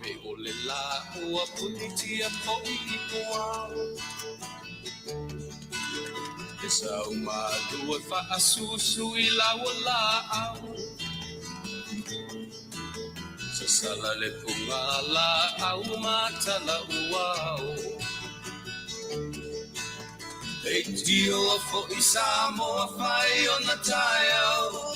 Pe o le lā ua punitia foi i puao E sau malu e faasusu i lau laau Sasala le puga laau ma tala uao Leitioa foi Samoa fai ona taeao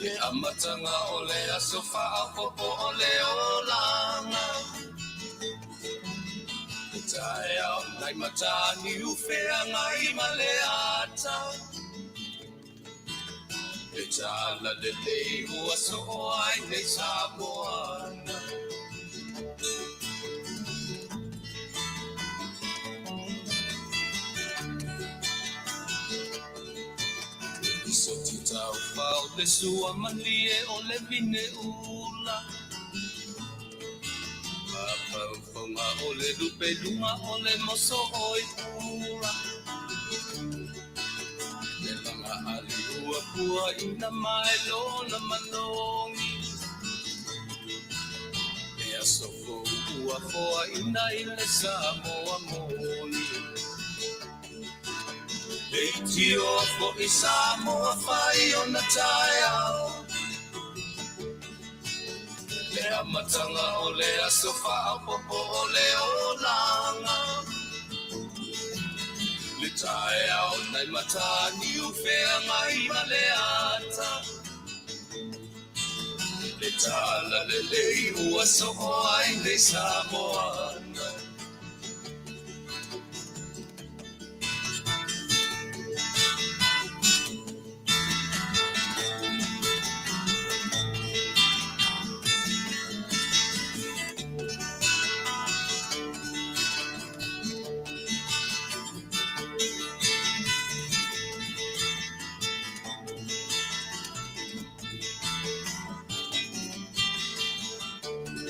Le amataga o le aso faaopoopo o le olaga Le taeao nai Mataniu Feagai ma le ata Le talalelei ua soo ai nei Samoana. Le soti taufao le sua malie o le vine ula Mafaufoga o le lupe luga o le moso oi pula Le laga ali ua puaina mai lona manogi Le aso fou ua foaina i le Samoa moni Leitioa foi Samoa fai ona taeao Le amataga o le aso faaopoopo o le olaga Le taeao nai Mataniu Feagai ma le ata Le talalelei ua soo ai nei Samoana.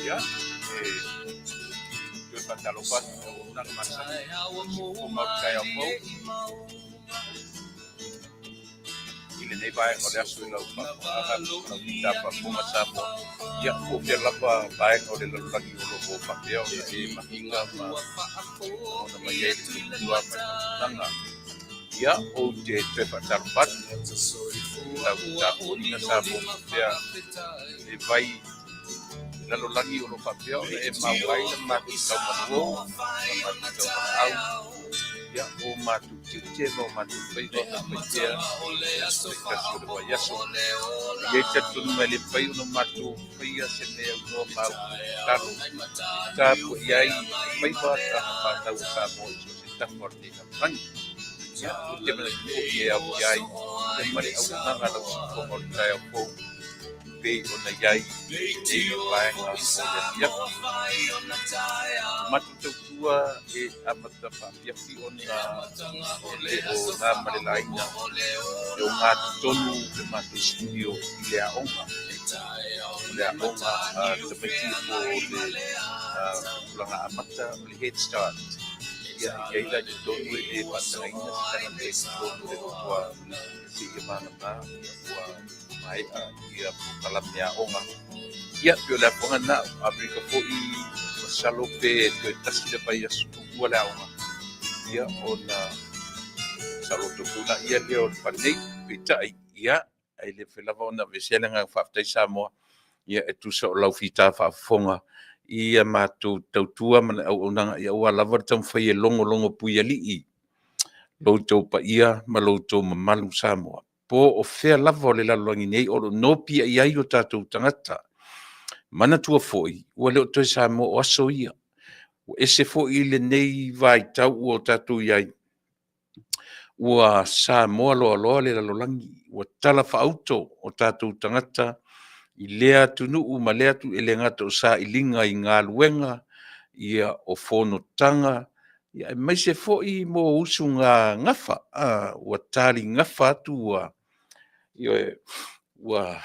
Ia, e toe faatalofa atu i auaunaga masani o le taeao fou i lenei vaega o le aso i lau faafofogaaga lau mita faafofoga Samoa. Ia, po o fea lava vaega o le lalolagi o lo o faapea ona e mafuta ma lagona mai ai le tautua ma le auaunaga. Ia, ou te toe faatalofa atu i lau tapuaiga Samoa po o fea le vai lalolagi o lo o faapea ona e maua ai le matou taumanuo ma le matou taumalaau, ia, o matou tiute ma o matou faiva o faifaipea i aso taitasi o le vaiaso. E i ai le talitonuga e le mafai ona matou faia se mea aunoa ma au tatalo e tapuai ai faiva tagata fanau a Samoa i so o se tafa o lenei lalolagi. Ia, ou te manatu foi e aofia ai ia ma le auaunaga a lau siufofoga o le taeao fou pei ona i ai i lenei vaega o le afiafi. Matou tautua e amata faafiafi ona e le o na ma le laina e ogatotonu le matou studio i le aoga. O le aoga a tamaiti po o le tulaga amata o le Head Start. Ia, e i ai la i totonu e le faatagaina se tagata i totonu o le lotoa seia vagana ua maea ia polokalame aoga. Ia, pei o le afoaga lena, o Amerika foi, masalo pe toe tasi le vaiaso muamua le aoga, ia, ona saoloto foi laia lea o le fale nei. Peitai, ia, e le mafai lava ona aveesea le agaga faafetai Samoa, ia, e tusa o lau fita faafofoga i a matou tautua ma le auaunaga, ia aua lava le taumafai e logologo puialii lo outou paia ma lo outou mamalu Samoa. Po o fea lava o le lalolagi nei o lo o nopiai ai o tatou tagata. Manatua foi, ua le o toe Samoa o aso ia. Ua ese foi lenei vaitau ua o tatou i ai. Ua Samoa loaloa le lalolagi, ua talafaauto o tatou tagata i lea atunuu ma lea atunuu, e le gata o sailiga i galuega, ia o fonotaga, ia aemaise foi mo usuga gafa, ua tali gafa atu ua, ioe, ua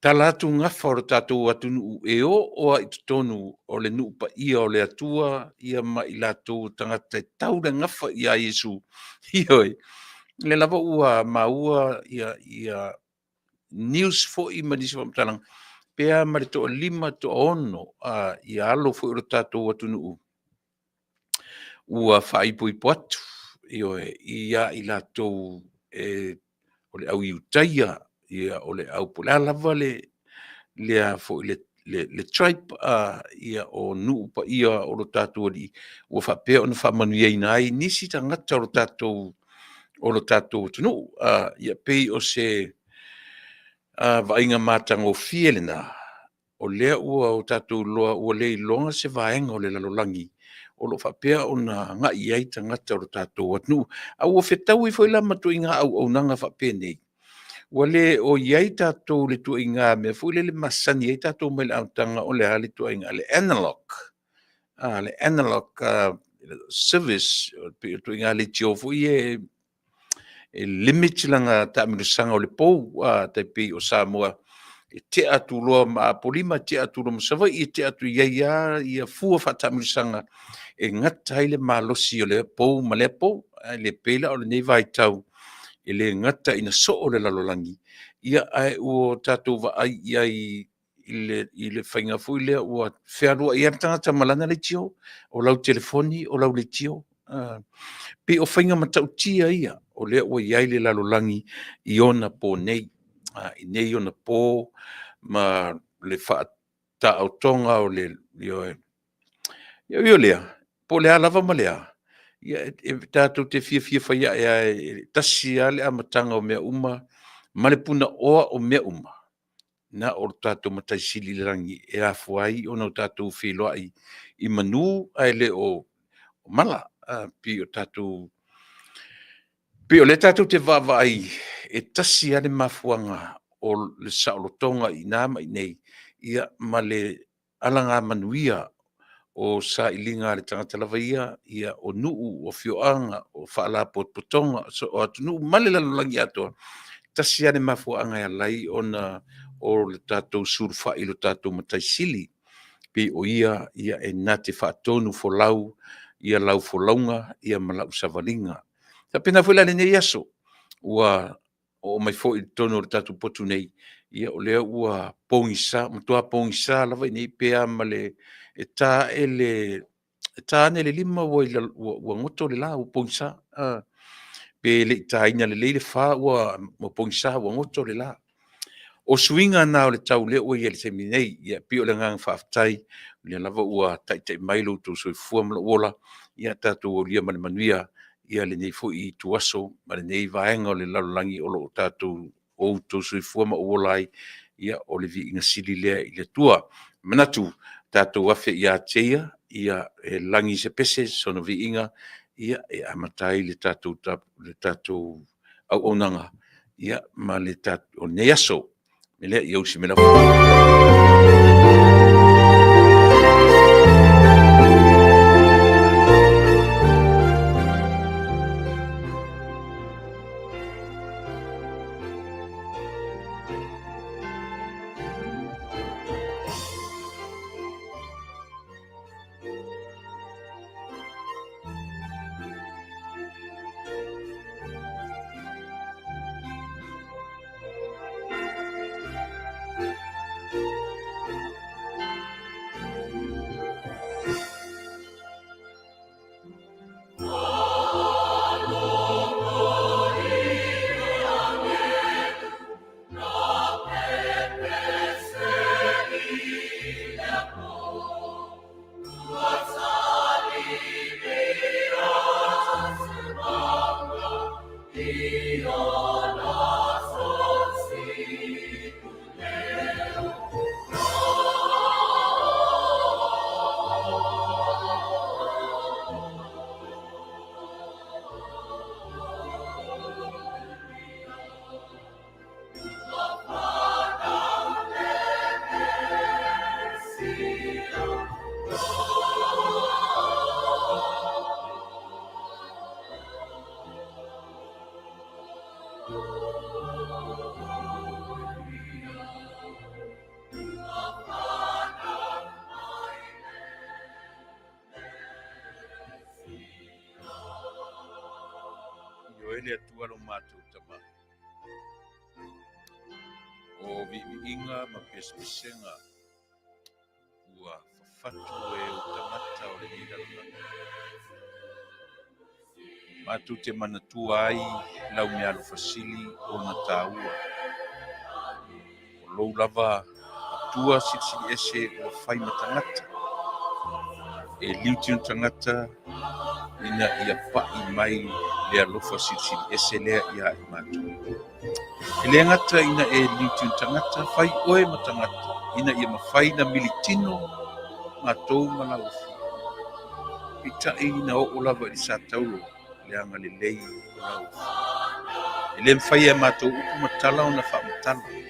tala atu gafa o le tatou atunuu e oo lava i totonu o le nuu paia o le Atua ia ma i latou o tagata e tau le gafa ia Iesu. Ioe, o lea lava ua maua ia news foi ma nisi faamatalaga. Pe a ma le toalima, toaono ia alo foi o le tatou atunuu ua faaipoipo atu, ioe, ia i latou e o le au Iutaia, ia o le au po o le a lava le a foi le tribe, ia o nuu paia o lo tatou alii ua faapea ona faamanuiaina ai nisi tagata o lo tatou atunuu. Ia pei o se vaaiga matagofie lena, o lea ua o tatou iloa ua le iloga se vaega o le lalolagi o lo o faapea ona agai i ai tagata o le tatou atunuu. A ua fetaui foi la ma ituaiga auaunaga faapenei, ua le o i ai tatou i le ituaiga mea foi lele masani ai tatou mai le amataga, o le a le ituaiga, le analog. Le analog service, pei o le ituaiga leitio foi ia e limit lana taamilosaga o le pou, tai pei o Samoa, e tea atu loa ma Apolima, tea atu loa ma Savaii, tea atu, e i ai lava fua faataamilosaga e gata ai le malosi o lea pou ma lea pou. Ae le pei la o lenei vaitau, e le gata ina soo le lalolagi, ia ae ua tatou vaai i ai i le faiga foi lea ua fealuai lava le tagata ma lana leitio, o lau telefoni o lau leitio. Pei o faiga matautia ia o lea ua i ai le lalolagi i ona po nei, i nei ona po ma le faataotoga o le… Ioe. E ui o lea, po o le a lava ma le a, ia e tatou te fiafia fai ae lava e tasi lava le amataga o mea uma ma le punaoa o mea uma, na o le tatou Matai Sili i le lagi e afua ai ona tatou feiloai i manu ae le o mala. E pei o lea tatou te vaavaai e tasi lava le mafuaaga o le saolotoga i ina ma i inei, ia ma le alagamanuia o sailiga a le tagata lava ia, o nuu, o afioaga, o faalapotopotoga, o atunuu ma le lalolagi atoa. E tasi lava le mafuaaga e ala ai ona o le tatou sulufai i lo tatou Matai Sili, pei o Ia e na te faatonufolau lau folauga ma lau savaliga. E faapena foi la i lenei aso, ua oo mai foi i totonu o le tatou potu nei, ia o lea ua pogisa, matua pogisa lava i inei pe a ma le ta ane le 5 ua goto le la ua pogisa. Pe le i taina lelei le 4 ua pogisa ua goto le la. O suiga na o le tau o lea ua i ai i le taimi nei. Ia e pei o le agaga faafetai, o lea lava ua taitai mai lo outou soifua ma lou ola, ia tatou aulia ma le manuia lenei foi ituaso ma lenei vaega o le lalolagi o lo o outou soifua ma ou ola ai. Ia o le viiga sili lea i le Atua. E manatu, tatou afe ia te Ia e lagi se pese sona viiga e amata ai le tatou auaunaga o lenei aso. O le mea lea, ia usi mai lau Ioe le Atua lo matou Tama. O viiviiga ma pesepesega ua fafatu e ou tagata o lenei lalolagi. Matou te manatua ai lau meaalofa sili ona taua. O lou lava Atua silisili ese ua fai ma tagata, e liutino tagata ina ia pa'i mai le alofa silisili ese lea ia i matou. E le gata ina e liutino tagata, fai oe ma tagata ina ia mafai ona militino matou ma lau Afio. Peitai na oo lava i le sa taulo le agalelei o lau Afio. E le mafai e a matou upu ma tala ona faamatala.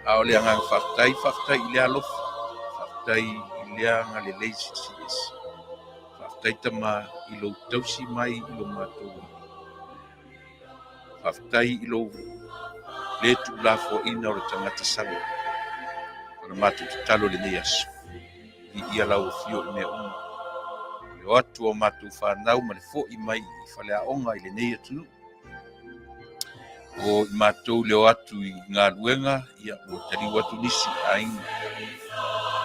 A o le agaga faafetai, faafetai i lea alofa, faafetai i lea agalelei silisili ese. Faafetai Tama i lou tausi mai i lo matou ola. Faafetai i lou le tuulafoaina o le tagata sala. O le matou tatalo i lenei aso, viia lau afio i mea uma. O le o atu o matou fanau ma le fo'i mai i faleaoga i lenei atunuu. O i matou le o atu i galuega, ia ua taliu atu nisi i aiga.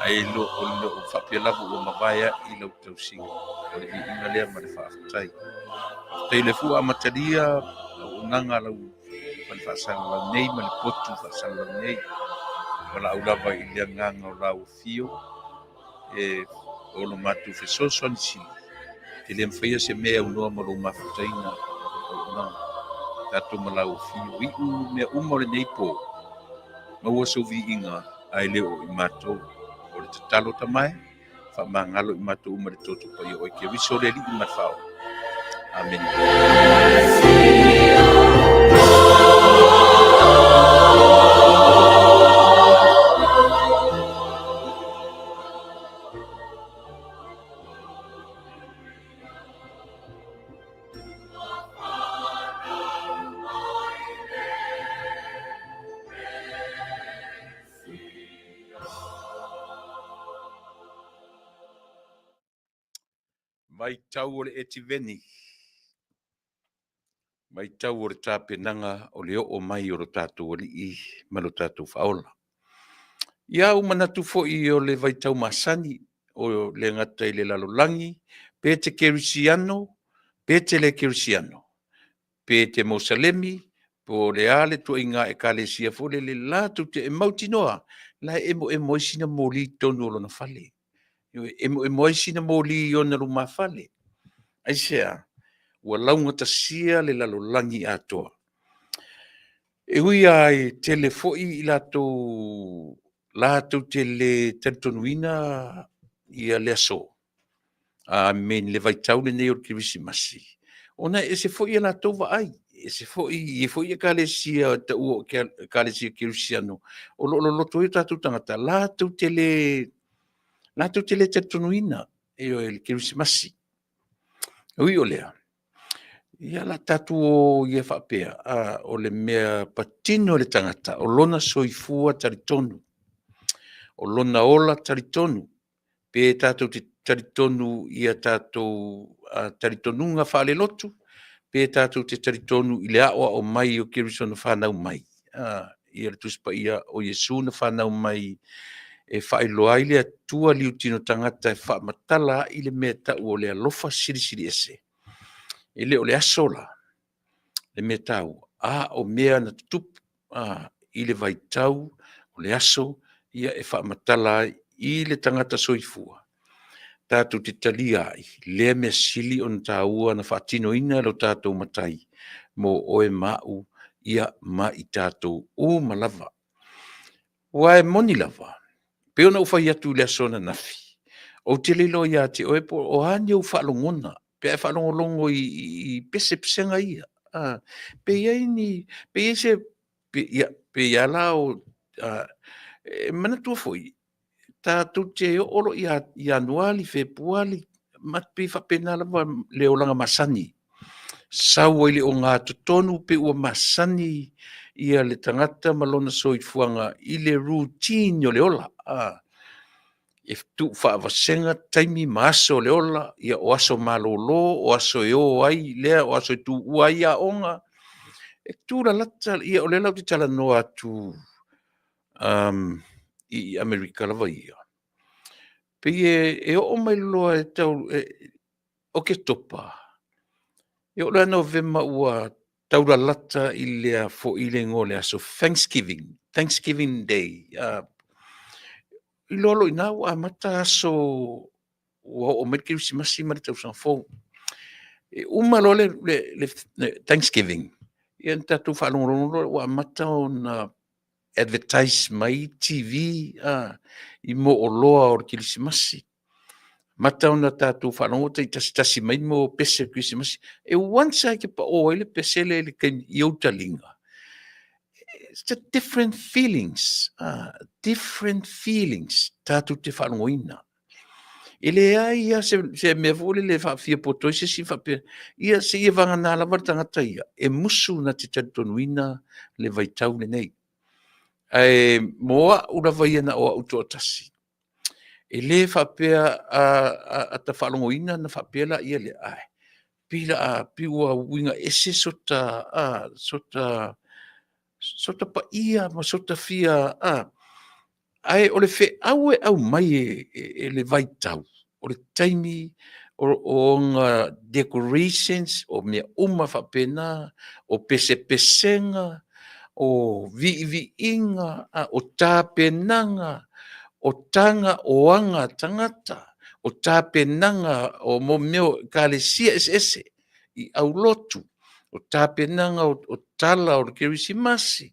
Ae o lo o faapea lava ua mavae a'i lau tausiga. O le viiga lea ma le faafetai. Faafetai le fua amatalia auaunaga a lau fale faasalalau nei ma le potu faasalalau nei. Valaau lava i le agaga o lau afio e o lo matou fesoasoani sili. E te le mafaia se mea e aunoa ma lou mafutaina auaunaga. Tatou ma lau afio. Iu mea uma o lenei po, maua sou viiga ae le o i matou. O le tatalo Tama e, faamagalo i matou uma i le toto paia o oe Keriso le Alii ma le Faaola. Amene. Vaitau o le Etiveni, vaitau o le tapenaga o le oo mai o lo tatou Alii ma lo tatou Faaola. Ia ua manatu foi o le vaitau masani, o le gata i le lalolagi, pe te kerisiano, pe te le kerisiano, pe te Mosalemi, po o le a le ituaiga ekalesia foi lele latou te e mautinoa la e emoemo ai sina moli i totonu o lona fale. Ioe, emoemo ai sina moli i ona lumafale. Aisea? Ua laugatasia le lalolagi atoa. E ui lava e tele foi i latou latou te le talitonuina ia le aso, I mean le vaitau lenei o le Kerisimasi, ona e ese foi a latou vaai, e ese foi, e i ai foi ekalesia e taua o ekalesia kerisiano o lo o loloto ai o tatou tagata latou te le talitonuina, ioe, le Kerisimasi. E ui o lea, ia o le a tatou o ia faapea, o le mea patino i le tagata, o lona soifua talitonu, o lona ola talitonu, pe tatou te talitonu i a tatou talitonuga faalelotu, pe tatou te talitonu i le aoao mai o Keriso na fanau mai, ia le Tusi Paia o Iesu na fanau mai e faailoa ai le Atua liutino tagata e faamatala ai le mea e tau o le alofa silisili ese. E le o le aso la le mea taua, a o mea na tutupu i le vaitau o le aso ia e faamatala ai i le tagata soifua tatou te talia ai lea mea sili ona taua na faatinoina e lo tatou Matai mo oe ma au ia ma i tatou uma lava. Aua e moni lava, pei ona ou fai atu i le aso ananafi, ou te le iloa ia te oe po o a ni ou faalogona pe a e faalogologo i pesepesega ia. Pe i ai ni, pe i ai se, ia, pe i a la o, e manatua foi, tatou te oo loa ia Ianuari, Fepuari, ma pei e faapena lava le olaga masani. Sau ai le ogatotonu pe ua masani ia le tagata ma lona soifuaga i le routine o le ola. E tuufaavasega taimi ma aso o le ola, ia o aso malolo, o aso e o ai lea, o aso e tuua ai aoga. E tulalata, ia o lea la ou te talanoa atu. i Amerika lava ia, pei e oo mai loa e tau Oketopa, e oo loa ia Novema ua taulalata i le foi le igoa o le aso Thanksgiving, Thanksgiving Day. Iloa loa i ina ua amata aso ua oo mai le Kerisimasi ma le Tausaga Fou. E uma loa le Thanksgiving, ia ona tatou faalogologo loa ua amata ona advertise mai TV i mo oloa o le Kerisimasi. Amata ona tatou faalogo ua taitasitasi mai mo pese o le Kerisimasi. E once lava e te pao ai le pese lea i le taimi i ou taliga, it's a different feelings, different feelings tatou te faalogoina. E leai lava se mea foi lele e faafiapoto ai se isi faapea, ia seia vagana lava le tagata ia e musu na te talitonuina le vaitau lenei. Ae mo au lava ia na o au toatasi, e le faapea a ta faalogoina ona faapea laia lea, ae pei la a pei ua uiga ese sota sota paia ma sota fia, ae o le feau e aumai e le vaitau, o le taimi o ona decorations, o mea uma faapena, o pesepesega, o viiviiga, o tapenaga, o taga o aga a tagata, o tapenaga o mea o ekalesia eseese i aulotu, o tapenaga o tala o le Kerisimasi,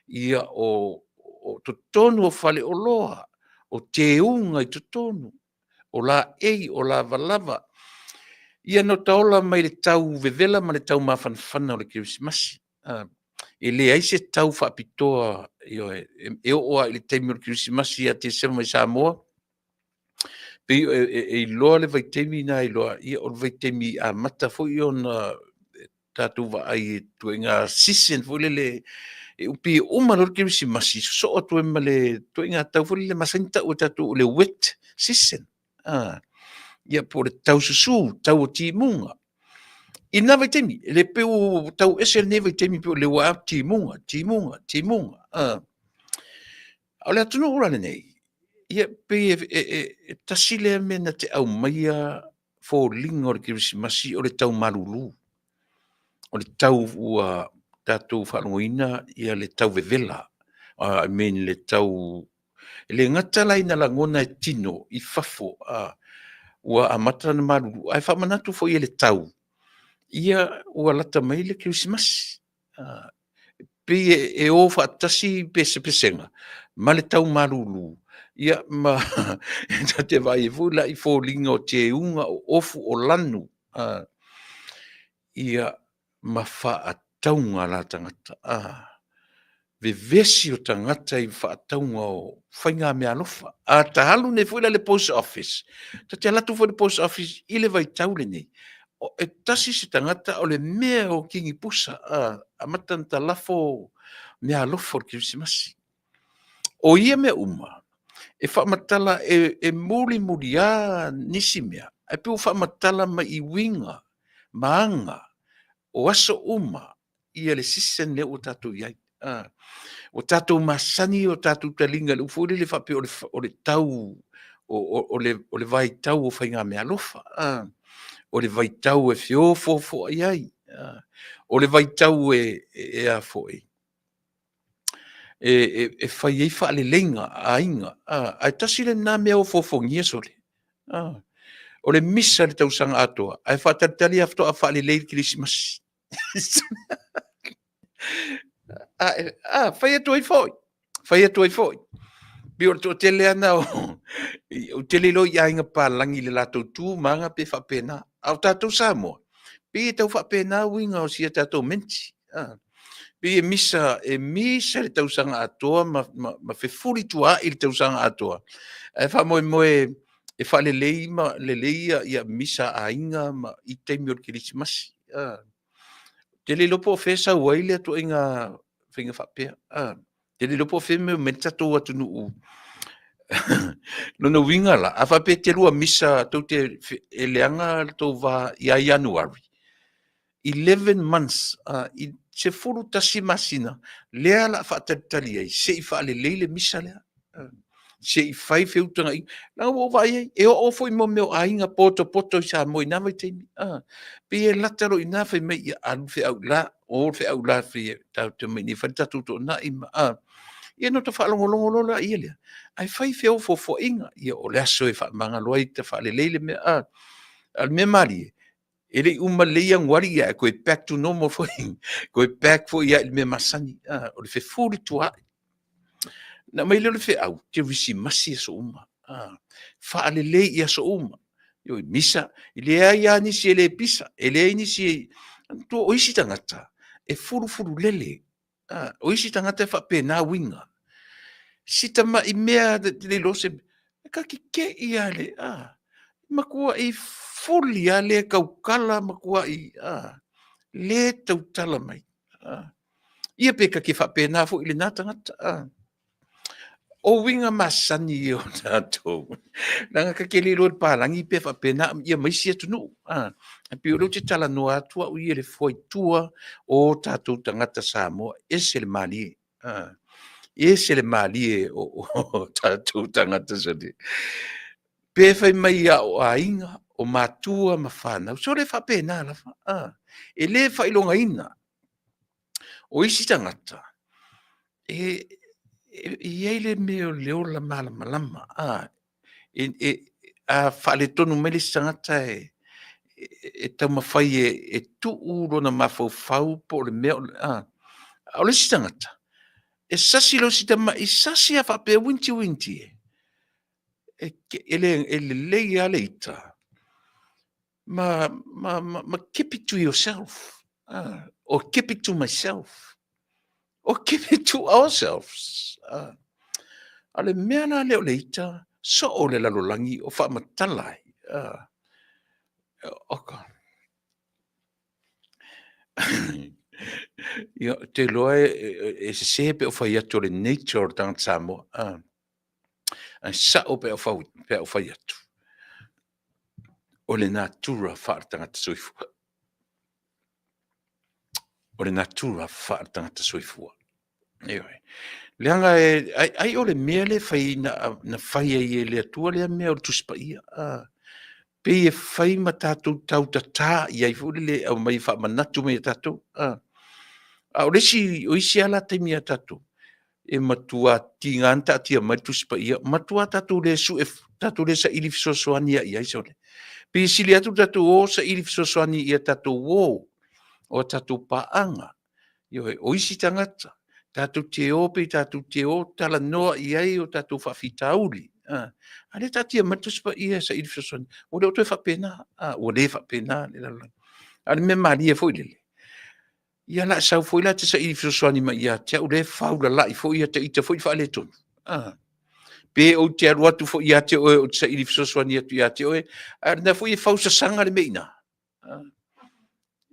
ia o totonu o faleoloa, o teuga i totonu, o laei, o lavalava. Ia na ota ola mai le tau vevela ma le tau mafanafana o le Kerisimasi. E leai se tau faapitoa, ioe, e oo lava i le taimi o le Kerisimasi ia Tesema i Samoa, pei e iloa le vaitaimi lena e iloa, ia o le vaitaimi amata foi ona tatou vaai i ituaiga season foi lele e pei e uma loa le Kerisimasi, sosoo atu ai ma le ituaiga tau foi lele e masani ona tau e tatou o le wet season. Ia po o le tau susu, tau o timuga. I lena vaitaimi, e le pei ua tau ese lenei vaitaimi pei o lea ua timuga, timuga, timuga. A o le atunuu la lenei, ia pei e tasi lea mea na te aumaia foliga o le Kerisimasi o le tau malulu, o le tau ua tatou faalogoina ia le tau vevela, I mean le tau, e le gata la ina lagona e tino i fafo ua amata ona malulu, ae faamanatu foi e le tau, ia ua lata mai le Kerisimasi. Pei e o faatasi pesepesega ma le tau malulu, ia ma ta te vaai ai foi la i foliga o teuga, o ofu, o lanu, ia ma faatauga la tagata. Vevesi o tagata i faatauga o faigameaalofa. A ta alu nei foi la i le post office, ta te alu atu foi i le post office i le vaitau lenei, e tasi se tagata o le mea o kinipusa, amata ona talafo meaalofa o le Kerisimasi. O ia mea uma, e faamatala e mulimuliā nisi mea, ae pei ua faamatala mai i uiga ma aga o aso uma ia le season lea ua tatou i ai. Ua tatou masani o tatou taliga i le upu foi lele faapea o le tau o le vaitau o faigameaalofa, o le vaitau e feofoofoai ai, o le vaitau e a foi, e fai ai faaleleiga a aiga. Ae tasi lena mea ofoofogia sole, o le misa i le tausaga atoa, ae faatalitali lava faatoa faalelei i le Kerisimasi. A, fai atu ai foi, fai atu ai foi. Pei o le toatele lava na ou te le iloa i aiga papalagi i le latou tu ma aga pe faapena. A o tatou Samoa, pei e tau faapena uiga o si a tatou menti. Pei e misa, e misa le tausaga atoa ma fefulituaai le tausaga atoa, ae faamoemoe e faalelei ma lelei ia misa a aiga ma i taimi o le Kerisimasi. Ou te le iloa po o fea e sau ai le ituaiga faiga faapea. Ou te le iloa po o fea e omai ai le tatou atunuu. Lona uiga la, a faapea e te lua misa tou te e leaga le tou va ia Ianuari, 11 months, 11 masina lea la faatalitali ai se i faalelei le misa lea, se i fai feutagaiga. Leaga ua ou vaai ai, e oo foi mo mea o aiga potopoto i Samoa i na vaitaimi. Pei e lata loa i ina fai mai, ia alu le feau i la, o le feau i la tatou te omai i inei e fai le tatou toonai ma a. Ia ona ota faalogologo loa laia lea, ae fai feofoofoaiga. Ia o le aso e faamagalo ai, ta faalelei le mea a. A o le mea malie, e le i uma lelei Ianuari ae toe back to normal foi, toe back foi lava i le mea masani. A, o le fefulituaai. Ona aumai lea o le feau, kerisimasi aso uma. A, faalelei i aso uma. Ioe, misa, e leai lava nisi e le pisa, e leai nisi e... Manatua o isi tagata, e fulufululele. A, o isi tagata e faapena uiga. Si tamai mea lava e te le iloa se mea, e ta te te i lava i le a, matuai fuli lava le tautala, matuai a, le tautala mai. A, ia pe ta te faapena foi i lena tagata. A, o uiga masani ia o tatou, leaga ta te le iloa e le papalagi pe faapena ia ma isi atunuu. A, ae pei o lea ou te talanoa atu au ia i le fuaitua o tatou tagata Samoa, e ese le malie. A, e ese le malie o tatou tagata sole. Pe fai mai lava o aiga, o matua ma fanau, sole e faapena lava. A, e le faailogaina. O isi tagata, e i ai le mea o le ola malamalama, a, a faaletonu mai le isi tagata e taumafai e tuu lona mafaufau po o le mea, a o le isi tagata, e sasi loa si tamai sasi lava faapea uiti uiti e, e lelei lava le ita ma keep it to yourself, or keep it to myself, or keep it to ourselves. A o le mea la lea o le ita, soo le lalolagi o faamatala ai. Oka. Ia, ou te iloa e sese pe ou fai atu o le nature o le tagata Samoa, ae sao pe a ou fai atu, o le natura faale-tagata soifua. O le natura faale-tagata soifua. Ioe. Leaga e, ai, ai o le mea lea fai, na, na fai ai e le Atua lea mea o le Tusi Paia. Pei e fai ma tatou tautatā i ai foi lele e aumai e faamanatu mai ia tatou. A o le isi, o isi lava la taimi ia tatou, e matua tiga ona taatia mai le Tusi Paia, matua tatou le sue, tatou le saili fesoasoani lava i ai sole. Pei e sili atu le tatou o saili fesoasoani ia tatou uo, o a tatou paaga, ioe, o isi tagata, tatou te o pe tatou te o talanoa i ai o tatou faafitauli. A lea e taatia mai le Tusi Paia e saili fesoasoani, ua le o toe faapena, ua le faapena le lalolagi. A o le mea malie foi lele, ia o le a e sau foi la e te saili fesoasoani mai ia te au lea e faulalai foi ata ita foi faaletonu. Pe ou te alu atu foi ia te oe ou te saili fesoasoani atu ia te oe, a o lena foi e fausasaga le mea i ina.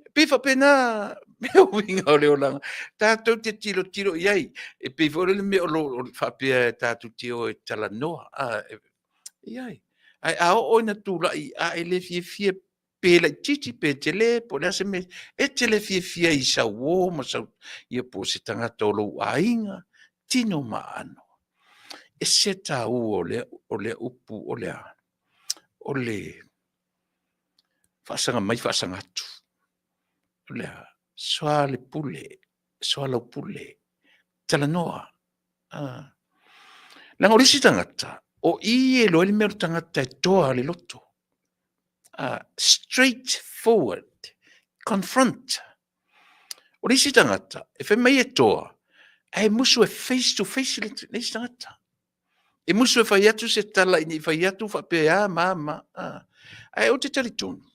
E pei faapena le uiga o le olaga, tatou te tilotilo i ai. E pei foi le mea o lo o faapea tatou te o e talanoa. Ioe. Ae a oo ina tulai a e le fiafia pe laitiiti pe tele po o le a se mea, e te le fiafia i sau uo ma sau, ia po o se tagata o lou aiga, tino ma aano. E ese le taua o lea upu o le a? O le faasaga mai faasaga atu. O le a? Soalepule, soalaupule, talanoa. Leaga o le isi tagata, o i e iloa ai le mea o le tagata e toa le loto. Straight forward, confront. O le isi tagata, e fai mai e toa, ae musu e face to face le isi tagata. E musu e fai atu se tala ina ne i fai atu faapea a ma a ma a. Ae ou te talitonu,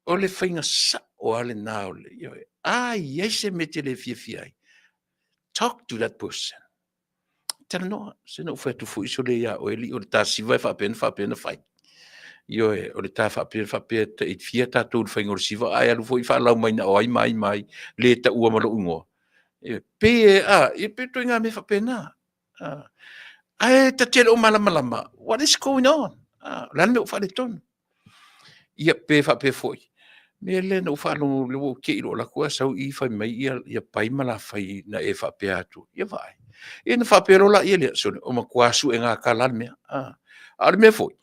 o le faiga sao lava lena o le, ioe, a i ai se mea e te le fiafia ai, talk to that person. Talanoa, se na ou fai atu foi sole ia oe alii, o le ta siva e faapea na faapea na fai. Ioe, o le ta faapea faapea e fia tatou i le faiga o le siva, ae alu foi faalau mai na o ai ma ai ma ai, le taua ma lou igoa. Ioe, pei e, a, e pei o ituaiga mea faapena. Ae ta te le o malamalama, what is going on? O le a le mea ua faaletonu? Ia, pe faapea foi, Mea lea na ou faalogo lea ua ou te i loa alu atu ae sau i i fai mai ia Pai ma Lafai na e faapea atu. Ia vaai, ia ona faapea loa lea, sole, ua matua suegatala lava le mea. A o le mea foi,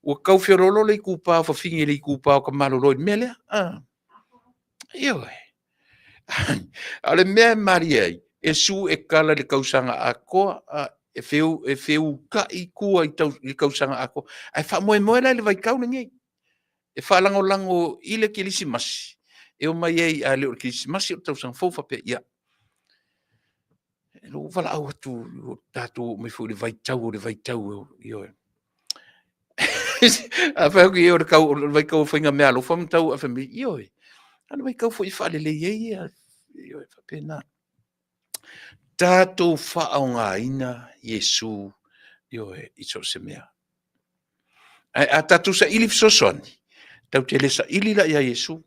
ua tau feoloolo le itupa o fafine i le itupa o tama i le mea lea. Ioe. A o le mea e malie ai, e sue tala i le tausaga atoa, e feuta'i i tua i le tausaga atoa. Ae faamoemoe la i le vaitau lenei, e faalagolago i le Kerisimasi, e omai ai a le o le Kerisimasi o le Tausaga Fou faapea, ia, lou valaau atu, ua tatou oo mai foi i le vaitau o le vaitau, ioe. A fai atu i ai o le vaitau o faiga meaalofa ma tau, ae fai mai, ioe, a o le vaitau foi e faalelei ai ia, ioe, e faapena. Tatou faaaogaina Iesu, ioe, i so o se mea. Ae a tatou saili fesoasoani, tatou te le saili la ia Iesu.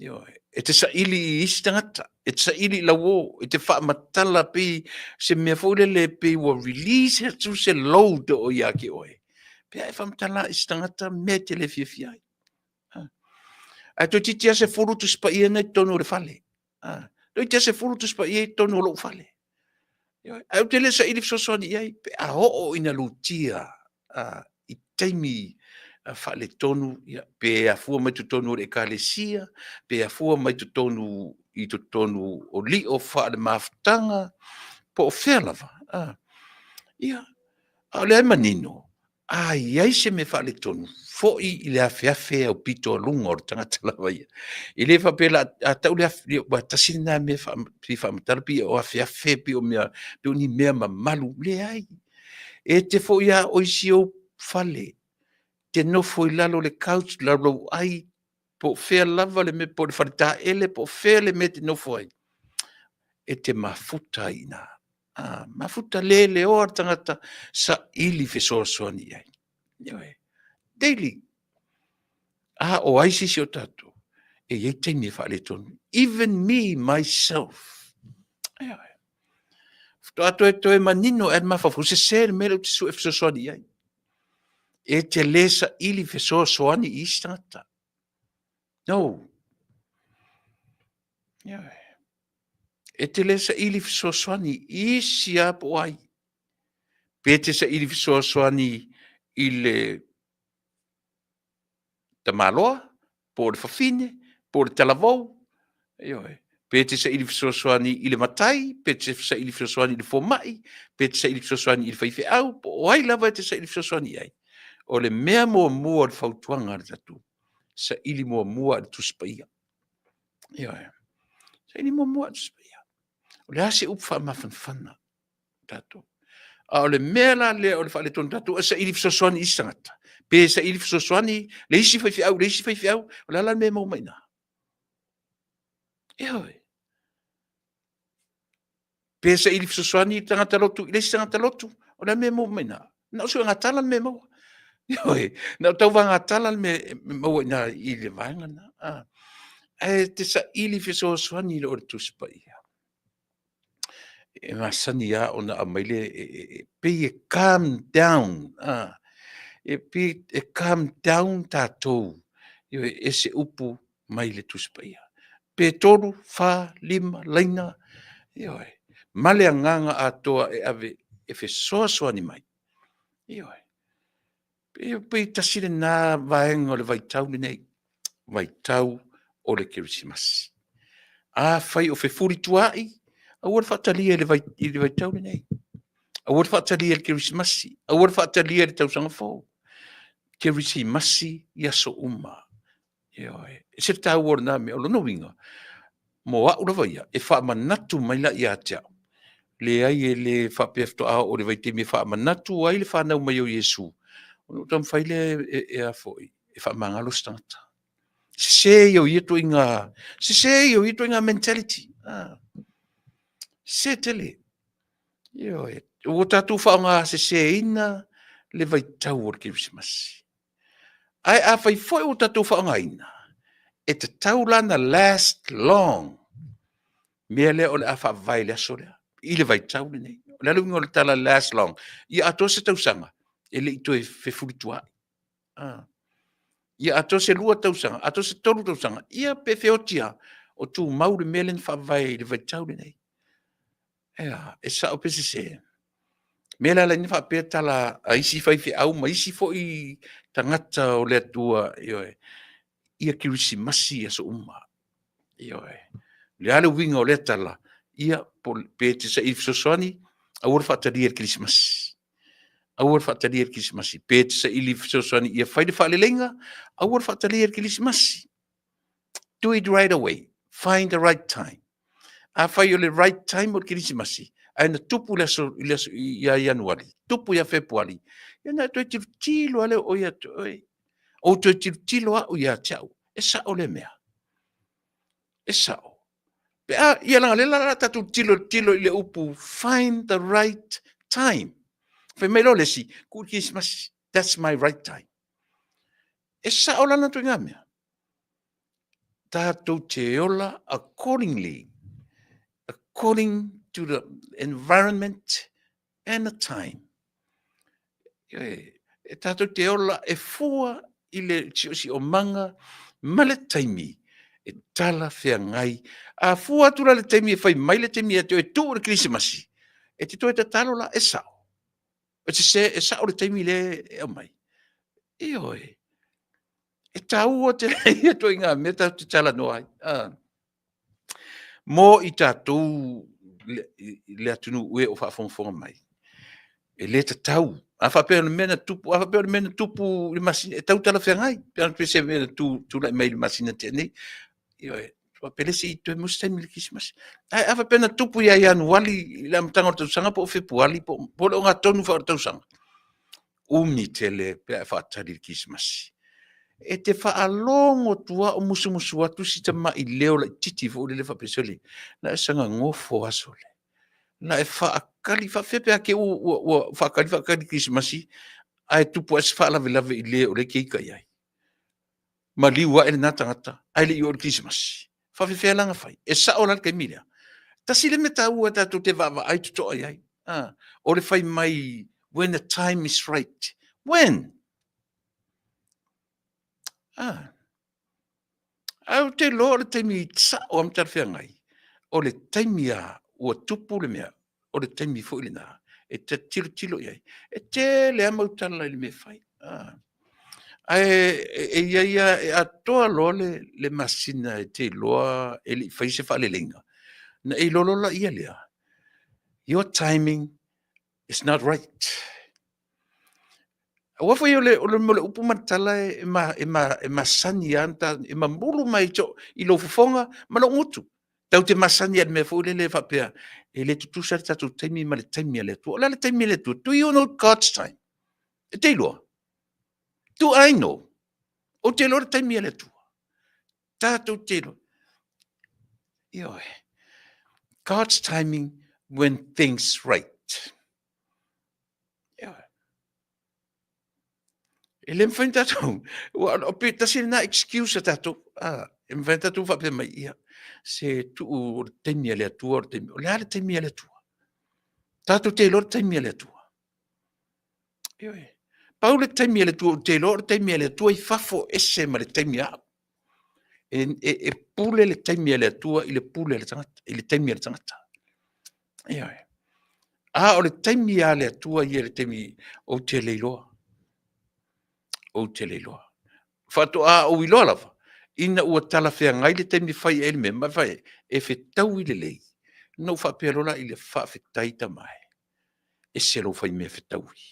Ioe. E te saili i isi tagata, e te saili i lau uo, e te faamatala pei se mea foi lele pei ua release atu se load o ia te oe, pe a e faamatala i se tagata mea e te le fiafia ai. Ae toeitiiti lava 10 Tusi Paia na i totonu o le fale. Toeitiiti lava 10 Tusi Paia i totonu o lou fale. Ae ou te le saili fesoasoani i ai pe a oo ina lutia i taimi faaletonu, pe afua mai totonu o le Ekalesia, pe afua mai totonu i totonu o lio faalemafutaga, po o fea lava, ia, a o lea e manino, a i ai se mea faaletonu, foi i le afeafe aupito aluga o le tagata lava ia. E le faapea a tau le afe, aua tasi lena mea e fia faamatala pei o afeafe, pei o mea, pei o ni mea mamalu. Leai, e te foi lava oe i si ou fale, e te nofo i lalo o le couch, laulau ai, po o fea lava le mea, po o le faletaele, po o fea le mea e te nofo ai, e te mafuta ai i ina. Mafuta leleoa le tagata, saili fesoasoani i ai. Ioe. Daily. A o ai se isi o tatou e i ai taimi e faaletonu? Even me myself. Ioe. Faatoa toe toe manino ea le mafaufau, sese le mea lea ou te sue fesoasoani i ai. E te le saili fesoasoani i isi tagata. No. Ioe. E te le saili fesoasoani i isi lava po o ai. Pe te saili fesoasoani i le tamaloa, po o le fafine, po o le talavou, ioe, pe te saili fesoasoani i le matai, pe te saili fesoasoani i le fomai, pe te saili fesoasoani i le faifeau, po o ai lava e te saili fesoasoani i ai. O le mea muamua o le fautuaga a le tatou, saili muamua i le Tusi Paia. Ioe. Saili muamua i le Tusi Paia. O le a se upu faamafanafana tatou? A o le mea la lea o le faaletonu tatou e saili fesoasoani i isi tagata, pe saili fesoasoani le isi faifeau i le isi faifeau, o le a la le mea e maua mai i ina? Ioe. Pe saili fesoasoani le tagata lotu i le isi tagata lotu, o le a le mea e maua mai i ina? Na o suegatala le mea e maua. Ioe, na o tauvagatala le mea e maua i ina i le vaega lena. Ae te saili fesoasoani i lo le Tusi Paia. E masani lava ona aumai le, e pei e calm down, e pei e calm down tatou, ioe, e se upu mai le Tusi Paia. Pe 3, 4, 5 laina, ioe, ma le agaga atoa e ave e fesoasoani mai, ioe. E pei tasi lena vaega o le vaitau lenei, vaitau o le Kerisimasi. Afai o fefulituaai, aua le faatalia i le vaitau lenei. Aua le faatalia i le Kerisimasi, aua le faatalia i le tausaga fou. Kerisimasi i aso uma. Ioe. E ese le taua o lena mea. O lona uiga, mo au lava ia, e faamanatu mai la ia te au, leai e le faapea faatoa oo i le vaitaimi e faamanatu ai le fanau mai o Iesu, ona ou taumafai lea e, a foi, e faamagalo se tagata. Sese ia o ia ituaiga, sese ia o ia ituaiga mentality. Sese tele. Ioe. Ua tatou faaaogaseseina le vaitau o le Kerisimasi. Ae afai foi ua tatou faaaogaina, e tatau la ona last long mea lea o le a faavae i le aso lea, i le vaitau lenei. O le a le uiga o le tala last long? Ia atoa se tausaga e le i toe fefulituaai. Ah. Ia atoa se 2 tausaga, atoa se 3 tausaga, ia pe feoti lava o tumau le mea lea na faavae i le vaitau lenei. Ea, e sao pe sese? O le mea la lea faapea tala a isi faifeau ma isi foi tagata o le Atua, ioe, ia kerisimasi i aso uma. Ioe. O le a le uiga o lea tala? Ia, pe te saili fesoasoani, aua le faatalia i le kerisimasi. Aua le faatalia i le kerisimasi. Pe te saili fesoasoani ia fai le faaleleiga, aua le faatalia i le kerisimasi. Do it right away. Find the right time. Afai o le right time o le kerisimasi, ae na tupu i le aso, i le aso ia Ianuari, tupu ia Fepuari, ia na e toe tilotilo lava lea o oe ia te oe. Ou toe tilotilo au ia te au, e sao lea mea. E sao. Pe a, ia leaga o lea la a tatou tilotilo i le upu find the right time. Fai mai loa le isi, tuu i le kerisimasi, that's my right time. E sao la lana ituaiga mea. Tatou te ola accordingly, according to the environment and the time. E tatou te ola e fua i le siosiomaga ma le taimi e talafeagai. A fua atu la le taimi e fai mai le taimi ia te oe e tuu i le Kerisimasi, e te toe tatalo la, e sao. E sese, e sao le taimi lea e aumai. Ioe. E taua tele ia ituaiga mea tatou te talanoa ai. Mo i tatou le atunuu e o faafogafoga mai, e le tatau. A faapea o le mea na tupu, a faapea o le mea na tupu i le masina, e tau talafeagai. Pe ana faapea o se mea na tulai mai i le masina na tea nei, ioe, faapea le isi toe maua se taimi i le Kerisimasi. Ae a faapea na tupu ia Ianuari i le amataga o le tausaga po o Fepuari po o le ogatotonu foi o le tausaga, umi tele pe a e faatali i le Kerisimasi. E te faalogo atu lava o musumusu atu si tamai leo laitiiti foi lele faapea, sole, na e saga gofo lava sole, na e faakali faapefea pe a te i ua faakali faakali i le Kerisimasi ae tupu ae se faalavelave i le o lea e te ita i ai. Maliu ae lena tagata ae le i oo i le Kerisimasi. Faapefea la ona fai? E sao la le taimi lea? Tasi le mea taua tatou te vaavaai totoa i ai. O le fai mai when the time is right. When? Ae ou te iloa o le taimi sao lava ma talafeagai, o le taimi lava ua tupu le mea, o le taimi foi lena e tilotilo i ai. E tele lava mau tala i le mea e fai. Ae e i ai lava, e atoa loa le masina e te iloa e le i faia se faaleleiga, ona e iloa loa lea lea, your timing is not right. Aua foi o le upu ma le tala e masani lava, e mamulu mai i lou fofoga ma lou gutu. Tatou te masani lava i le mea foi lele e faapea, e le tutusa le tatou taimi ma le taimi a le Atua. O le a le taimi a le Atua? Do you know God's time? E te iloa? Do I know? Ou te iloa le taimi a le Atua. Tatou te iloa. Ioe. God's timing when things right. Ioe. E le mafai ona tatou, ua, pe tasi lena excuse a tatou, e mafai ona tatou faapea mai, ia, se tuu o le taimi a le Atua, o le taimi, o le a le taimi a le Atua? Tatou te iloa le taimi a le Atua. Ioe. Pau le taimi a le Atua, ou te iloa o le taimi a le Atua i fafo ese ma le taimi a au. E pule le taimi a le Atua i le pule a le tagata, i le taimi a le tagata. Ioe. A o le taimi a le Atua ia le taimi ou te le iloa. Ou te le iloa. Faatoa ou iloa lava, ina ua talafeagai le taimi e fai ai le mea, ma fai ai, e fetaui lelei. Ona ou faapea loa la i le faafetai tama e, ese lou fai mea fetaui.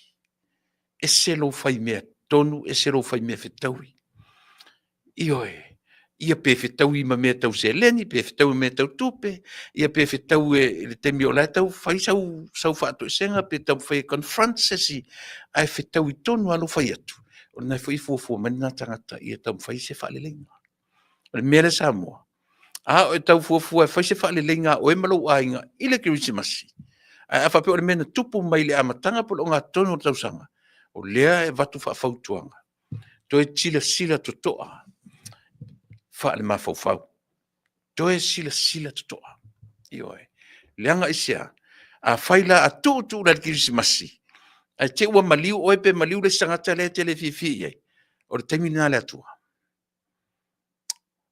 Ese lou fai mea tonu, ese lou fai mea fetaui. Ioe, ia pe fetaui ma mea tau seleni, pe fetaui ma mea tau tupe, ia pe fetaui i le taimi o la e tau fai sau faatoesega, pe taumafai e confront se isi, ae fetaui tonu lava lou fai atu, o lena foi e fuafua mai lena tagata ia taumafai se faaleleiga. O le mea lea Samoa, a o e tau fuafua e fai se faaleleiga a oe ma lou aiga i le Kerisimasi, ae a faapea o le mea na tupu mai i le amataga po o le ogatotonu o le tausaga, o lea e avatu faafautuaga, toe silasila totoa faalemafaufau. Toe silasila totoa. Ioe. Leaga aisea? Afai la a tuutuu la i le Kerisimasi, ae te i ua maliu oe pe maliu le isi tagata lea e te le fiafia i ai, o le taimi lena a le Atua.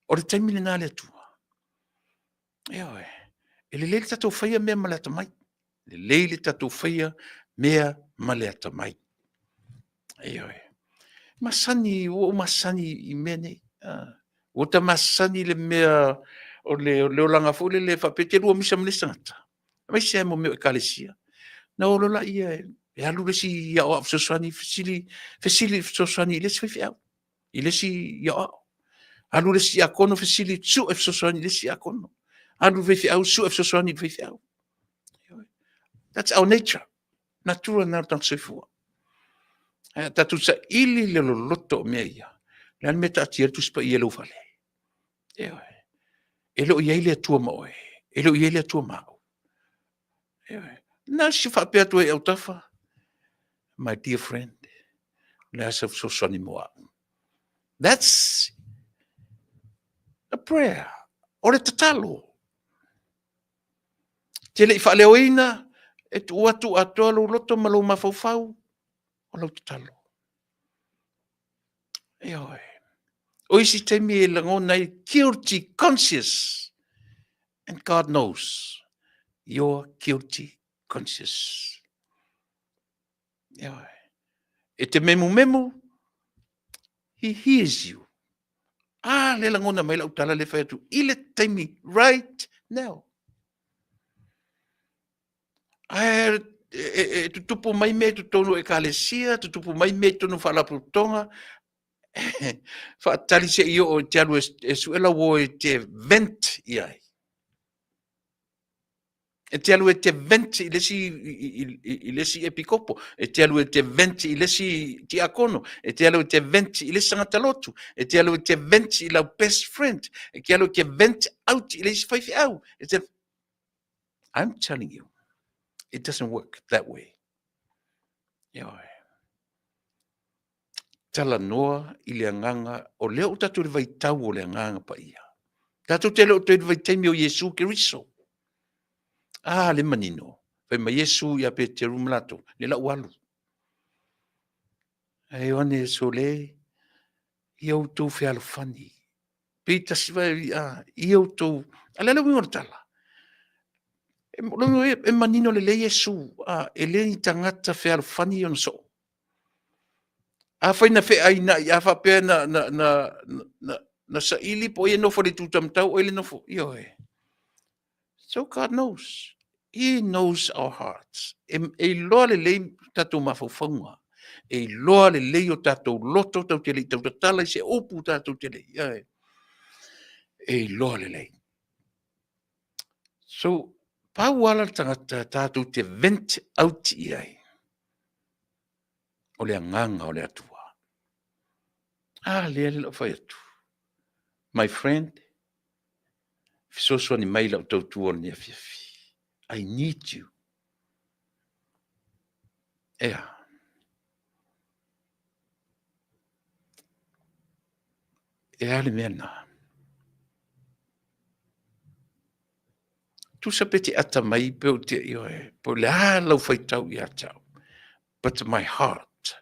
O le taimi lena a le Atua. Ioe. E lelei le tatou faia mea ma le atamai. Lelei le tatou faia mea ma le atamai. Ioe. Masani, ua ou masani i mea nei. Ua ta masani i le mea o le olaga foi lele faapea e te lua misa ma le isi tagata, aemaise lava mea o ekalesia. Ona o loa lea e alu le isi aoao fesoasoani fesili, fesili fesoasoani i le isi faifeau, i le isi aoao. Alu le isi siakono fesili sue fesoasoani i le isi siakono. Alu le faifeau sue fesoasoani i le faifeau. That's our nature. Natura lena o le tagata soifua. Ae a tatou saili le loloto o mea ia, o le a le mea e taatia ai le Tusi Paia i lou fale? Ioe. E le o i ai le Atua ma oe. E le o i ai le Atua ma au. Ioe. Na o si faapea atu ai i autafa, my dear friend, o le a sau fesoasoani mo au? That's a prayer. O le tatalo. Te le i faaleoina, e tuu atu atoa lou loto ma lou mafaufau o lau tatalo. Ioe. O isi taimi e lagona ai guilty conscious. And God knows your guilty conscious. Ioe. E te memumemu, he hears you. A, le lagona mai lau tala le fai atu i le taimi right now. Ae e tutupu mai mea i totonu o ekalesia, tutupu mai mea i totonu o faalapotopotoga, faatali se i oo e te alu e sue lau uo e te vent i ai. E te alu e te vent i le isi, i le isi epikopo, e te alu e te vent i le isi tiakono, e te alu e te vent i le isi tagata lotu, e te alu e te vent i lau best friend, e te alu e te vent out i le isi faifeau. E te... I'm telling you, it doesn't work that way. Ioe. Talanoa i le agaga, o lea ua tatou i le vaitau o le agaga paia. Tatou te le o toe i le vaitaimi o Iesu Keriso. A, le manino. Fai mai Iesu ia Peteru ma latou, le lau alu. Ae Ioane sole, ia outou fealofani. Pei tasi vai, a, ia outou, a le a le uiga o le tala? E manino lelei Iesu, a, e le ni tagata fealofani ona soo. Afai na feaina'i, a faapea na, na, na, na, na saili po o ai e nofo i le itu taumatau, o ai le nofo, ioe. So God knows. He knows our hearts. E, e iloa lelei tatou mafaufauga. E iloa lelei o tatou loto, tatou te le i tautatala i se upu tatou te le i, ioe. E iloa lelei. So, pau ala le tagata tatou te vent out i ai, o le agaga o le Atua. A lea le lau fai atu. My friend, fesoasoani mai lau tautua o lenei afiafi. I need you. Ea. E a le mea lena? Tusa pe te ata mai pe o te ioe, po o le a lau faitau ia te au. But my heart,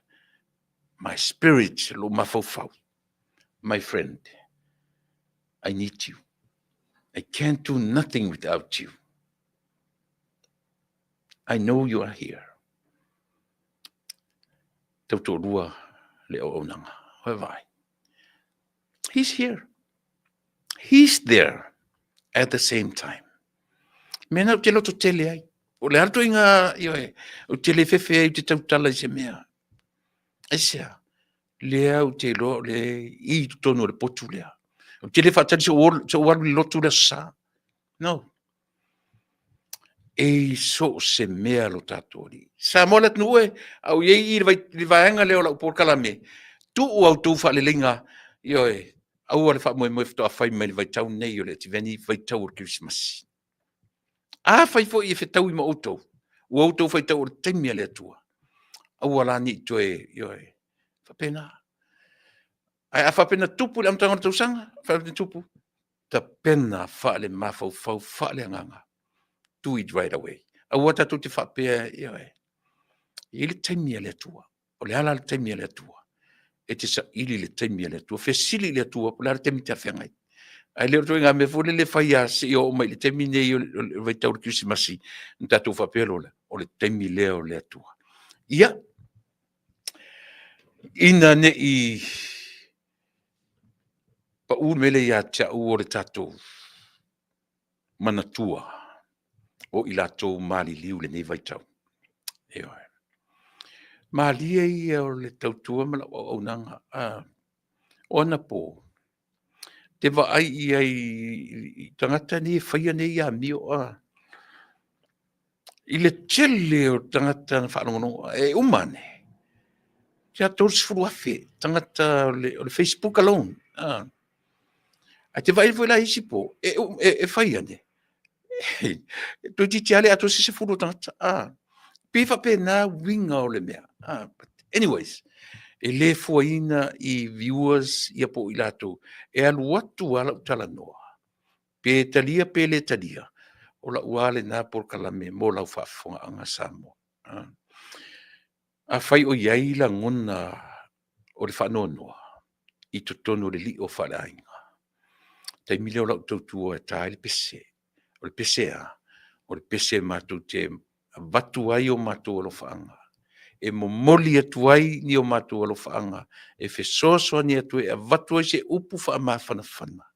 my spirit, lou mafaufau, my friend, I need you. I can't do nothing without you. I know you are here. Tautoalua le auaunaga. Oi vai. He's here. He's there at the same time. Mena ou te loto tele ai. O le ato i ngā, ioe, ou te le fefe ai te tautala i se mea. Aisea, lea ou te iloa o le i totonu o le potu lea. Ou te le faatali se ou alu i le lotu le aso Sa. No. E i so o se mea lo tatou Alii. Samoa le atunuu e, a o i ai i le vaega lea o lau polokalame, tuu a outou faaleleiga, ioe, aua le faamoemoe faatoa fai mai i le vaitau nei o le Ativeni, vaitau o le Kerisimasi. Afai foi e fetaui ma outou, ua outou faitau o le taimi a le Atua, aua la ne i toe, ioe, faapena. Ae a faapea na tupu i le amataga o le tausaga, faapea na tupu, tapena faale-mafaufau, faale-agaga. Do it right away. Aua tatou te faapea, ioe, e i ai le taimi a le Atua. O le a la le taimi a le Atua? E te saili i le taimi a le Atua. Fesili i le Atua, po o le a le taimi talafeagai. Ae le o le ituaiga mea foi lele e fai lava seia oo mai i le taimi nei o le vaitau o le Kerisimasi ona tatou faapea loa lea, o le taimi lea o le Atua. Ia, ina ne i pau le mea lea ia te au o le tatou manatua o i latou maliliu i lenei vaitau. Ioe. Malie ia o le tautua ma lau auaunaga. O anapo, ou te vaai i ai i tagata nei e faia nei amio, i le tele o tagata na faalogologo, e uma ane, ia 30,000 tagata o le Facebook alone. Ae te vaai foi la i isi po, e fai ane, toeitiiti lava le atoa se 10 o tagata. Pei e faapena uiga o le mea. Anyways, e le fuaina i viewers ia po o i latou, e alu atu lava lau talanoa, pe talia pe le talia, o lau lava lena polokalame mo lau faafofogaaga Samoa. Afai o i ai lagona o le faanoanoa i totonu o le lio faaleaiga, taimi lea o lau tautua e ta ai le pese. O le pese e a? O le pese matou te avatu ai o matou alofaaga, e momoli atu ai ni o matou alofaaga e fesoasoani atu ai e avatu ai se upu faamafanafana,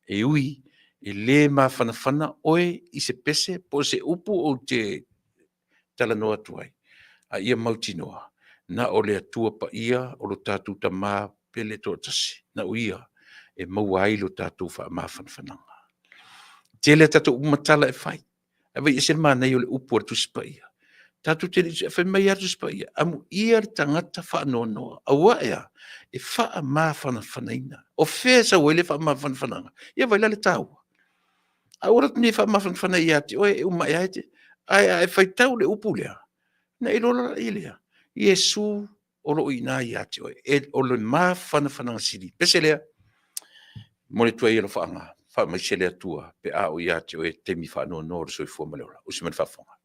e ui e le mafanafana oe i se pese po o se upu ou te talanoa atu ai, a ia mautinoa, na o le Atua Paia o lo tatou Tama pele toatasi, na o Ia e maua ai lo tatou faamafanafanaga. E tele a tatou upu ma tala e fai, ae vaai ese le manaia o le upu a le Tusi Paia. Tatou te le i fai mai lava le Tusi Paia, amuia le tagata faanoanoa, aua e a? E faamafanafanaina. O fea e sau ai le faamafanafanaga? Ia vaai la i le taua? Aua la e te faamafanafana ia te oe e uma ae lava, ae a e faitau i le upu lea, ona e iloa lea, Iesu o lo o i ina ia te oe, o le mafanafanaga sili. Pese lea, momoli atu ai alofaaga, faamaise le Atua pe a oo ia te oe i taimi faanoanoa o le soifua ma le ola. Usi mai le faafofoga.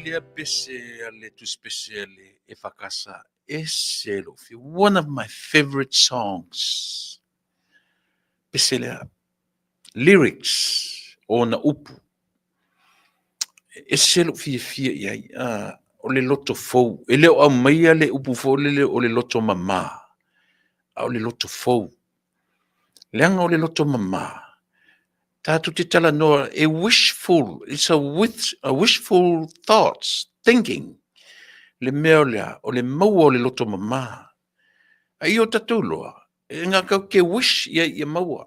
lea pese a le tusipese a le EFKS, ese lou fia, one of my favorite songs. Pese lea, lyrics, ona upu. Ese lou fiafia i ai, o le loto fou. E le o aumaia le upu foi lele o le loto mama, a o le loto fou. Leaga o le loto mama, tatou te talanoa e wishful, it's a, with, a wishful thoughts, thinking, le mea o lea, o le maua o le loto mama. A i o tatou loa, e ngakau ke wish ia ia maua.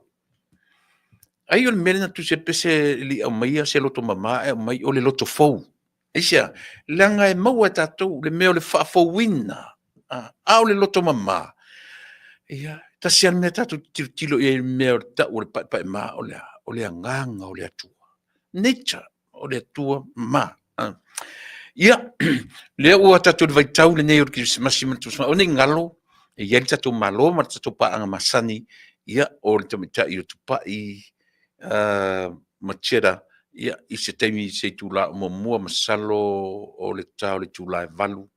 Ai o le mea lena tusi pese li au maia se loto mama e au mai o le loto fou. Aisea, leaga e maua e tatou le mea o le faafouina, a o le loto mama, ia, tasi lava le mea tatou te tilotilo i ai i le mea o le tau o le paepaemaa, o le a? O le agaga o le Atua. Nature o le Atua ma. Ia, lea ua tatou i le vaitau lenei o le Kerisimasi ma le Tausaga, o nei galo, e i ai le tatou Malo ma le tatou paaga masani, ia, o le tamaitai o Tupai, ma Cheddar, ia, i se taimi i se itula o muamua, masalo o le ta o le itula e 8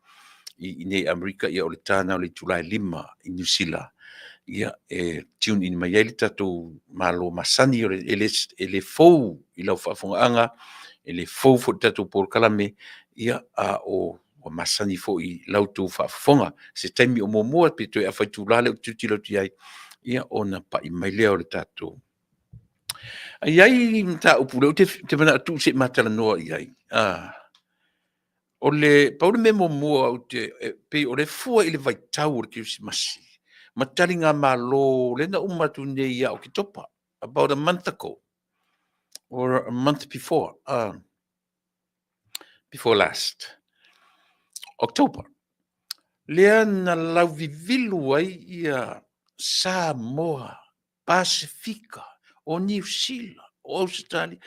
i inei Amerika, ia o le ta na o le itula e 5 i Niu Sila, ia, e tune in mai ai le tatou Malo masani, o le, e le, e le fou i lau faafofogaaga, e le fou foi le tatou polokalame, ia, a o ua masani foi i la outou faafofoga. Se taimi o muamua pe toe afa itula lea ou te tilotilo atu i ai, ia, ona pai mai lea o le tatou. A i ai mataupu lea ou te manao tuu se i ma talanoa i ai. O le, pau le mea muamua ou te, e, pei o le fua i le vaitau o le Kerisimasi, ma taligamalo lea na uma atu nei ia Oketopa, about a month ago, or a month before, before last, October. Lea na lauvivilu ai ia Samoa, Pasefika, o Niu Sila, o Ausetalia,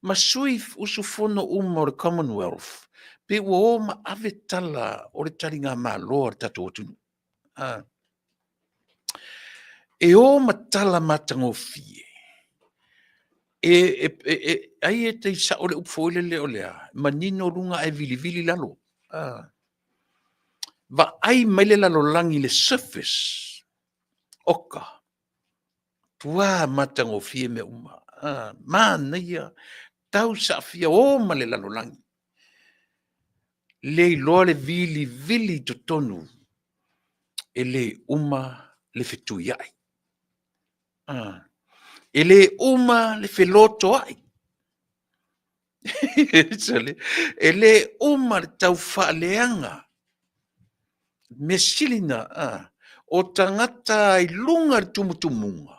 ma sui usufono uma o le Commonwealth, pe ua o ma ave tala o le taligamalo a le tatou atunuu. E o ma tala matagofie, e, e, e, e, ai e tai sao le upu foi lele o lea, manino luga ae vilivili lalo. Vaai mai le lalolagi i le surface, oka, tua matagofie mea uma. Manaia, tau saafia o ma le lalolagi. Le iloa le vilivili i totonu e le uma le fetuiai. E le uma le felotoai. E le uma le tau faaleaga. Mea sili na, o tagata i luga i le tumutumuga,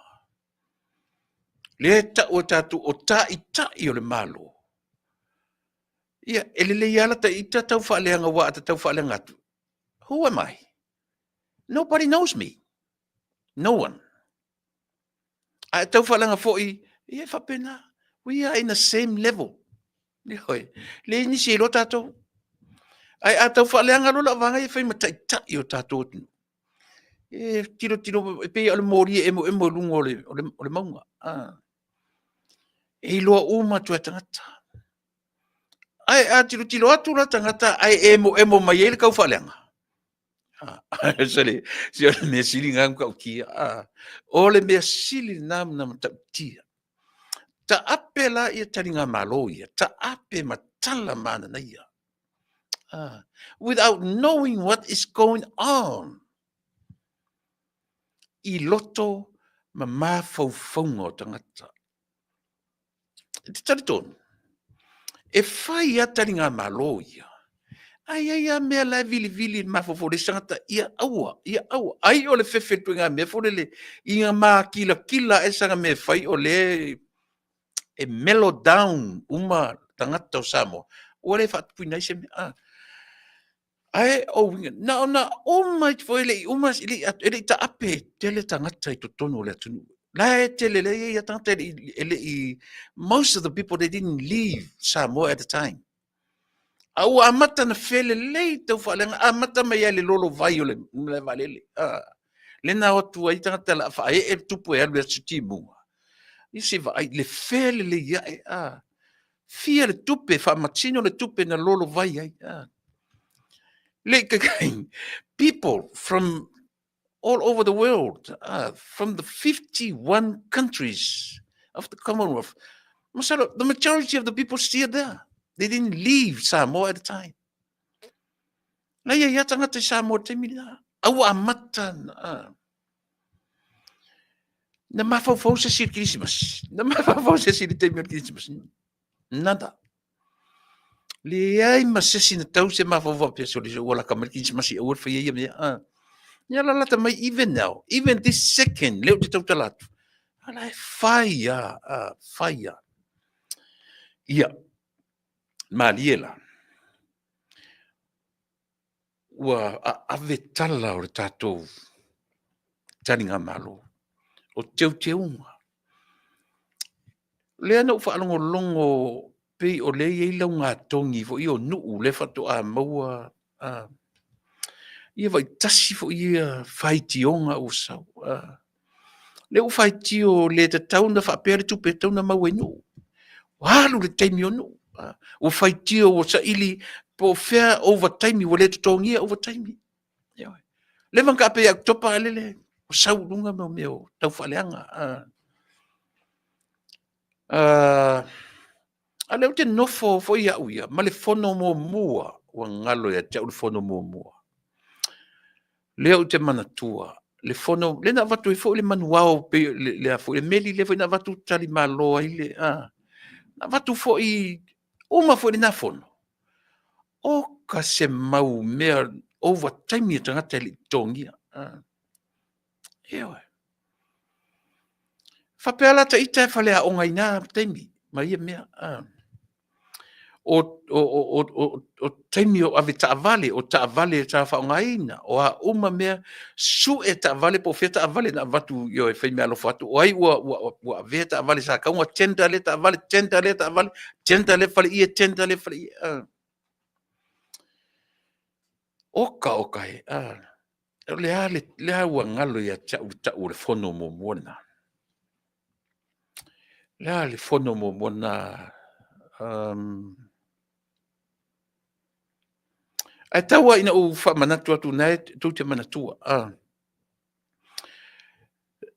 lea e tau e tatou o taitai o le Malo, ia, e lelei lava lata ita tau faaleaga aua a ta tau faaleaga atu, who am I? Nobody knows me. No one. A e tau faaleaga foi, ia e faapena. We are in the same level. Ioe. Leai nisi e iloa tatou. Ae a tau faaleaga loa lau vaega ia fai ma taitai o tatou atunuu. E tilotilo, e pei o le moli e emoemo i luga o le, o le, o le mauga. Ah. E iloa uma atu e tagata. Ae a tilotilo atu la tagata ae emoemo mai ai le tau faaleaga. Ah, sole, si o le mea sili ngā matautia. Ah, o le mea sili nā na matautia. Taape la ia taligamalo ia, taape ma tala mananaia. Ah, without knowing what is going on. I loto ma mafaufauga o tagata. E te talitonu, e fai a taligamalo ia, ae i ai a mea la e vilivili i le mafaufau o le isi tagata, ia aua, ia aua. Ai o le fefe i le ituaiga mea foi lele, ina makilakila ae sana mea e fai o lea e mellow down uma tagata o Samoa, ua le faatupuina ai se mea. Ah. Ae o uiga, na ona uma atu foi, e le i uma, e le i, e le i taape tele tagata i totonu o le atunuu. La e tele, la e i ai tagata e le i, e le i, most of the people, they didn't leave Samoa at the time. A ua amata na felelei tau faaleaga, amata mai ai le lolo vai o le malae vaalele. Ah, le na o atu ai tagata la faaee le tupu e alu i aso timuga. Ia se vaai, le felelei ae, ah. Fia le tupe, faamatino le tupe na lolovai ai. Le people from all over the world, from the 51 countries of the Commonwealth. Masalo, the majority of the people still there. They didn't leave Samoa at the time. Na ia ia tangata i Samoa te taimi la. Aua amata na. Na mafaufau se si Kirisimasi. Na mafaufau se si le taimi o le Kirisimasi. Nada. Leai ma se isi na tau se mafaufau faapea sole ua laka mai le Kirisimasi aua le faia ia mea. Ah. Ia lalata mai even now, even this second, lea ou te tautala atu. Ala e fai a, ah, fai a. Ia, malie la. Ua ave tala o le tatou taligamalo, o teuteuga. O lea na ou faalogologo pei o lea e i ai laugatogi foi ia o nuu lea faatoa maua ia vaitasi foi ia faitioga ua sau. Lea ua faitio le tatau ona faapea le tupe e tatau ona maua i nuu. Ua alu le taimi o nuu. Ua faitio ua saili po o fea ovataimi ua le totogia ovataimi. Ioe. Leva ona taape ia Oketopa a lele ua sau i luga mo mea o taufaaleaga. A lea ou te nofo foi au ia ma le fono muamua, ua galo ia te au le fono muamua. Lea ou te manatua le fono lea na avatu ai foi le manuao pei le, le, foi, le meli lea foi na avatu talimalo ai le a na avatu foi uma foi lena fono. Oka se mau mea ovataimi a tagata e le i totogia. Ioe. Faapea la ta ita e faleaoga i na taimi ma ia mea. O taimi o ave taavale, o taavale sa faaaogaina, o a uma mea, sue taavale po o fea taavale na avatu ioe, fai meaalofa atu, o ai ua avea taavale sa tatau ona tender lea taavale, tender lea taavale, tender lea faleie, tender lea faleie. Oka oka e, o le a le a ua galo ia te au le tau o le fono muamua lena. O le a le fono muamua lena? Ae tau lava ina ou faamanatu atu na e tou te manatua.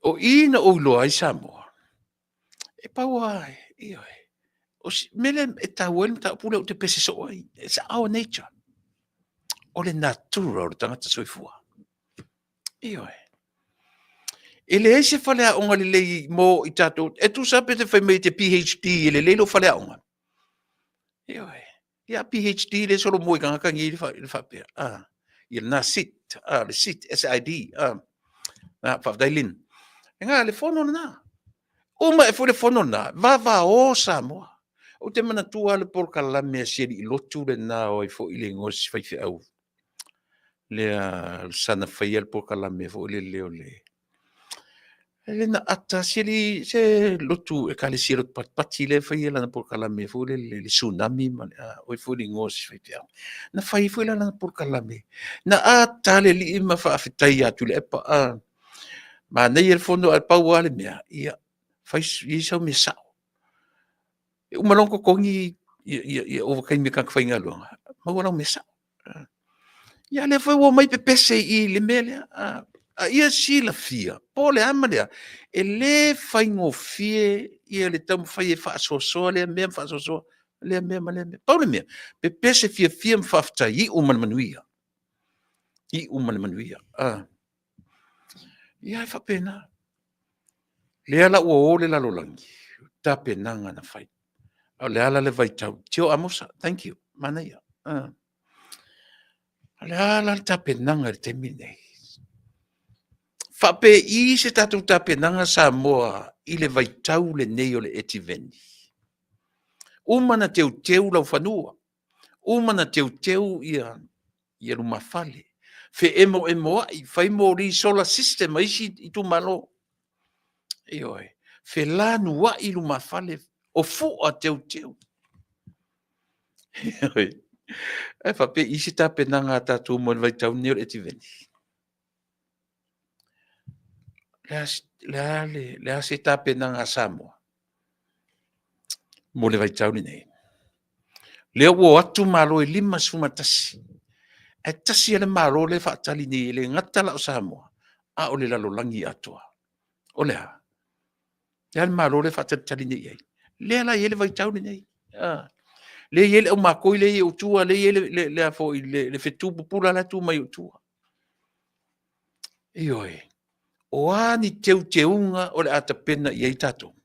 O i na ou iloa ai Samoa, e pau lava, ioe, o si mea lea e taua ai le mataupu lea ou te pese soo ai, it's our nature. O le natura o le tagata soifua. Ioe. E leai se faleaoga lelei mo i tatou. E tusa pe te fai mai e te PhD e lelei lou faleaoga. Ioe. Ia PhD le solomua i tagata nei le faapea. Ah, ia lena sit, ah, le sit, S-I-D. Ah, ah, faafetai Lin. E ngā, le fono lena. Uma e foi le fono lena, vavao Samoa. Ou te manatua le polokalame a si alii lotu lena o ai foi le igoa o si faifeau. Lea sana faia le polokalame foi lele o le le na ata si alii se lotu ekalesia lotu patipati lea e faia lana polokalame foi lele le tsunami ma le a o ai foi le igoa o si faifeau. Na fai foi la lana polokalame na ata le alii ma faafetai ia Tuilaepa a manaia le fono ae pau lava le mea ia fai i ai sau mea sao. E uma loa ona totogi ia ovataimi o tagata faigaluega, maua lau mea sao. Ia lea foi ua omai pepese i le mea lea. A ia silafia, po o le a ma le a, e le faigofie ia le taumafai e faasoasoa lea mea ma faasoasoa lea mea ma lea mea. Pau le mea, pepese fiafia ma faafetai, iu ma le manuia. Iu ma le manuia. Ia e faapena. Lea la ua o le lalolagi, tapenaga na fai. A o le a la le vaitau? Tio Amosa, thank you, manaia. O le a la le tapenaga i le taimi lenei? Faapei se tatou tapenaga Samoa i le vaitau lenei o le etiveni? Uma na teuteu lau fanua, uma na teuteu ia ia lumafale, feemoemoai, fai moli solar system a isi itumalo. Ioe, felanuai lumafale, o fua teuteu. Ioe, ae faapea i se tapenaga a tatou mo le vaitau lenei o le etiveni. Le a se tapenaga a Samoa mo le vaitau lenei? Lea ua o atu Malo e 51, ae tasi lava le Malo lea e faatali nei, e le gata la o Samoa, a o le lalolagi atoa. O le a? O le a le Malo lea e faatalitali nei i ai? Lea la e i ai le vaitau lenei. Lea e i ai le aumakoi lea e i ou tua, lea e i ai le, foi, le fetu pupula la e tu mai ou tua. Ioe. O a ni teuteuga o le a tapena i ai tatou?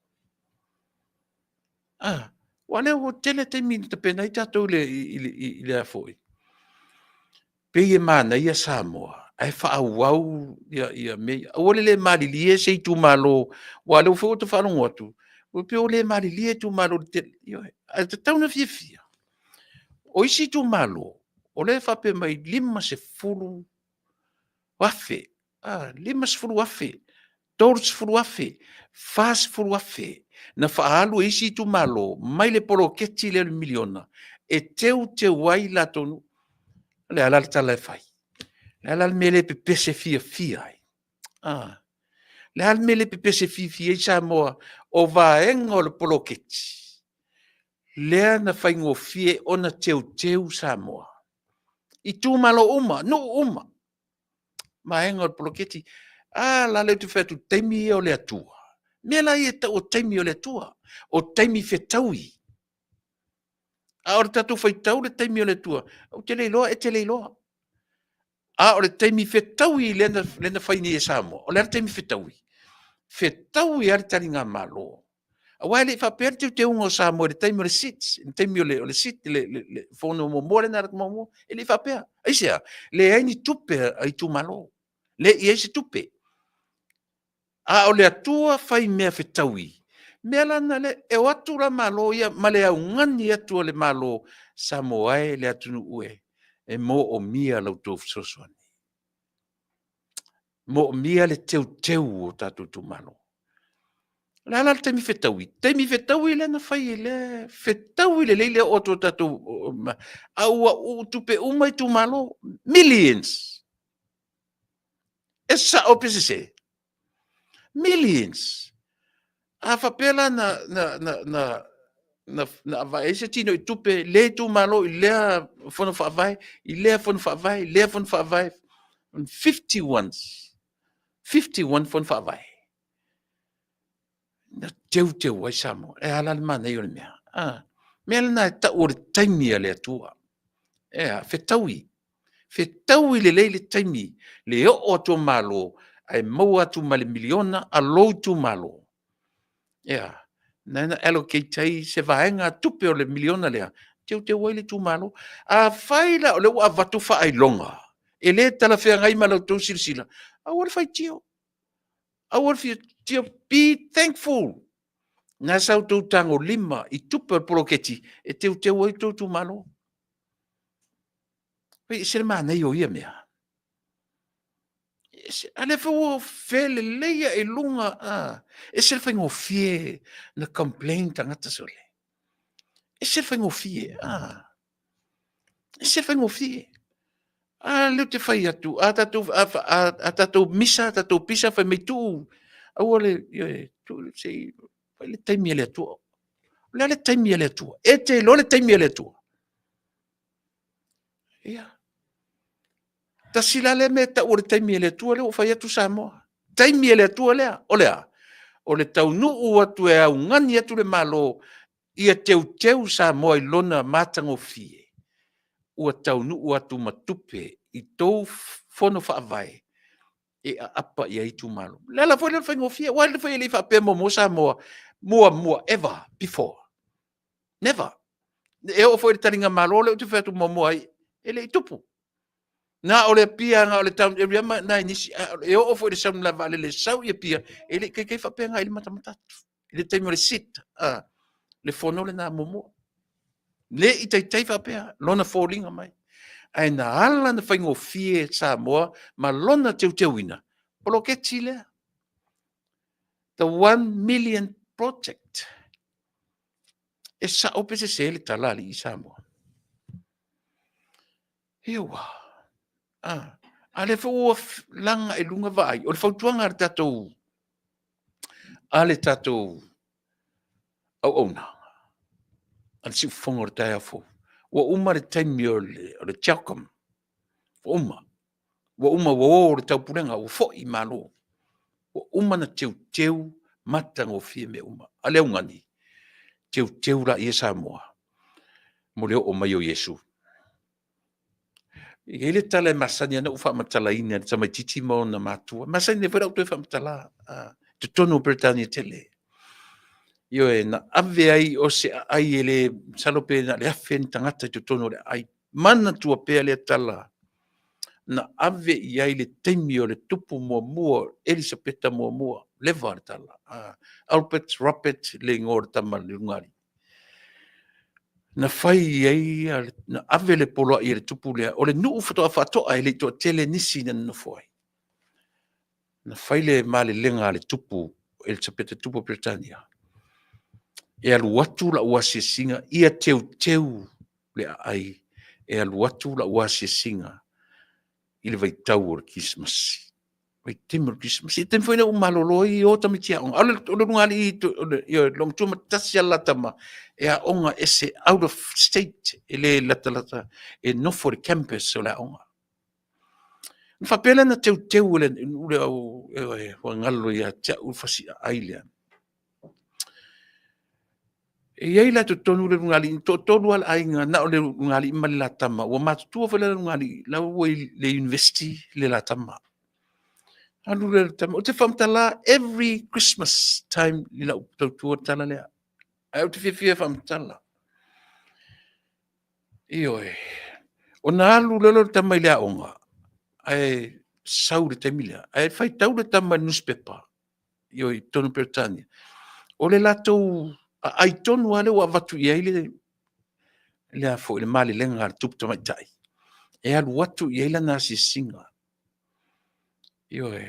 Ah, aua o lea ua tele taimi na tapena ai tatou i le a foi, pei e manaia Samoa ae faaauau ia mea ia. Aua le le malilie se itumalo, aua o lea foi ua ta faalogo atu, e pei ua le malilie itumalo i le tele. Ioe, ae tatau ona fiafia. O isi itumalo, o lea e faapea mai e 50,000, 50,000, 30,000, 40,000 na faaalu e isi itumalo mai le poloketi lea o le miliona e teuteu ai latou nuu. O le a la le tala e fai? O le a la le mea e le pepese fiafia ai? A? O le a le mea e le pepese fiafia ai Samoa o vaega o le poloketi lea na faigofie ona teuteu Samoa, itumalo uma, nuu uma, vaega o le poloketi. A la lea ou te fai atu o taimi ia o le Atua. O mea la ia e tau o taimi o le Atua, o taimi fetaui. A o le tatou faitau i le taimi o le Atua, ou te le iloa, e te le iloa. A o le taimi fetaui lea na fai nei e Samoa, o le a le taimi fetaui? Fetaui lava le taligamalo. Aua e le i faapea le teuteuga o Samoa i le taimi o le SIDs, le taimi o le SIDs, le fono muamua lea na alu atu muamua, e le i faapea. Aisea? Leai ni tupe a itumalo, leai se tupe. A o le Atua fai mea fetaui, mea la na lea, e o atu la Malo ia ma le augani atu a le Malo, Samoa e le atunuu e, e moomia la outou fesoasoani. E moomia le teuteu o tatou itumalo. O le a la le taimi fetaui? Taimi fetaui lea na fai e le fetaui lelei le oo atu o tatou, a ua uu tupe uma itumalo, millions. E sao pe sese? Millions. A faapea la na aveai se tinoitupe i lea itumalo i lea fono faavae, i lea fono faavae, i lea fono faavae, 51, 51 fono faavae na teuteu ai Samoa. E a la le manaia o le mea? A, mea lena e tau o le taimi a le Atua. E a? Fetaui, fetaui lelei le taimi, le oo atu o Malo ae maua atu ma le miliona a lou itumalo. E a? Na na allocate ai se vaega tupe o le miliona lea, teuteu ai le itumalo. Afai la o lea ua avatu faailoga, e le talafeagai ma la outou silasila, aua le faitio, aua le faitio, be thankful. Na sa outou tagolima i tupe o le poloketi e teuteu ai le tou itumalo. E ese le manaia o ia mea. A lea foi ua felelei lava i luga, a, e ese le faigofie ona complain tagata sole. E ese le faigofie, a, ese le faigofie. A lea ou te fai atu, a tatou misa a tatou pisa fai mai tuu, aua le, ioe, tuu se i fai le taimi a le Atua. O le a le taimi a le Atua? E te iloa le taimi a le Atua? Ia. Tasi la lea mea e tau o le taimi a le Atua lea ua fai atu Samoa. Taimi a le Atua lea, o le a? O le taunuu atu e augani atu le Malo ia teuteu Samoa i lona matagofie, ua taunuu atu ma tupe i tou fono faavae e aapa i ai itumalo. O le ala foi lea o le faigofie, aua foi e le i faapea muamua Samoa, muamua, ever before, never. E oo foi i le taligamalo lea ou te fai atu muamua ai, e le i tupu. Na o le Apia, na o le town area ma nai nisi, e oo foi i le sau malae vaalele e sau i Apia, e le i taitai faapena i le matamata atu. I le taimi o le sit, le fono lena muamua. Le i taitai faapea lona foliga mai. Ae na ala ona faigofie Samoa ma lona teuteuina, poloketi lea. The 1 million project. E sao pe sese le tala a alii Samoa? Ioa. Ah, a lea foi ua laga i luga vaai, o le fautuaga a le tatou auauna, a le siufofoga o le taeao fou. Ua uma le taimi o le, o le CHOGM. Ua uma. Ua uma ua o le taupulega, ua foi i Malo. Ua uma na teuteu matagofie mea uma. A le augani, teuteu laia Samoa mo le oo mai o Iesu. E i ai le tala e masani ona ou faamatalaina e le tamaitiiti ma ona matua. E masani nei foi la ou toe faamatala totonu o Peretania tele. Ioe, na ave ai o se aai e le masalo pe na o le 1000 ni tagata i totonu o le aai. Manatua pea lea tala na ave i ai le taimi o le tupu muamua Elisapeta muamua, leva le tala. Albert Robert le igoa o le tama le ulugalii. Na fai ai, na ave le poloai e le tupu lea, o le nuu faatoa faatoa e le i toatele nisi na nonofo ai. Na fai le malelega a le tupu Elisapeta tupu o Peretania, e alu atu lau asiasiga ia teuteu le aai, e alu atu lau asiasiga i le vaitau o le Kerisimasi. Vaitaimi o le Kerisimasi. I le taimi foi lea ua malolo ai o tamaiti aoga. A o le ulugalii ioe, le loomatua ma tasi lava le la tama e aoga ese out of state, e le latalata, e nofo i le campus o le aoga. Ona faapea lea ona teuteu e le nuu lea, ioe, ua galo ia te au le fasi aai lea. E i ai la i totonu le ulugalii, e toatolu lava le aiga, na o le ulugalii ma le la tama, ua matutua foi la le ulugalii, la ua i le University le la tama. Alu lea o le tama, ou te faamatala every Christmas time i lau tautua le tala lea, ae ou te fiafia e faamatala. Ioe, ona alu loa lea o le tama i le aoga, ae sau i le taimi lea, ae faitau le tama i le nusipepa i totonu o Peretania, o le latou aai tonu lava lea ua avatu i ai le a foi le malelega a le tupu tamaitai, e alu atu i ai lana asiasiga. Ioe,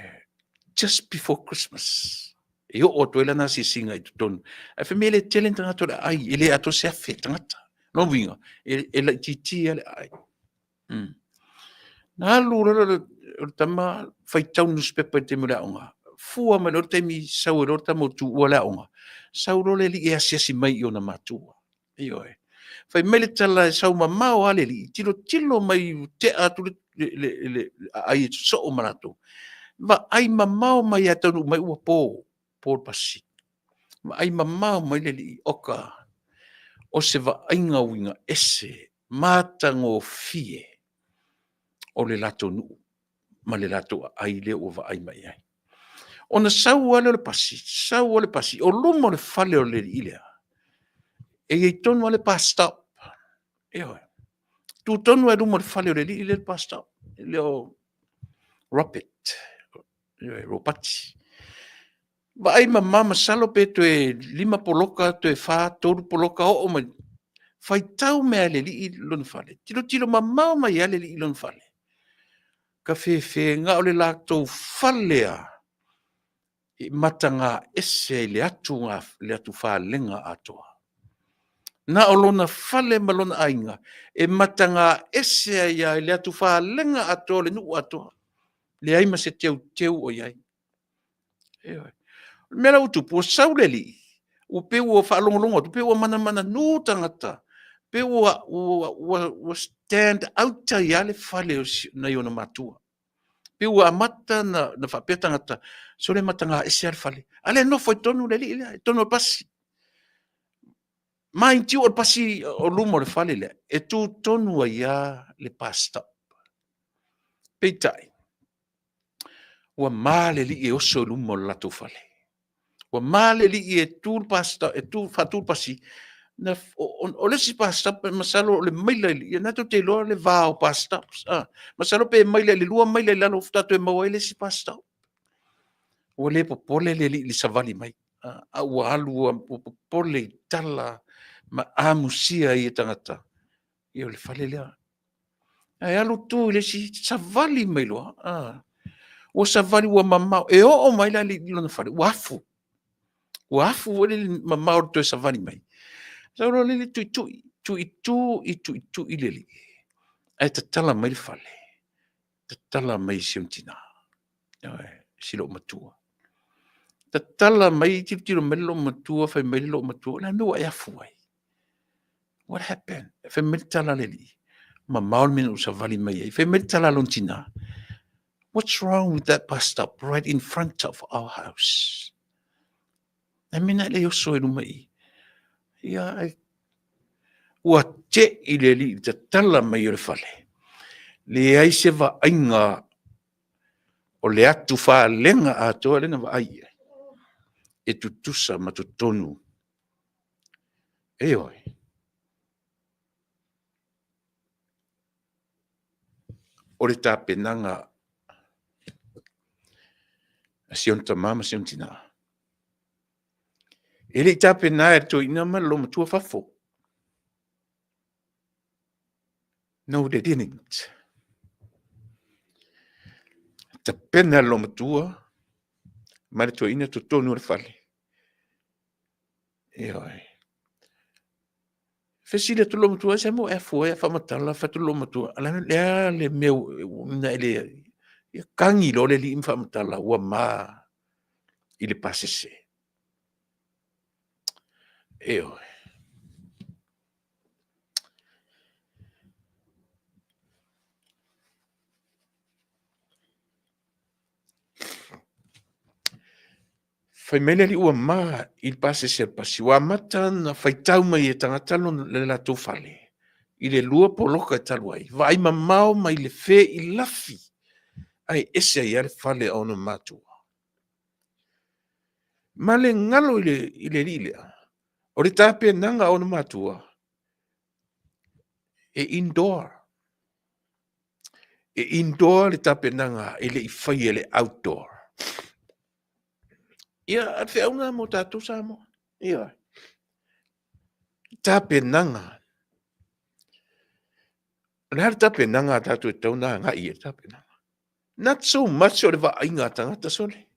just before Christmas e oo atu ai lana asiasiga i totonu. Ae fai mai e le tele ni tagata o le aai, e le atoa se 1000 tagata. Lona uiga, e laitiiti lava le aai. Na alu loa lea o le tama faitau nusipepa i le taimi o le aoga, fua mai loa le taimi sau ai loa le tama ua tuua le aoga, sau loa le alii e asiasi mai i ona matua. Ioe. Fai mai le tala e sau mamao lava le alii, tilotilo mai ua tea atu le aai e sosoo ma latou, vaai mamao mai lava e taunuu mai ua po, po le pasi. Vaai mamao mai le alii, oka, o se vaaiga uiga ese, matagofie o le latou nuu ma le latou aai lea ua vaai mai i ai. Ona sau lava lea o le pasi, sau lava le pasi, o luma o le fale o le alii lea, e i ai tonu lava le bus stop. Ioe. Tu tonu lava i luma o le fale o le alii lea le bus stop, lea o Robert, ioe, Ropati. Vaai mamao masalo pe toe 5 poloka toe 4, 3 poloka oo mai. Faitau mai lava e le alii lona fale. Tilotilo mamao mai lava le alii i lona fale. Tafefe na o le latou fale lava e mataga ese ai i le atufalega atoa. Na o lona fale ma lona aiga e mataga ese ai lava i le atufalega atoa o le nuu atoa. Leai ma se teuteu o i ai. Ioe. O le mea la ua tupu, ua sau le alii, ua pei ua faalogologo atu, pei ua manamananu tagata, pei ua stand out ai lava le fale o nai ona matua. Pei ua amata ona faapea tagata, sole e mataga ese lava le fale. A lea e nofo ai tonu le alii lea i totonu o le pasi. Mind you o le pasi o luma o le fale lea, e tu tonu ai lava le bus stop. Peitai, ua ma le alii e oso i luma o le latou fale. Ua ma le alii e tu le bus stop, e tu, faatu le pasi, na, o le isi bus stop, masalo o le maila, ia na tou te iloa le va o bus stops, masalo pe maila i le 2 maila i lalo faatoa toe maua ai le isi bus stop. Ua le popole le alii i le savali mai, a ua alu ua popole i tala ma amusia ai e tagata, ia o le fale lea. Ae alu tu i le isi, savali mai loa, ua savali ua mamao, e oo mai la i lona fale, ua afu. Ua afu foi le mamao o le toe savali mai. Sau loa le tuitui, tuitu i tuitui le alii, ae tatala mai le fale, tatala mai si ona tina, si loomatua. Tatala mai, tilotilo mai le loomatua, fai mai le loomatua, o le a le mea ua e afu ai? What happened? Fai mai le tala a le alii, mamao le mea na ou savali mai ai. Fai mai le tala a lona tina, What's wrong with that bus stop right in front of our house? E mea na e le oso i luma i. Ia, ai, ua te i le alii i le tatala mai o le fale. Leai se vaaiga o le atu falega atoa lea na vaai i ai e tutusa ma totonu. Ioe. O le tapenaga a si ona tama ma si ona tina. E le i tapena e le toeaina ma le loomatua fafo. No, they didn't. Tapena le loomatua ma le toeaina totonu o le fale. Ioe. Fesili atu le loomatua, se mo e afua e faamatala, fai atu le loomatua, le a le mea na e le ia kagi loa le alii ma faamatala ua ma i le pasese. Ioe. Fai mai le alii ua ma i le pasese a le pasi, ua amata ona faitau mai e tagata le latou fale i le 2 poloka e talu ai, vaai mamao mai le feilafi ae ese ai lava le fale a ona matua. Ma le galo i le alii lea, o le tapenaga a ona matua e indoor. E indoor le tapenaga e le i faia le outdoor. Ia, a le feau lena mo tatou Samoa. Ia, tapenaga. O le a le tapenaga a tatou e tatau ona agai i ai le tapenaga? Not so much o le vaaiga a tagata sole.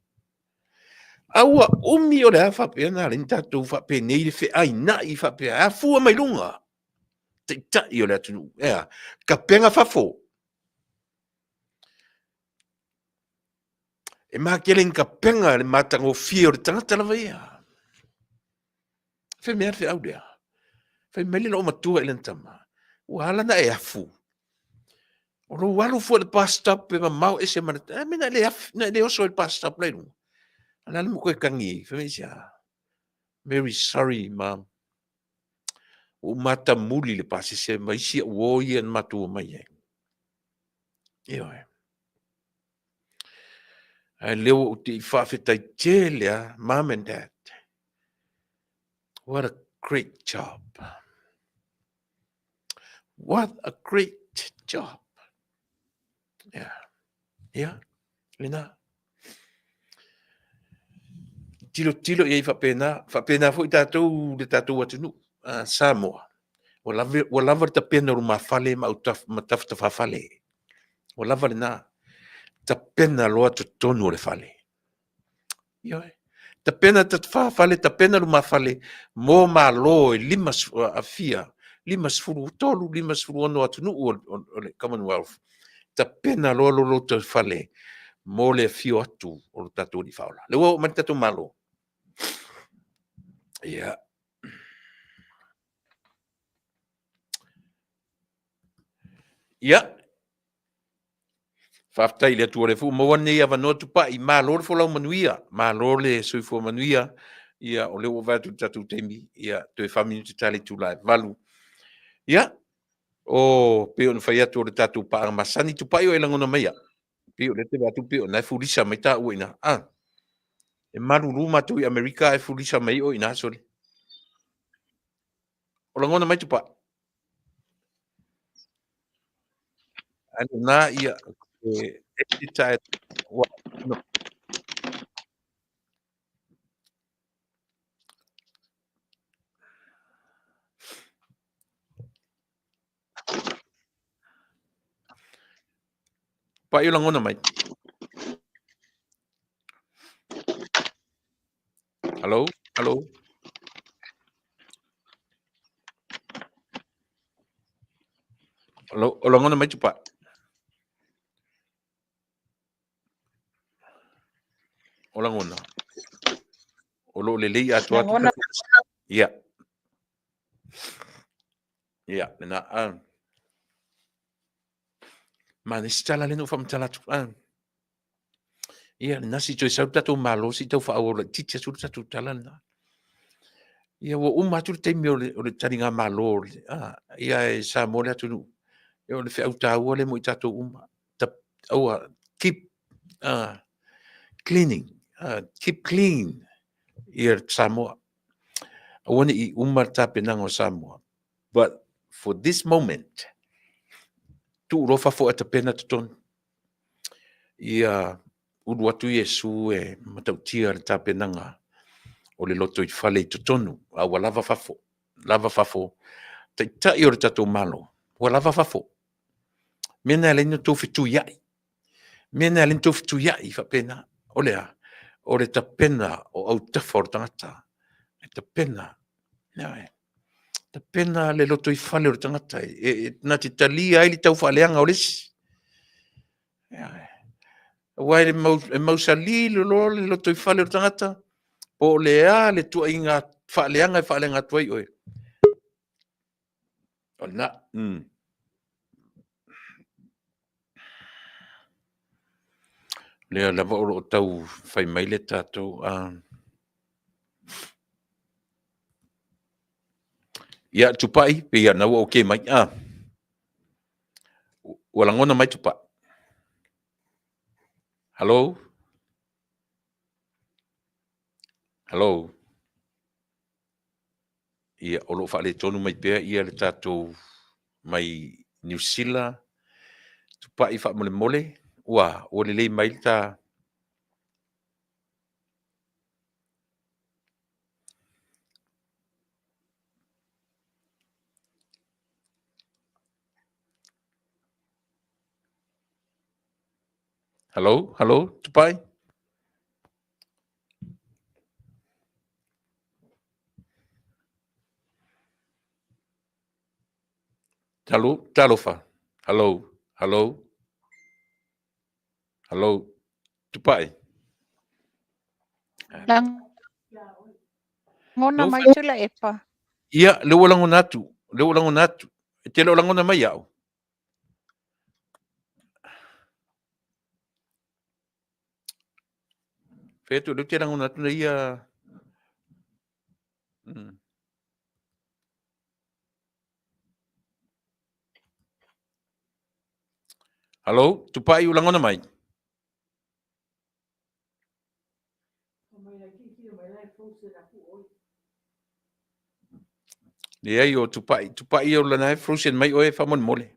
A ua umi o le a faapea na ala ai ona tatou faapenei le feainai faapea, e afua mai luga, taitai o le atunuu, e a, tapena fafo. E makele ni tapena le matagofie o le tagata lava ia. Fai mea le feau lea. Fai mai le loomatua i lana tama, ua ala ona e afu. O lou alu fua i le bus stop e mamao ese ma le... A mea na e le afu, na e le oso i le bus stop la i luga. A o le a le mea ua toe tagi ai? Fai mai aisea? Very sorry, mom. Ua ou matamuli i le pasese ma isi au uo ia na matou omai ai. Ioe. Ae lea ua ou te i faafetai tele lava, mom and dad. What a great job. What a great job. Yeah. Yeah. Lena. Tilotilo i ai faapena, faapena foi tatou le tatou atunuu, Samoa. Ua lava, ua lava le tapena o lumafale ma autaf, ma tafatafafale. Ua lava lena. Tapena loa totonu o le fale. Ioe. Tapena tafafale, tapena lumafale mo Malo e lima afia, 53, 56 atunuu o le Commonwealth. Tapena loa lo loutou fale mo le afio atu o lo tatou Alii Faaola. Lea ua oo mai le tatou Malo. Ia. Ia, faafetai i le Atua o lea foi ua maua lenei avanoa Tupai, malo le folau manuia, malo le soifua manuia. Ia, o lea ua vaai atu i le tatou taimi, ia, toe 4 minute ta le itula e 8. Ia, o, pei ona fai atu o le tatou paaga masani, Tupai o e lagona maia, pei o lea e te vaai atu pei o lena e fulisa mai taua i ina. Ah, e malulu matou i Amerika ae fulisa mai oe i ina, sole. O lagona mai Tupai. Ae lena ia e edit ae ua no. Pai o lagona mai. Hello, hello. O lagona mai Tupai. O lagona. O lo o lelei atoa atu. Lagona. Ia. Ia, lena. A. Ma le isi tala lea na ou faamatala atu. A. Ia, lena se i toe sau le tatou Malo se i tau faaauau laitiiti atu le tatou tala lena. Ia, ua uma atu le taimi o le, o le taligamalo, a, ia e Samoa le atunuu. Ia, o le feau taua lea mo i tatou uma. Ta, aua, keep cleaning, keep clean ia Samoa. Aua ne i uma le tapenaga o Samoa. But for this moment, tuu loa fafo ae tapena totonu. Ia ulu atu Iesu e matautia le tapenaga o le lotoifale i totonu, a ua lava fafo, lava fafo. Taitai o le tatou Malo, ua lava fafo. Mea na e ala ai ona outou fetuiai. Mea na e ala ai ona outou fetuiai faapena. O le a? O le tapena o autafa o le tagata. E tapena, ioe, tapena le lotoifale o le tagata e na te talia ai le taufaaleaga o le isi. Ioe. Aua e mausali loa le lotoifale o le tagata, po o le a le tuuaiga faaleaga e faaleaga atu ai oe. O lena. Lea lava o lo o tau fai mai le tatou Ia, Tupai, pei lava o lena ua okay mai. Ua lagona mai Tupai? Hello? Hello? Ia, o lo o faaletonu mai pea ia le tatou mai Niu Sila, Tupai faamolemole, ua, ua lelei mai le ta... Hello, hello, Tupai? Talo, talofa. Hello, hello. Hello, Tupai. Lagona mai Tuilaepa. Ia, lea ua lagona atu, lea ua lagona atu. E te le o lagona mai au. Fai atu, lea ou te lagona atu na ia... Hello, Tupai, ua lagona mai? Leai, o Tupai, Tupai o lana e frozen mai oe faamolemole.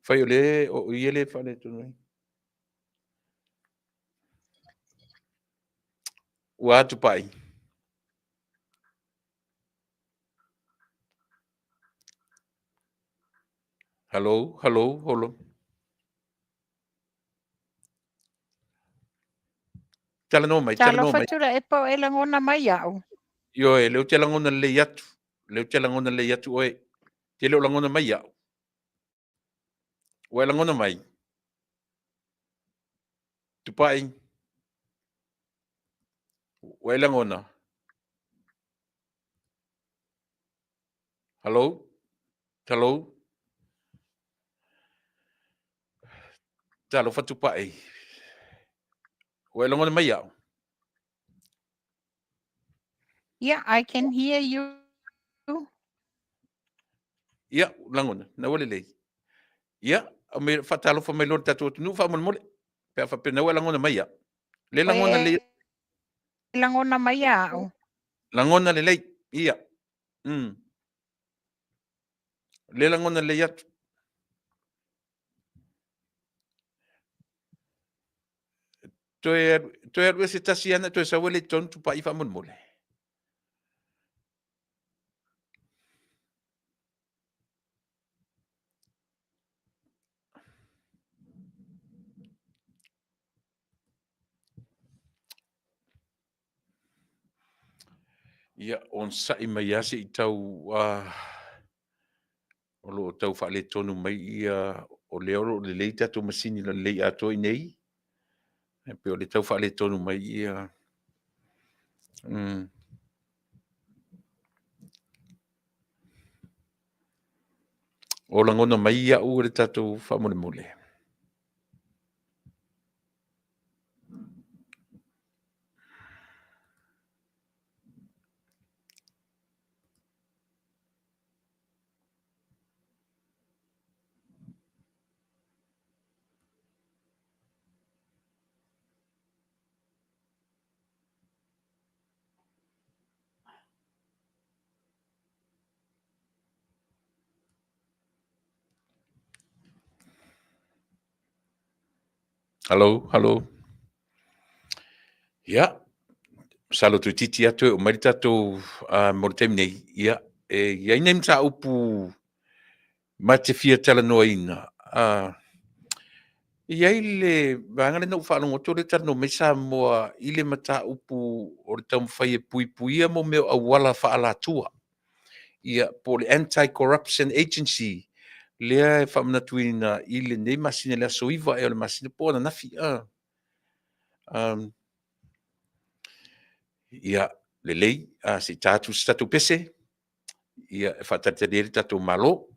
Fai o le, o ia le faaletonu ai. Ua a Tupai? Hello, hello, hello. Talanoa mai, talanoa mai. Talofa Tuilaepa o e lagona mai au. Ioe, lea ou te lagona lelei atu. Lea ou te lagona lelei atu oe. Te le o lagona mai au. Ua e lagona mai? Tupai. Ua e lagona? Hello? Hello? Talofa Tupai. Ua e lagona mai au? Yeah, I can hear you. Ia, lagona, na ua lelei. Ia, me faatalofa mai loa le tatou atunuu faamolemole. Pe a faapea na ua e lagona mai au. Le lagona lelei. Lagona mai au. Lagona lelei. Ia. Le lagona lelei atu. Toe toe alu ese tasi ana toe sau le tonu tupai faamolemole. Ia, onosai mai lava se i tau o lo o tau faaletonu mai ia, o lea o lo o lelei tatou masini lelei atoa i inei, e pei o le tau faaletonu mai ia. O lagona mai iaʻu e le tatou faamolemole. Hello, hello. Ia, masalo toeitiiti atu e oo mai le tatou mo le taimi nei, ia, e i ai nai mataupu ma te fia talanoaina. E i ai le vaega lea na ou faalogo atu o lea e talanoa mai Samoa i le mataupu o le taumafai e puipuia mo mea o auala faaalatua. Ia, po o le Anti-Corruption Agency lea e faamanatuina i lenei masina i le aso 9 ea o le masina po o ananafi. Ia, lelei, se i ta atu se tatou pese ia, e faatalitali ai le tatou Malo.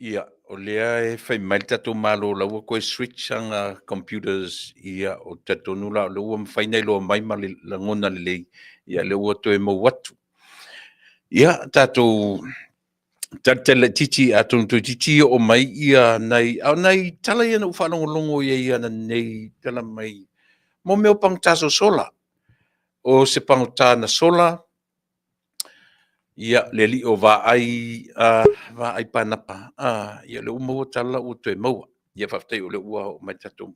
Ia, o lea e fai mai le tatou Malo o la ua toe switch ana computers, ia ou te talitonu la o lea ua mafai ona iloa mai ma le lagona lelei, ia lea ua toe maua atu. Ia, tatou talitali laitiiti atonu toeitiiti oo mai ia nai, a o nai tala ia na ou faalogologo i ai ananei, tala mai mo mea o pagota sosola. O se pagota na sola, Ia, le alii o Vaai, Vaai Panapa, ia o lea ua maua tala ua toe maua. Ia faafetai o lea ua oo mai tatou.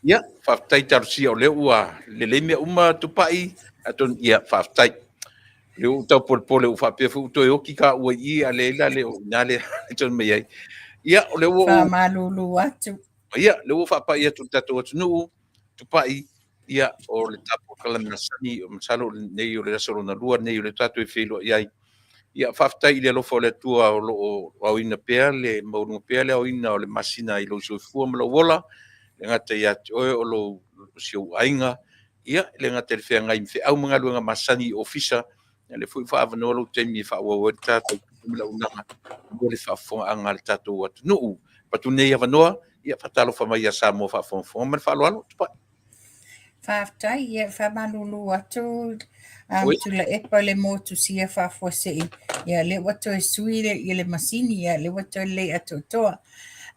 Ia, faafetai talosia o lea ua lelei mea uma Tupai, atonu, ia faafetai. O lea ua tau polepole ua faapea foi ua toe oti taua i i, a leai la le o i ina le tonu mai ai. Ia, o lea ua ou... Faamalulu atu. Ia, lea ua faapai atu i le tatou atunuu, Tupai, ia, o le tatou polokalame masani, masalo o lenei o le aso lona lua lenei o lea tatou te feiloai ai. Ia, faafetai i le alofa o le Atua o lo o aoina pea le maualuga pea le aoina o le masina i lou soifua ma lou ola, e le gata ia te oe o lou si ou aiga, ia, e le gata i le feagai ma feau ma galuega masani i ofisa, ia lea foi ua faaavanoa lou taimi e faaauau ai le tatou auaunaga mo le faafofogaaga a le tatou atunuu. Avatu lenei avanoa, ia faatalofa mai ia Samoa faafogafoga ma le faaaloalo. Tupai. Faafetai, ia faamalulu atu Tuilaepa le motusia faafuasei, ia lea ua toe sui le, ia le masini, ia lea ua toe lelei atoatoa.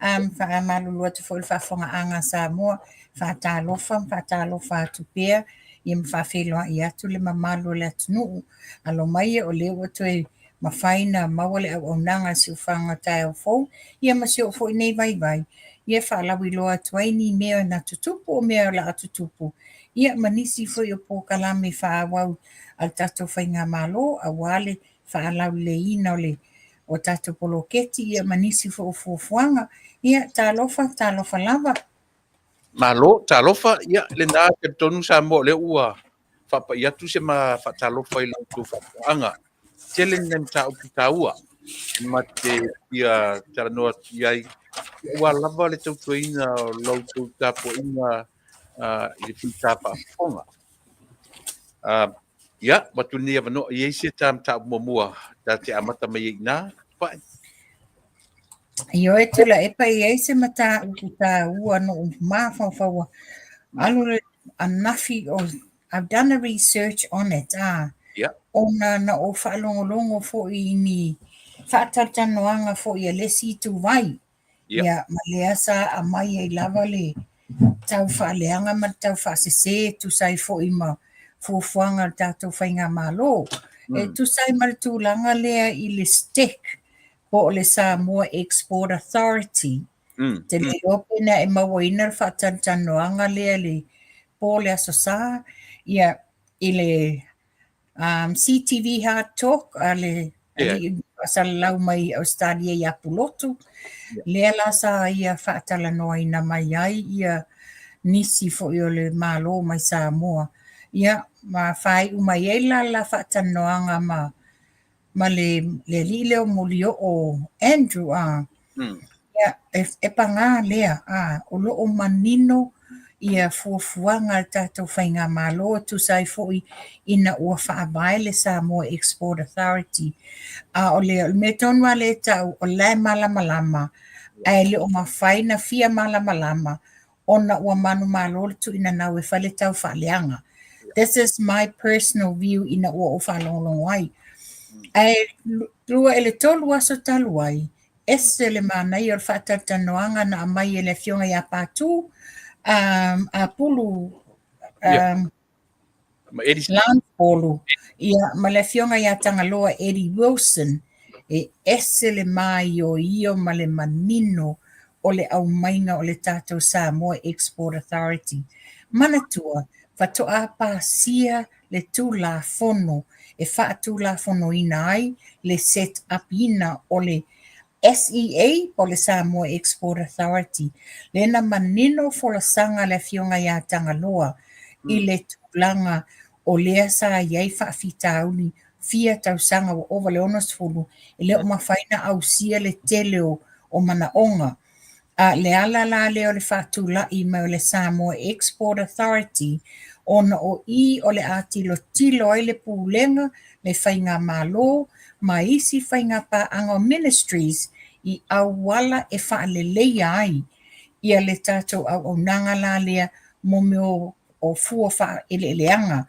Um, faamalulu atu foi le faafofogaaga a Samoa, faatalofa ma faatalofa atu pea, ia ma faafeiloai atu le mamalu o le atunuu. Alo mai o lea ua toe mafai na maua le auaunaga a Siufaga taeao fou, ia ma si ou foi nei vaivai, ia faalauiloa atu ai ni mea na tutupu o mea o le a tutupu, ia ma nisi foi o polokalame faaauau a le tatou faigamalo aua le faalauleleiina o le o tatou poloketi ia ma nisi foi o fuafuaga. Ia, talofa, talofa lava. Malo, talofa, ia lena talitonu Samoa o lea ua faapai atu se ma faatalofa i la outou faafofogaaga. Tele ni nai mataupu taua ma te fia talanoa atu i ai, aua lava le tautuaina o la outou tapuaiga i le fita faafofoga. Ia, ua atu lenei avanoa, e i ai se ta mataupu muamua ta te amata mai ai i ina, Tupai? Ioe Tuilaepa, e i ai se mataupu taua na ou mafaufau alu le anafi o I've done a research on it, ah, yeah. Ona na ou faalogologo foi i ni faatalatalanoaga foi a le isi ituvai. Yeah. Ia, ma lea sa aumai ai lava le tau faaleaga ma le tau faasese e tusa ai foi ma fuafuaga a le tatou faigamalo. E tusa ai ma le tulaga lea i le STEC po o le Samoa Export Authority. Te le iloa pe na e mauaina le faatalatalanoaga lea i le po o le Aso Sa, ia, i le CTV Hard Talk a le alii faasalalau mai Ausetalia ia Pulotu, lea la sa ia faatalanoaina mai ai ia nisi foi o le Malo mai Samoa. Ia, ma faaiu mai ai la le la faatalanoaga ma ma le le alii lea o Molioo Andrew a. Ia, e, e pagā lea, a, o lo o manino ia fuafuaga a le tatou Faigamalo e tusa ai foi ina ua faavae le Samoa Export Authority. A o le mea tonu lava lea e tau o la e malamalama ae le o mafai na fia malamalama ona ua manumalo le tuuinanau e fai le taufaaleaga. This is my personal view ina ua ou faalogologo ai. Ae 2 i le 3 aso talu ai, ese le manaia o le faatalatalanoaga na aumai e le Afioga ia Patu, Apulu, Ma Eddie Lance Polu, ia, ma le Afioga ia Tagaloa Eddie Wilson, e ese le maioio ma le manino o le aumaiga o le tatou Samoa Export Authority. Manatua, faatoa pasia le Tulafono e faatulafonoina ai le set up-ina o le SEA po o le Samoa Export Authority, lea na manino folasaga a le Afioga ia Tagaloa i le tulaga o lea sa i ai faafitauli fia tausaga ua ova i le 60 e le o mafai ona ausia le tele o manaoga. A le ala la lea o le faatulai mai o le Samoa Export Authority ona o i o le a tilotilo ai le Pulega, le Faigamalo ma isi faigapaaga o Ministries i auala e faaleleia ai ia le tatou auaunaga la lea mo mea o fua faaeleeleaga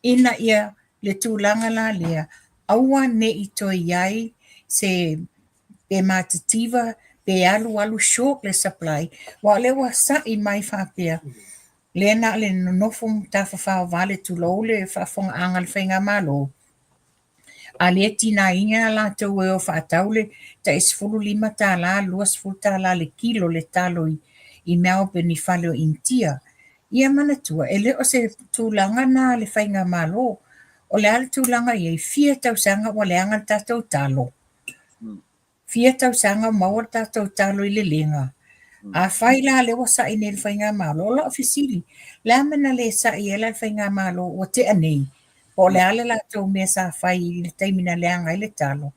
ina ia le tulaga la lea aua ne i toe i ai se pe matitiva pe alualu short le supply, aua o lea ua sa'i mai faapea, lea na o le nonofo tafafao vale tulou le faafofogaaga a le Faigamalo, a lea tigaina latou e o faatau le tai $15, $20 le kilo le talo i Melbourne i fale o Initia. Ia manatua, e le o se tulaga na a le Faigamalo. O le a le tulaga i ai, fia tausaga ua leaga le tatou talo. Fia tausaga o maua le tatou talo i le lega. Afai la lea ua sa'i nei le Faigamalo, o lau fesili, le a mea na le sa'i ai la le Faigamalo ua tea nei? Po o le a le latou mea sa fai i le taimi na leaga ai le talo?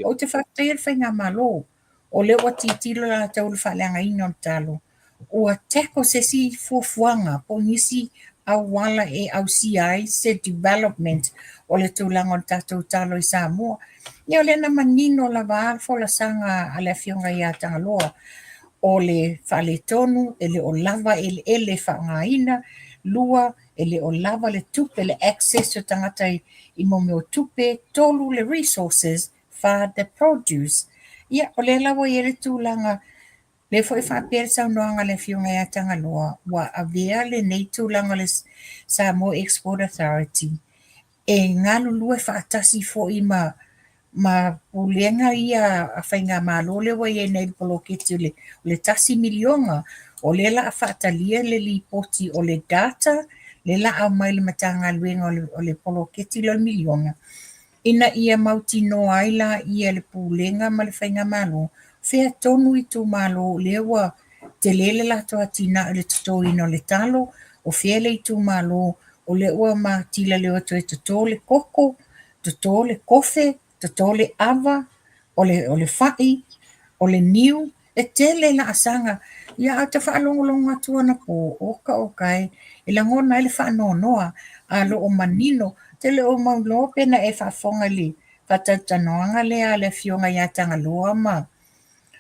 Ou te faafetaia le Faigamalo, o lea ua tilotilo latou i le faaleagaina o le talo. Ua tackle se isi fuafuaga po o nisi auala e ausia ai se development o le tulaga o le tatou talo i Samoa. Ia o lea na manino lava le folasaga a le Afioga ia Tagaloa, o le faaletonu, e le o lava eleele e faaaogaina, 2 e le o lava le tupe, le access o tagata i mea o tupe, 3 le resources, 4 the produce. Ia o lea la ua i ai le tulaga lea foi e faapea le saunoaga a le Afioga ia Tagaloa, ua avea lenei tulaga o le Samoa Export Authority e galulue faatasi foi ma ma pulega ia a Faigamalo lea ua i ai nei i le poloketi o le $1 miliona. O lea o le a faatalia le lipoti o le data lea o le a aumai i le Matagaluega o le poloketi lea o le miliona, ina ia mautinoa ai laia le Pulega ma le Faigamalo, fea tonu itumalo lea ua tele le latou atinae i le totoina o le talo, o fea le itumalo o lea ua matila lea ua toe toto le koko, toto le kofe, toto le ava, o le fai, o le niu, E tele laasaga, ia ae ou te faalogologo atu anapo, oka oka e, e lagona ai le faanoanoa, a lo o manino, ou te le o mauiloa pe na e faafofoga i le faatalatalanoaga lea a le Afioga ia Tagaloa ma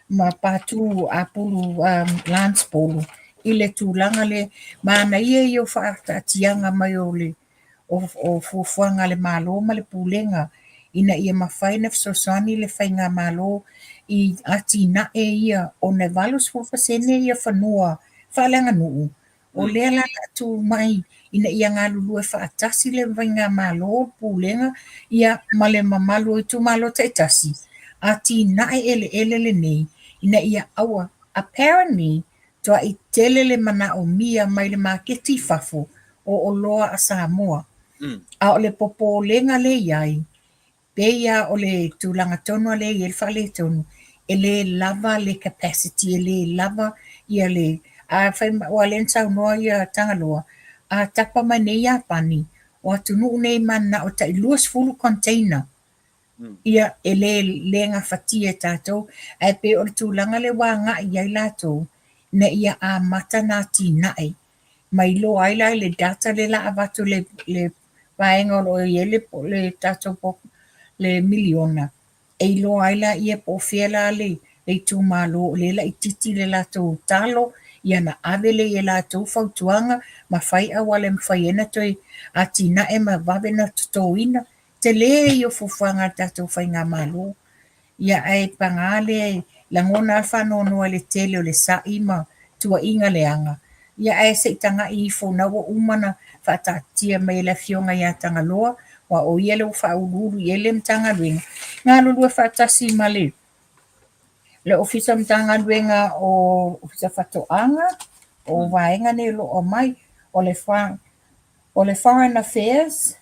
ma Patu Apulu Lance Polu i le tulaga lea, manaia ia o faataatiaga mai o le o fuafuaga a le Malo ma le Pulega ina ia mafai ona fesoasoani le Faigamalo i atinae ia ona e 80% ia fanua faaleaganuu, o lea la o le a tuu mai ina ia galulue faatasi le Faigamalo, Pulega ia ma le mamalu o itumalo taitasi, atinae eleele lenei ina ia aua apparently Tuai tele le manaomia mai le maketi i fafo o oloa a Samoa. A o le popolega lea e i ai, pei lava o le tulaga tonu lea e i ai le faaletonu, e le lava le capacity, e le lava ia le... Afai, aua o lea na saunoa ia Tagaloa, a tapa mai nei Iapani, o atunuu nei e mananao tai 20 container Ia, e le le gafatia e tatou, ae pei o le tulaga lea ua agai i ai latou, ina ia amata ona atinae. ma iloa ai la i le data lea o le a avatu i le vaega o lo o i ai le tatou le miliona, e iloa ai laia po o fea la le itumalo o lea e laitiiti le latou talo, ia ona ave lea i a latou fautuaga ma fai auala e mafai ai ona toe atinae ma vave ona totoina. Tele ia o fuafuaga a le tatou faigamalo. Ia ae paga lea e lagona lava le faanoanoa i le tele o le sa'i ma tuuaiga leaga, ia ae se i tagai ifo o lena ua uma ona faataatitia mai e le Afioga ia Tagaloa, aua o ia lea ua faauluulu i ai le Matagaluega, galulue faatasi ma le le Ofisa o Matagaluega o Ofisa Faatoaga, o vaega nei o lo o aumai, o le o le Foreign Affairs,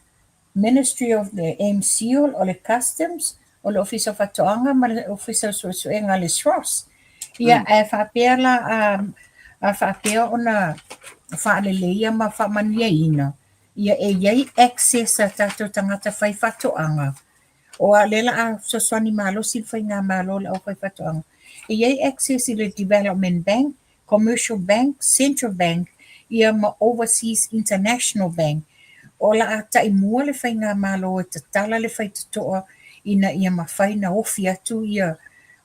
Ministry of the MSEAL, o le Customs, o le Ofisa o Faatoaga ma le Ofisa o Suesuega a le SROS. Ia, ae faapea la, a, a faapea ona faaleleia ma faamanuiaina, ia e i ai access a tatou tagata faifaatoaga, o a lea o le a fesoasoani malosi le faigamalo i le aufaifaatoaga, e i ai access i le Development Bank, Commercial Bank, Central Bank ia ma Overseas International Bank. O le a taimua le faigamalo e tatala le faitotoa ina ia mafai ona ofi atu ia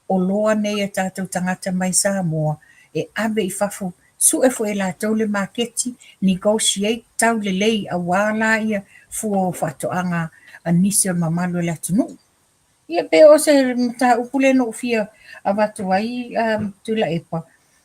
oloa nei a tatou tagata mai Samoa e ave i fafo, sue foi e latou le maketi, negotiate tau lelei aua la ia fua o faatoaga a nisi o le mamalu o le atunuu. Ia pe o se mataupu lea na ou fia avatu ai Tuilaepa,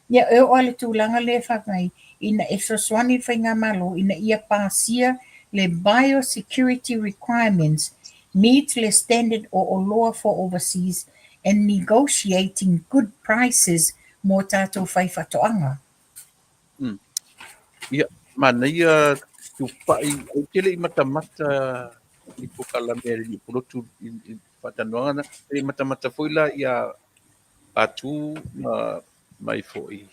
ia e oo lava i le tulaga lea e fai mai ina e fesoasoani le faigamalo ina ia pasia le biosecurity requirements, meet le standard o oloa for overseas and negotiating good prices mo tatou faifaatoaga. Ia, manaia tupai, ou te le i matamata i polokalame a le alii Pulotu i faatalanoaga na, e le i matamata foi la ia Patu ma mai foi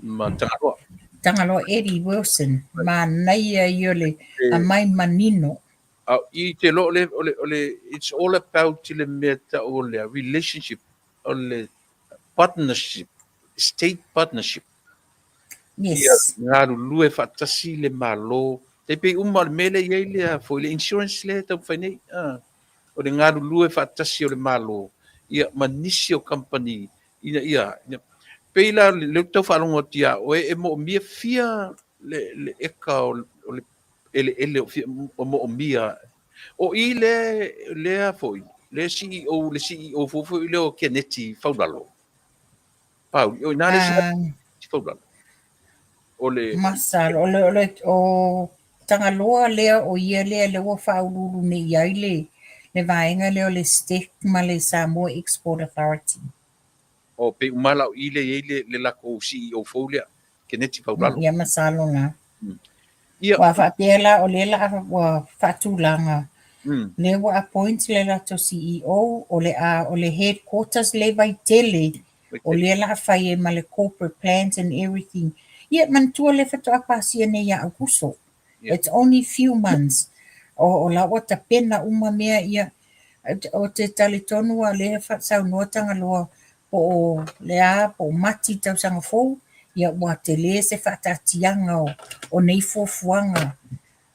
ma Tagaloa. Tagaloa Eddie Wilson, manaia ia o le aumai manino. A i te loa o le, o le, o le, it's all about le mea tau o le relationship, o le partnership, state partnership. Yes. Ia galulue faatasi le Malo. Tai pei uma o le mea lea e i ai lea foi le insurance lea e taumafai nei. Ah, o le galulue faatasi o le Malo ia ma nisi o kamupani ina ia, ina, pei la lea ou te tau faalogo atu ia oe e moomia fia le, le eka o, o le eleele o fia o moomia. O i le lea foi, le CEO, le CEO foi foi lea o Keneti Faulalo. Pau, o ina le CEO Faulalo. O le Masalo, o le, o le, o Tagaloa lea o ia lea lea ua faauluulu nei i ai le, le vaega lea o le STEC ma le Samoa Export Authority. O, pei uma la o i lea e i ai le, le lakou CEO fou lea, Keneti Faulalo. Ia masalo la. Ia. Ua faapea la o lea la ua faatulaga, lea ua appoint le latou CEO, o le a o le headquarters lea i Vaitele, o lea la a fai ai ma le corporate plans and everything. Ia manatua lea faatoa pasia nei ia Aukuso. It's only few months. O, o la ua tapena uma mea ia. Ou te talitonu a lea e saunoa Tagaloa po o le a, po o Mati tausaga fou, ia ua tele se faataatiaga o, o nei fuafuaga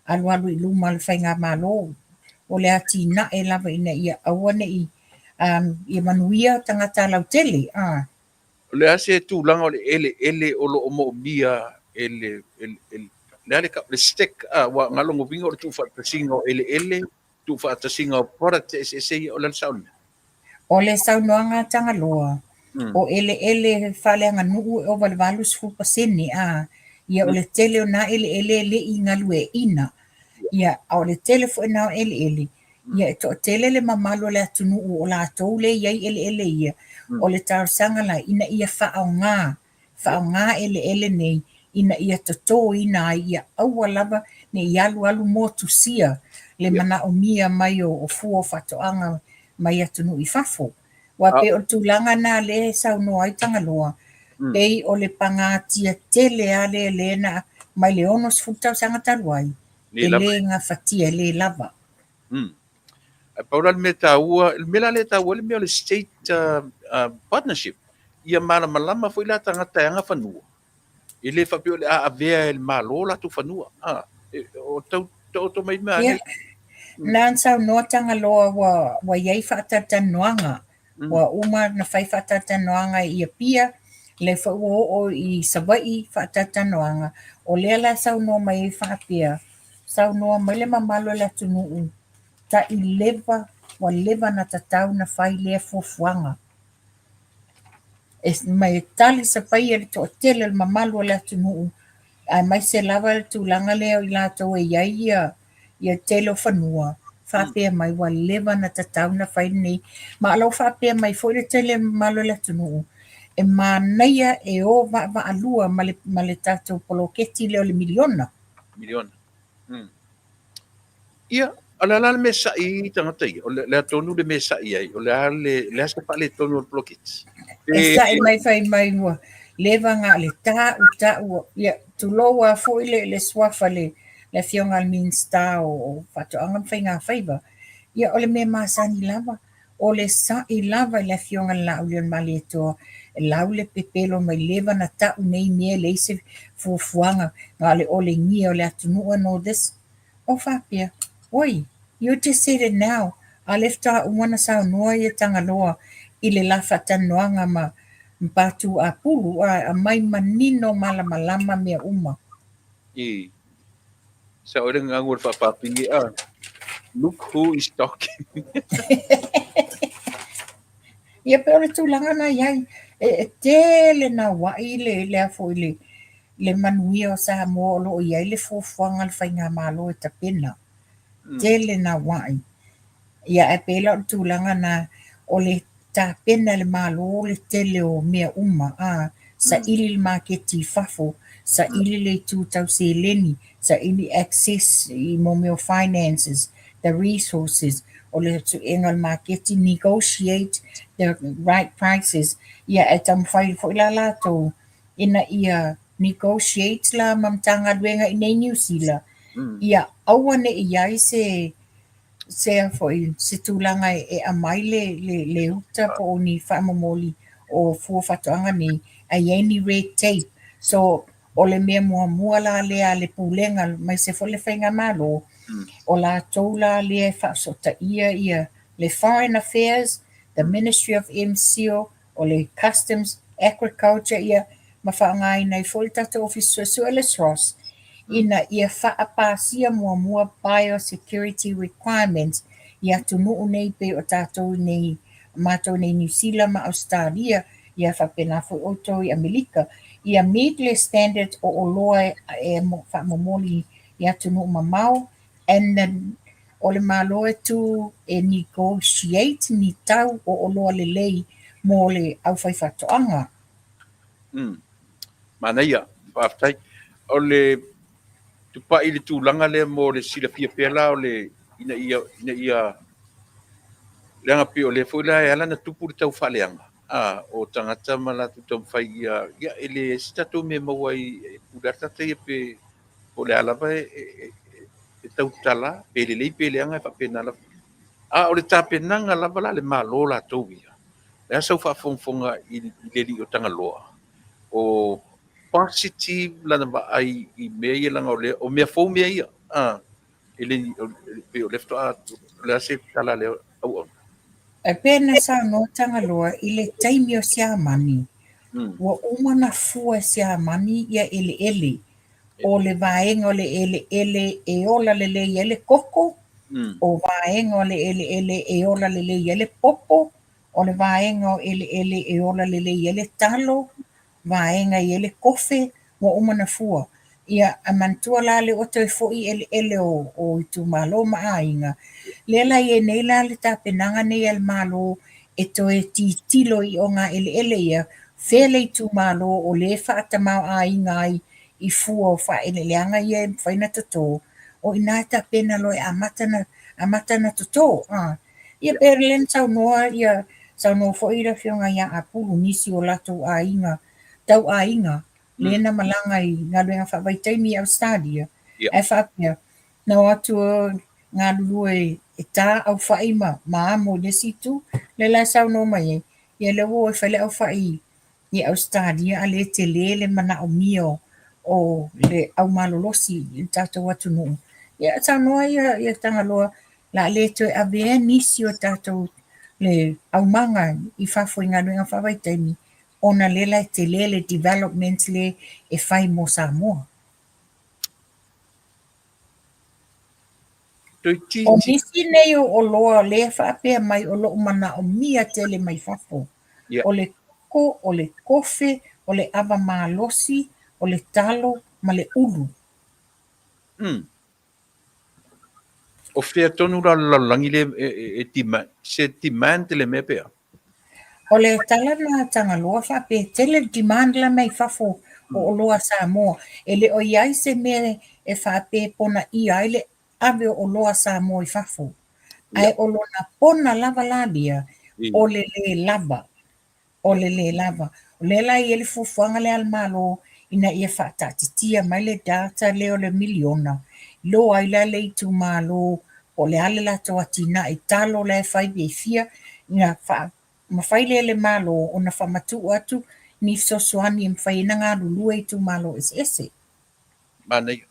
alualu i luma a le faigamalo. O le atinae lava ina ia aua ne i um, ia manuia tagata lautele. Ah. O le a se tulaga o le eleele o lo o moomia e le, e le, e le, le a le, le STEC, ah, ua na lona uiga o le tuufaatasiga o eleele, tuufaatasiga o product eseese ia, o le a le sao o le mea? O le saunoaga a Tagaloa, o eleele faaleaganuu e ova i le 80% a, ia o le tele o na eleele e le i galueaiina. Ia, a o le tele foi na o eleele, ia e toatele le mamalu o le atunuu o latou lea e i ai eleele ia, o le talosaga la ina ia faaaoga faaaoga eleele nei ina ia totoina ai ia aua lava ne i alualu motusia le manaomia mai o fua o faatoaga mai atunuu i fafo. Aua pei o le tulaga lena lea e saunoa ai Tagaloa, pei o le pagatia tele lava lea lea na mai le 60 tausaga talu ai, e le gafatia, e le lava. Ae pau la le mea taua, le mea la lea e taua ai le mea o le state partnership, ia malamalama foi la tagata e aga fanua. E le faapea o le a avea e le Malo o latou fanua. A, e, o tau taoto mai mea nei. Na ona saunoa Tagaloa ua, ua i ai faatalatalanoaga. Ua uma ona fai faatalatalanoaga i Apia, lea foi ua oo i Savaii faatalatalanoaga. O lea la e saunoa mai ai faapea, saunoa mai le mamalu o le atunuu, tai leva, ua leva ona tatau ona fai lea fuafuaga. E ma e talisapaia le toatele o le mamalu o le atunuu aemaise lava le tulaga lea o i latou e i ai ia ia tele o fanua faapea mai ua leva ona tatau ona fai lenei. Ma o lo o faapea mai foi le tele o le mamalu o le atunuu e manaia e o vaavaalua ma le ma le tatou poloketi lea o le miliona. Miliona. Mm. Ia, o le a la le mea sa'i i tagata ia? O le a tonu le mea sa'i ai? O le a le, le a se faaletonu o le poloketi? E sa'i mai fai mai ua leva na o le ta'u ta'u, ia tulou lava foi le, le suafa le, le afioga i le Minisita o, o Faatoaga ma Faigafaiva. Ia o le mea masani lava, o le sa'i lava i le afioga i le Laaulialemalietoa, e lau le pepelo mai leva na ta'u nei mea e leai se fuafuaga, na o le olegia o le atunuu and all this. O faapea, Oi, you just said it now, a lea faatoa uma ona saunoa ia Tagaloa i le la faatalanoaga ma Patu Apulu, a aumai manino malamalama mea uma. I sao ai le gagu o le faapapigi, a look who is talking. Ia pei o le tulaga na i ai, e tele naua'i le, le a foi le, le manuia o Samoa o lo o i ai le fuafuaga a le Faigamalo e tapena. Tele naua'i. Ia ae pei la o le tulaga na o le tapena e le Malo le tele o mea uma, a, saili le maketi i fafo, saili le itu tau seleni, saili access i mo mea o finances, the resources, o le suega o le maketi, negotiate the right prices, ia ae taumafai foi la latou ina ia negotiate la ma Matagaluega i nei Niu Sila, ia aua ne i i ai se se a foi se tulaga e aumai le, le, le uta po o ni faamomoli o fua faatoaga nei, ae i ai ni red tape. So, o le mea muamua la lea a le Pulega aemaise foi le Faigamalo, o latou la lea e faasootaia ia le Foreign Affairs, the Ministry of MSIO, o le Customs, Agriculture ia ma faaaogaina ai foi le tatou Ofisa Suesue o le SROS ina ia faapasia muamua biosecurity requirements i atunuu nei pei o tatou i nei matou nei Niu Sila ma Ausetalia ia faapena foi outou i Amelika ia meet le standards o oloa e faamomoli i atunuu mamao and then o le Malo e tu e negotiate ni tau o oloa lelei mo le aufaifaatoaga. Mm. Manaia, faafetai. O le tupai i le tulaga lea mo le silafia pea la o le ina ia ina ia leaga pei o lea foi la e ala ona tupu le tau faaleaga a o tagata ma latou taumafai ia ia e leai se tatou mea e maua ai e pule lava tagata ia pe po o le a lava e, e tautala, pe lelei pe leaga e faapena lava. A o le tapenaga lava la a le Malo latou ia, o le a sau faafogafoga i le alii o Tagaloa, o positive lana vaai i mea ia leaga o lea, o mea fou mea ia. A, e le, pei o lea faatoa, o le a se tala a le auauna? E pei ona saunoa Tagaloa i le taimi o Siamani, ua uma ona fua e Siamani ia eleele O le vaega o le eleele e ola lelei ai le koko, o vaega o le eleele e ola lelei ai le popo, o le vaega o eleele e ola lelei ai le talo, vaega e i ai le kofe, ua uma ona fua. Ia, ae manatua la lea ua toe foi eleele o, o itumalo ma aiga, lea la e i ai nei la le tapenaga nei a le Malo e toe tilotilo i ogaeleele ia, fea le itumalo o lea e faatamaoaiga ai i fua o faaeleeleaga ia e mafai ona toto, o i ina e tapena loa e amata ona, amata ona toto. A. Ia pei o lea na saunoa ia, saunoa foi le Afioga ia Apulu, nisi o latou aiga, tau aiga, lea na malaga i galuega faavaitaimi i Ausetalia, ae faapea, na o atu galulue e ta aufai ma, ma amo i le isi itu. Lea la e saunoa mai ai, ia lea ua o e fai le aufai i Ausetalia a lea e tele le manaomia o, o le au malolosi i le tatou atunuu. Ia saunoa ia ia Tagaloa la a le toe avea nisi o tatou le aumaga i fafo i galuega faavaitaimi ona lea la e tele le development le e fai mo Samoa. O nisi nei o oloa lea faapea mai o lo o manaomia tele mai fafo, o le koko, o le kofe, o le ava malosi, o le talo ma le ulu. Mm. O fea tonu la le lalolagi lea e demand, se demand le mea pea? O le tala na a Tagaloa faapea e tele le demand la mai fafo o oloa a Samoa. E le o i ai se mea e faapea e ponaia ai le ave o oloa a Samoa i fafo. Ae o lona pona lava la lea, o le lē lava. O le lē lava. O lea la e i ai le fuafuaga lea a le Malo ina ia faataatitia mai le data lea o le miliona, iloa ai la le itumalo po o le a le latou atinae talo la e fai pe fia, ina mafai lea e le Malo ona faamatuu atu ni fesoasoani e mafai ai ona galulue itumalo eseese. Manaia.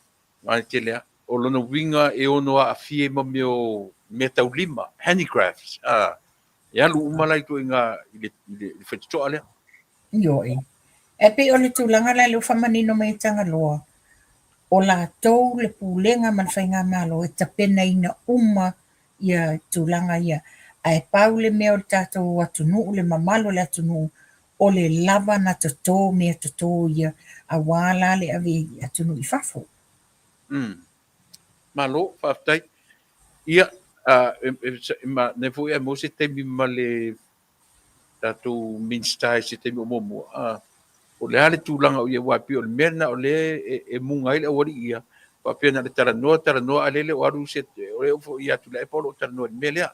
Manaia tele lava. O lona uiga e ono aafia i ma mea o meataulima, handicrafts, a, E alu uma la i ituaiga i le, i le, i le faitotoa lea. Ioe. E pei o le tulaga la lea ua faamanino mai e Tagaloa, o latou le pulega ma le faigamalo e tapenaina uma ia tulaga ia. Ae pau le mea o le tatou atunuu, le mamalu o le atunuu, o le lava na toto mea toto ia aua la le ave i atunuu i fafo. Mm. Malo, faafetai. Ia, manaia foi ae maua se taimi ma le tatou Minisita i se taimi o muamua, po o le a le tulaga o i ai, aua e pei o le mea lena o lea e muga ai le aualii ia, faapea na o le talanoa, talanoa, a o lea e le o alu se, o lea foi ia Tuilaepa o lo o talanoa i le mea lea.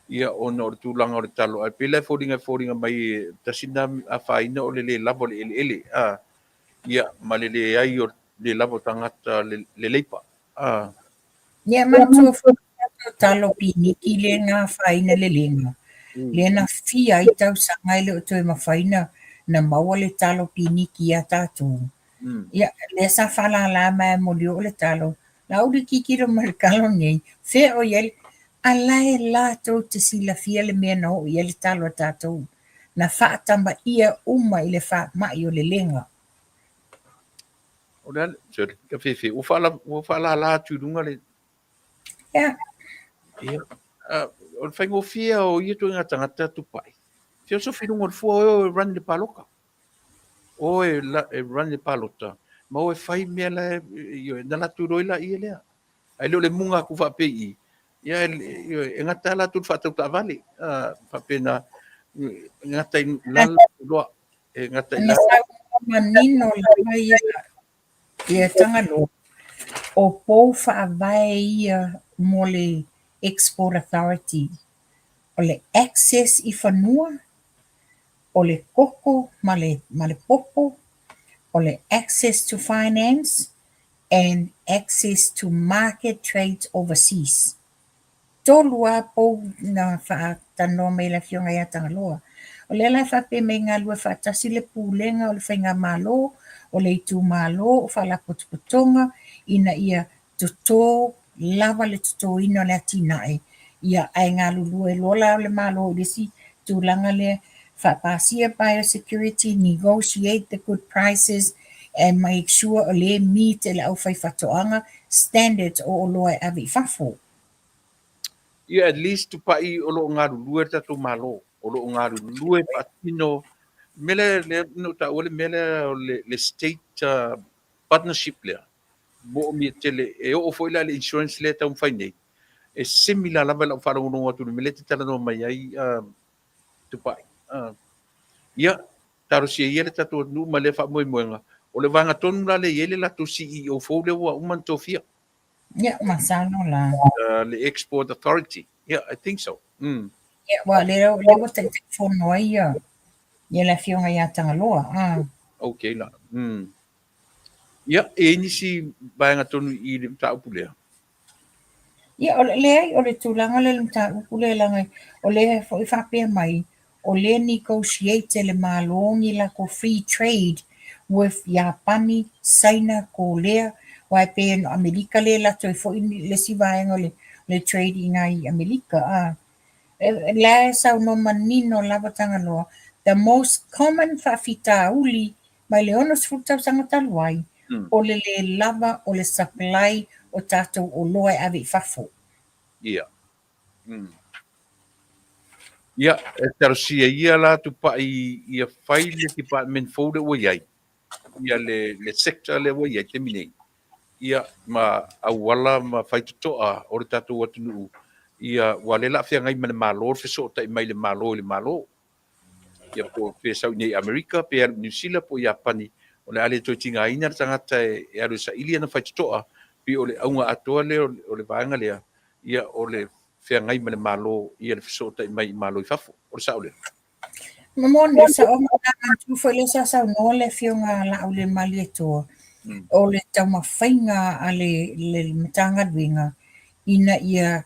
Ia, ona o le tulaga o le talo, ae pei la e foliga e foliga mai tasi lena afaina o le lē lava o le eleele, ia, ma le leai o le lava o tagata le leipa. Ia manatua foi le tatou talo piniki lea na afaina le lega, lea na fia ai tausaga e le o toe mafai na maua le talo piniki ia tatou. Ia, lea sa faalala mai e molioo le talo, Laauli tilotilo mai i le talo nei, fea o i ai, a la e latou te silafia le mea na oo i ai le talo a tatou. Na faatamaia uma i le faamai o le lega. O le a le, sorry, ka fefe, ua faala, ua faalala atu i luga le... Ia. Ia. O le faigofie o ia ituaiga tagata tupai. Feosofi i luga o le fua, o e run le paloka. O e, la, e run le palota, ma o e fai mea la e, na latou iloa ai laia lea. Ae le o le muga atu faapea i i, ia, e gata lava latou i le faatau taavale, faapena, e gata i la loa, e gata i la. Na saunoa manino lava ia, ia Tagaloa, o pou faavae ia mo le Export Authority, o le access i fanua, o le koko ma le, ma le popo, o le access to finance and access to market trades overseas. Tolu lava pou na faatalanoa mai e le Afioga ia Tagaloa. O lea la e faapea mai e galulue faatasi le Pulega o le Faigamalo, o le itumalo, o Faalapotopotoga ina ia toto lava le totoina o le atinae, ia ae galulue loa la le Malo i le isi tulaga lea, faapasia biosecurity, negotiate the good prices and make sure o lea e meet e le aufaifaatoaga standards o oloa e ave i fafo. Ia at least tupai o lo o galulue le tatou Malo, o lo o galulue faatino mea lea, lea na ou taua le mea lea o le state partnership lea, moomia tele, e oo foi la i le insurance lea e taumafai nei, e similar lava i lau faalogologo atu i le mea lea e te talanoa mai ai Tupai. Ia, talosia ia le tatou atunuu ma lea faamoemoega, o le vaega tonu la lea e i ai le latou CEO fou lea ua uma ona tofia. Ia, masalo la. Le Export Authority. Yeah, I think so. Mm. Ia, aua lea, lea ua taitaifono ai ia, ia le afioga ia Tagaloa. Ah. Okay la. Mm. Ia, e i ai nisi vaega tonu i le mataupu lea? Ia, o le, leai, o le tulaga lea i le mataupu lea, leaga o lea foi faapea mai, o lea negotiate e le Malo ni latou free trade with Iapani, Saina, Kolea, aua e pei o Amelika lea e latou ai foi le isi vaega o le trade i ina i Amelika. A la e saunoa manino lava Tagaloa, the most common faafitauli mai le 60 tausaga talu ai, o le le lava o le supply o tatou oloa e ave i fafo. Ia. Ia, e talosia ia la Tupai ia fai le department fou lea ua i ai, ia le sector lea ua i ai i le taimi nei, ia ma auala ma faitotoa o le tatou atunuu, ia ua le la feagai ma le Malo le fesootai mai le Malo i le Malo. Ia po pe sau i nei Amerika, pe alu i Niu Sila po o Iapani, o le a le toe tigaina le tagata e alu e saili ana faitotoa, pei o le auga atoa lea o le vaega lea, ia o le feagai ma le Malo ia le fesootai mai i Malo i fafo. O le sao lea? Moni, o sao ma le manatua foi lea sa saunoa le Afioga a Laaulialemalietoa, o le taumafaiga a le Matagaluega ina ia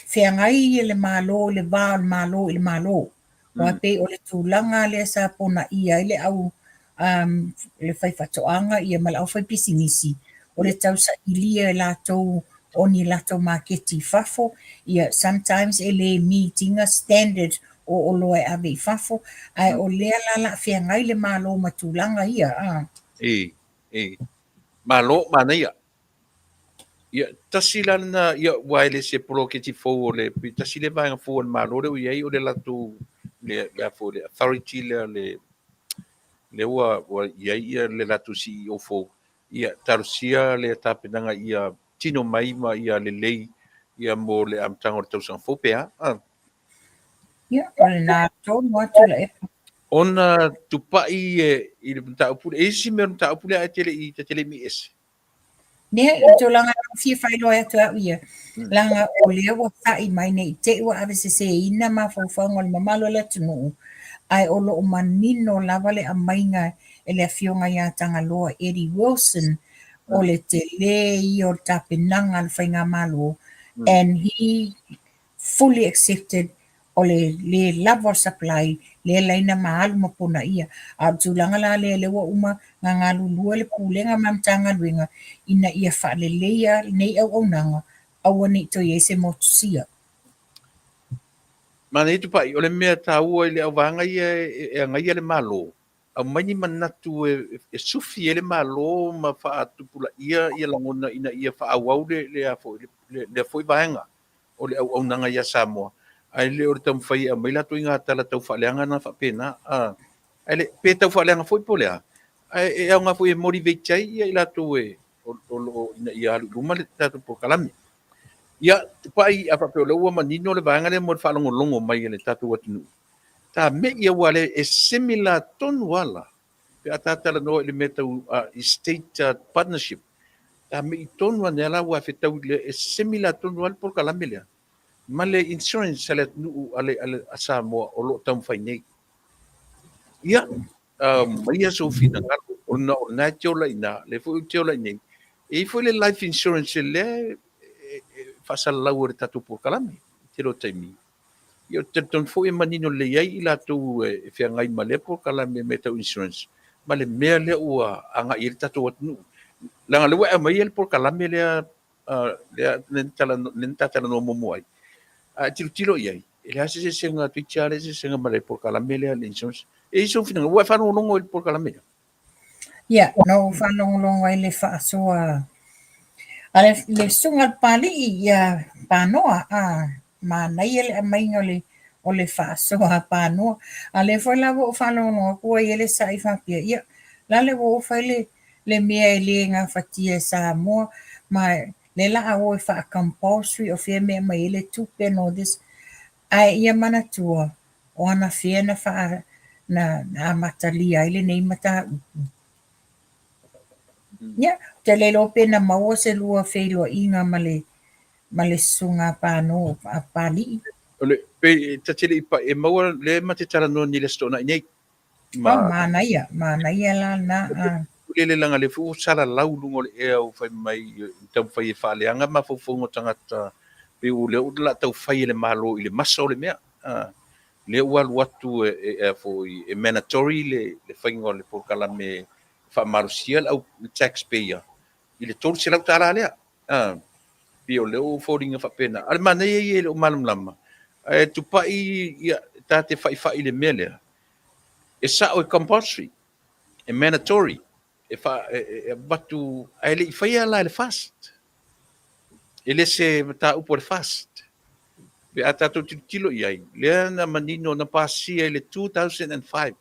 feagai le Malo i le va o le Malo i le Malo. Aua pei o le tulaga lea sa ponaia ai le au le faifaatoaga ia ma le aufaipisinisi, o le tausailia e latou o ni latou maketi i fafo, ia sometimes e le meet ina standard o oloa e ave i fafo, ae o lea la o le a feagai le Malo ma tulaga ia. E, e. Malo, manaia. Ia, tasi la lena, ia, ua e le se poloketi fou o le, pe tasi le vaega fou a le Malo lea ua i ai o le latou, le, le a foi, le authority lea, le, lea ua, ua i ai ia le latou CEO fou. Ia, talosia le tapenaga ia tino mai ma ia lelei ia mo le amataga o le tausaga fou pe a? Ah. Ia, o lena tonu lava Tuilaepa. Ona tupai e, i le mataupu lea, e i ai se isi mea o le mataupu lea ae te le i, ta te le i mii ese. Nea, i tulaga e fia faailoa atu e au ia, leaga o lea ua ta'i mai ne i te i ua aveseseina mafaufauga o le mamalu o le atunuu, ae o lo o manino lava le aumaiga e le Afioga ia Tagaloa Eddie Wilson o le tele ia o le tapenaga a le Faigamalo and he fully accepted o le le lava o le supply lea laina ma alu ma ponaia. A o le tulaga la lea lea ua uma na galulue le Pulega ma Matagaluega ina ia faaleleia lenei auaunaga aua ne i toe i ai se motusia. Manaia Tupai, o le mea taua i le auvaega ia e agaia le Malo, aumai ni manatu e sufi ai le Malo ma faatupulaia ia lagona ina ia faaauau lea foi vaega o le auaunaga ia Samoa, ae le o le taumafai e aumai latou i ngā tala tau faaleaga na faapena. Ae le, pe tau faaleaga foi po o le a, ae e aoga foi e motivate ai ia i latou e o lo o ina ia alu i luma le tatou polokalame. Ia, Tupai, a faapea o lea ua manino le vaega lea mo le faalogologo mai a le tatou atunuu, ta me'i aua le e similar tonu lava la pe a ta talanoa i le mea tau i state partnership, ta me'i tonu ane lava la ua fetau i le e similar tonu lava le polokalame lea ma le insurance a le atunuu a le a Samoa o lo o taumafai nei. Ia, aumaia sou finagalo ona o lena e te ola i ina, lea foi ou te ola i inei. E i ai foi le life insurance lea e faasalalau e le tatou polokalame i le tele o taimi. Ia, ou te talitonu foi e manino lelei ai i latou e feagai ma lea polokalame mea tau insurance ma le mea lea ua agai i ai le tatou atunuu. Leaga o lea ua e aumaia le polokalame lea lea na ta talanoa muamua ai. A e tilotilo i ai, e leai se eseesega, toeitiiti lava leai se eseesega ma le polokalame lea le insurance. E i ai sou finagalo, ua e faalogologo i le polokalame lea? Ia, na ou faalogologo ai i le faasoa a le susuga a le Papalii ia Panoa, a manaia le aumaiga o le faasoa a Panoa. A o lea foi la ua ou faalogologo atu ua i ai le sa'i faapea, ia, o le a le ua oo fai le mea e le gafatia e Samoa, ma lea o le a o e faa-compulsory o fea e mea e aumai ai le tupe and all this. Ae ia manatua, o anafea na faa, na amatalia ai lenei mataupu. Ia, ou te le iloa pe na maua se lua feiloaiga ma le, ma le susuga a Pano, a Papalii. O le, pe, ta te le i pai, e maua lea ma te talanoa nei i le Aso Toonai nei. Ma, oh, manaia, manaia la na. Lele leaga lea foi ua salalau i luga o le ea ua fai mai i taumafai e faaleaga mafaufauga o tagata pei o lea o le a tau fai e le Malo i le masa o le mea. Lea ua alu atu e, e, e, foi, e mandatory le, le faiga o le polokalame e faamalosia le au le taxpayer i le $300 lea. Ah, pei o lea ua foliga faapena. A o le manaia ia e le o malamalama, ae tupai ia ta te faifai i le mea lea, e sao e compulsory, e mandatory, e, fa, e, e, e avatu, ae le i faia la e le FAST. E le se mataupu a le FAST. Pe a tatou tilotilo i ai, lea na manino na pasia i le 2005,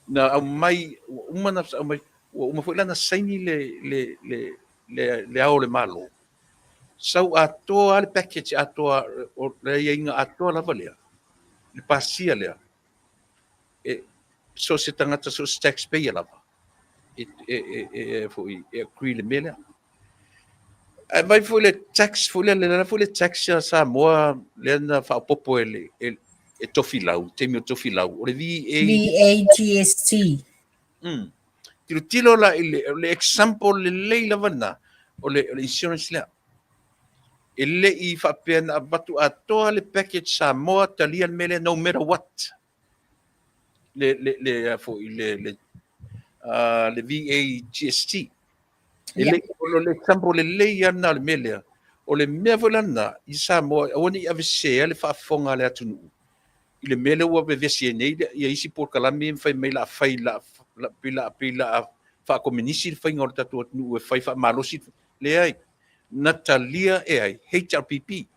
na aumai, ua uma na aumai, ua uma foi la na saini le, le, le, le, le ao o le Malo. Sau atoa le package atoa, o le aiaiga atoa lava lea, le pasia lea, e, so se tagata, so se taxpayer lava, e, e, e, e, e, foi, e agree le mea lea. Ae vai foi le tax foi lea, le foi le tax a Samoa lea na faaopoopo e le e, e Tofilau, taimi o Tofilau, o le VA VAGST. Mm. Tilotilo la i le, le example lelei lava lena o le, o le insurance lea. E le i faapea na avatu atoa le package Samoa talia le mea lea no matter what. Le le le foi le le uh, le VAGST. E le, o le example lelei lava lena o le mea lea. O le mea foi la lena i Samoa, aua ne i aveesea le faafofoga a le atunuu i le mea lea ua vevesi ai nei ia isi polokalame ma fai mai la fai la la pei la pei la faakominisi le faiga o le tatou atunuu e fai faamalosi. Leai, na talia e ai HRPP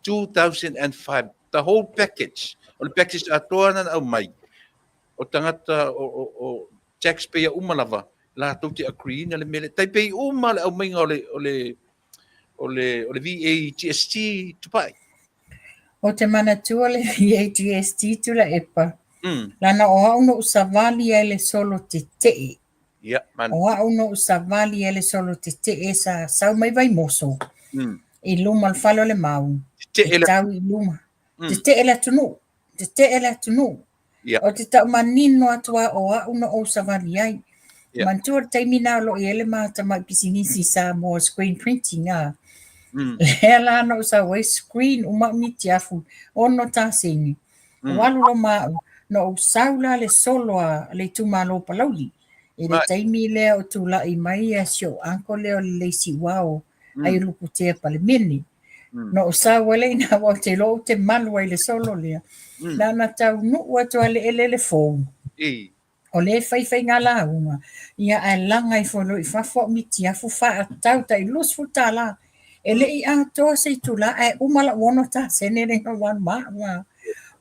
2005 the whole package o le package atoa na aumai o tagata o, o, o taxpayer uma lava latou te agree ina le mea lea. Tai pei uma le aumaiga o le, o le, o le, o le VAGST tupai. Ou te manatua le VAGST Tuilaepa. Mm. Lana o au na ou savali ai le solo tetee. Yeah, man. O au na ou savali ai le solo tetee sa sau mai Vaimoso. Mm. I luma o le fale o le mau. Tetee le... Tau i luma. Mm. Tetee le atunuu. Tetee le atunuu. Yeah. Ou te tau manino atu a o au na ou savali ai. Yeah. Manatua le taimi na o lo o i ai le ma tamai pisinisi Samoa screen printing a. Mm. Lea la na ou sau ai screen uma au mitiafu 6 tasene. Mm. Ua alu loa ma au. Na ou sau la le solo a le itumalo o Palauli. I le taimi lea o tulai mai ia si ou uncle lea o le Leisiuao ai Luputea Palemene. Na ou sau ai lea ina aua ou te iloa ou te malu ai i le solo lea. Na ona taunuu atu lava i le eleele fou. O lea e fai faiga lauga, ia ae laga ifo loa i fafo au mitiafu faatau tai $20. E le i atoa se itula ae uma lau 6 tasene lea na ou alu ma au a.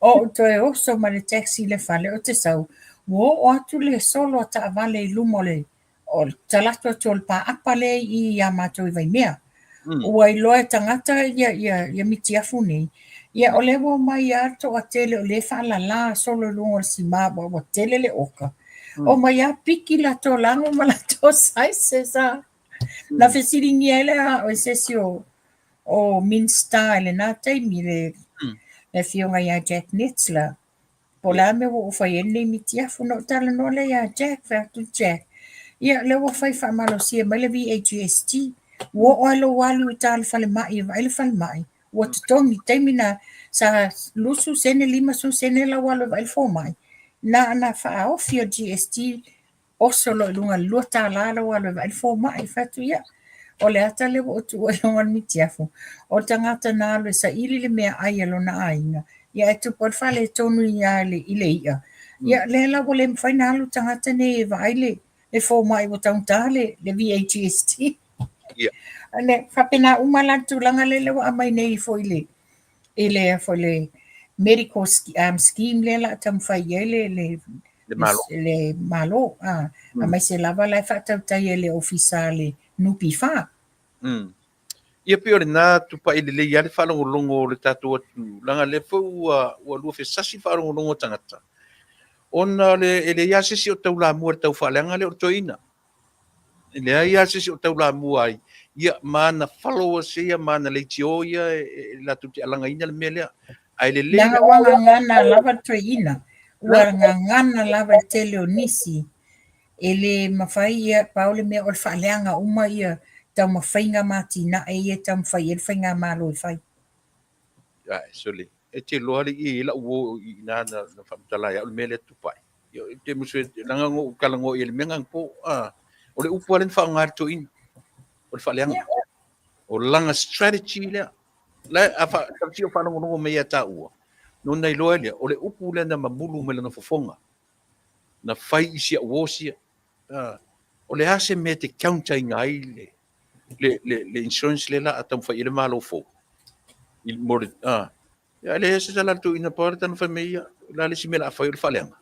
O ou toe oso ma le taxi i le fale ou te sau, ua oo atu le solo a taavale i luma o le o le talaatu atu o le paapa lea i ia matou i Vaimea. Ua iloa e tagata ia, ia, ia mitiafu nei. Ia o lea ua omai lava le toatele o lea e faalala solo i luga o le sima ua, ua tele le oka. Omai lava piki latou lago ma latou sizes a. Na fesiligia ai lea au e se isi o, o Minista i lena taimi, le, le afioga ia Jack Netzler. Po o le a le mea ua ou fai ai lenei mitiafu. Na ou talanoa lea ia Jack, fai atu Jack, ia lea ua fai faamalosia mai le VAGST. Ua oo lava i lou alu i uta i le falemai e vaai le falemai, ua totogi. Taimi na sa 20 sene, 50 sene lau alu e vaai le fomai. Na ona faaofi o le GST oso loa i luga i le $2 lau alu e vaai le fomai. Fai atu, ia, o le ata lea ua ou tuua i luga o le mitiafu, o le tagata na alu e saili le meaai a lona aiga, ia ae tupu ai le faaletonu i le i'a. Ia, lea la ua le mafai ona alu le tagata nei e vaai le, le fomai ua taugata le, le VAGST. Yeah. Le faapena uma la le tulaga lea lea ua aumai nei foi i le i le foi le medical scheme lea la taumafai i ai le le Le Malo. le Malo a aemaise lava la e faatautai e le ofisa a le NPF. Mm. Ia pei o lena tupai lelei lava le faalogologo o le tatou atunuu, leaga lea foi ua, ua lua fesasi le faalogologo a tagata, ona o le, e leai lava se isi o taulamua i le taufaaleaga lea o le toeaina. E leai lava se isi o taulamua ai, ia, ma ana followers ia ma ana leitio ia e, e, latou te alagaina le mea lea. Ae lelei Leaga ua gagana lava le toeaina, ua gagana lava i le tele o nisi. E le mafai ia, pau le mea o le faaleaga uma ia taumafaiga ma atinae ia e taumafai i ai le faigamalo e fai. Ai, sole. E te iloa le i lau uo i ina na faamatala ai au le mea lea tupai. Ia, e te musu e leaga na ou talanoa i ai i le mea lena po. O le upu lava lea na faaaoga e le toeaina, o le faaleaga. O lana strategy lea. La, a fa, tausi o faalogologo mai ia taua, na ona iloa ai lea, o le upu lea na mamulu mai lana fofoga, na fai i si au uo sia. O le a se mea e te counter ina ai le, le, le, le insurance lea la a taumafai i ai le Malo fou. I, mo le, a, ia, e leai se tala a le toeaina pau le tala fai mai ia, o le a le isi mea o le a fai o le faaleaga.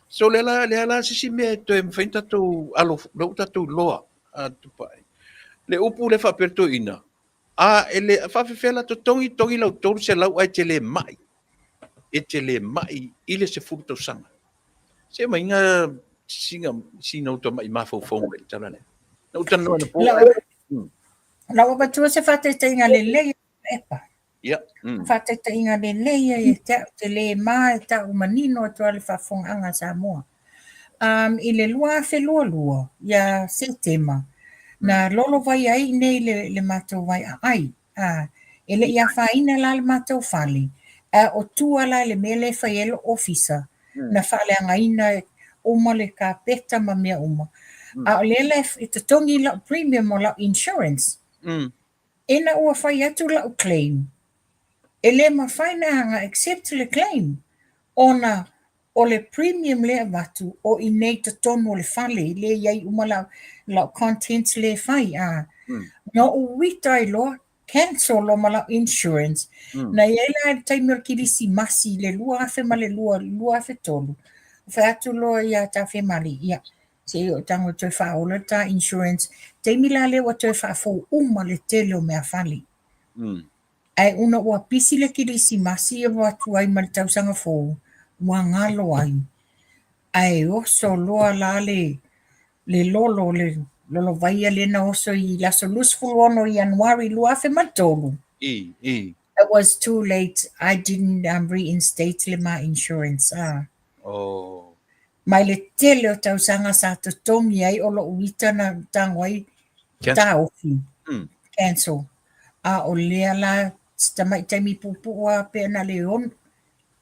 So lea la, lea la se isi mea e toe mafai ona tatou alo, lea ua tatou iloa a tupai. Le upu lea faapea le toeaina, a e le faafefea la totogi togi lau 300 ae te le mai. E te le mai i le 10 tausaga. Se maiga sina sina uta mai mafaufauga i le tala lea. Na ou talanoa anapo. Lau avatua se faataitaiga lelei epa. Ia. Faataitaiga lelei ia ia te au, te le ma e tau manino atu a le faafofogaaga a Samoa. I le 2022 ia Setema, na lolovai ai nei le matou vai aai. E le i afaina la le matou fale, a o tua la i le mea lea e fai ai lou ofisa, na faaleagaina uma le kapeta ma mea uma. A o lea la e totogi lau premium o lau insurance. Ina ua fai atu lau claim, e le mafai na accept le claim ona o le premium lea e avatu o i inei i totonu o le fale lea e i ai uma lau contents lea e fai. Na ou uita ai loa, cancel loa ma lau insurance. Na i ai la i le taimi o le Kerisimasi i le 2002, 2003, fai atu loa ia Tafemali, ia, se i ou tago e toe faaola le ta insurance. Taimi la lea ua toe faafou uma le tele o meafale. Ae ona ua pisi le Kerisimasi e avatu ai ma le tausaga fou, ua galo ai. Ae oso loa la le le lolo, le lolovaia lea na oso i le aso 26 Ianuari 2003. I, i. It was too late. I didn't reinstate le ma insurance. Ah. Oh. Mai le tele o tausaga sa totogi ai o lou ita na tago ai taofi. Cancel. A o lea la si tamai taimi puupuu lava pe na le ono,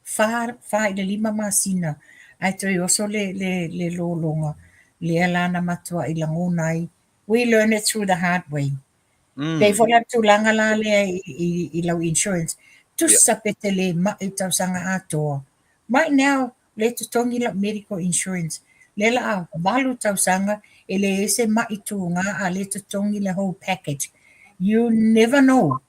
fa, fa i le lima masina ae toe oso le, le, le lologa. Lea la na matuai lagona ai. We learn it through the hard way. Pei foi la le tulaga la lea i, i, i lau insurance. Tusa pe te le mai tausaga atoa. Right now, lea e totogi lau medical insurance. Lea la a valu tausaga e leai se mai tuga a lea e totogi le whole package. You never know.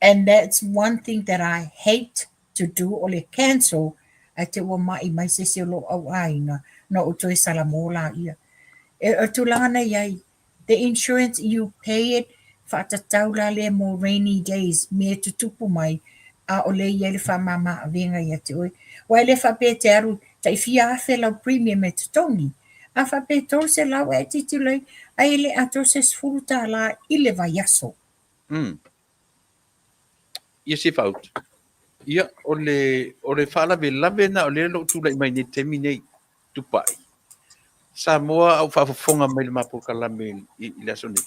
And that's one thing that I hate to do o le cancel ae te ua mai mai se isi o lou au aiga na ou toe salamo laia. E, o le tulaga na i ai, The insurance you pay it faatatau la lea mo rainy days mea e tutupu mai a o lea e i ai le faamama avega ia te oe. Aua e le faapea e te alu tai fia afe lau premium e totogi. A faapea e 300 ea e tilotilo ai, ai e le atoa se $10 i le vaiaso. Ia se faaut. Ia, o le, o le faalavelave na o lea o lo o tulai mai nei i le taimi nei, Tupai. Samoa a o faafofoga mai le ma polokalame i, i le aso nei.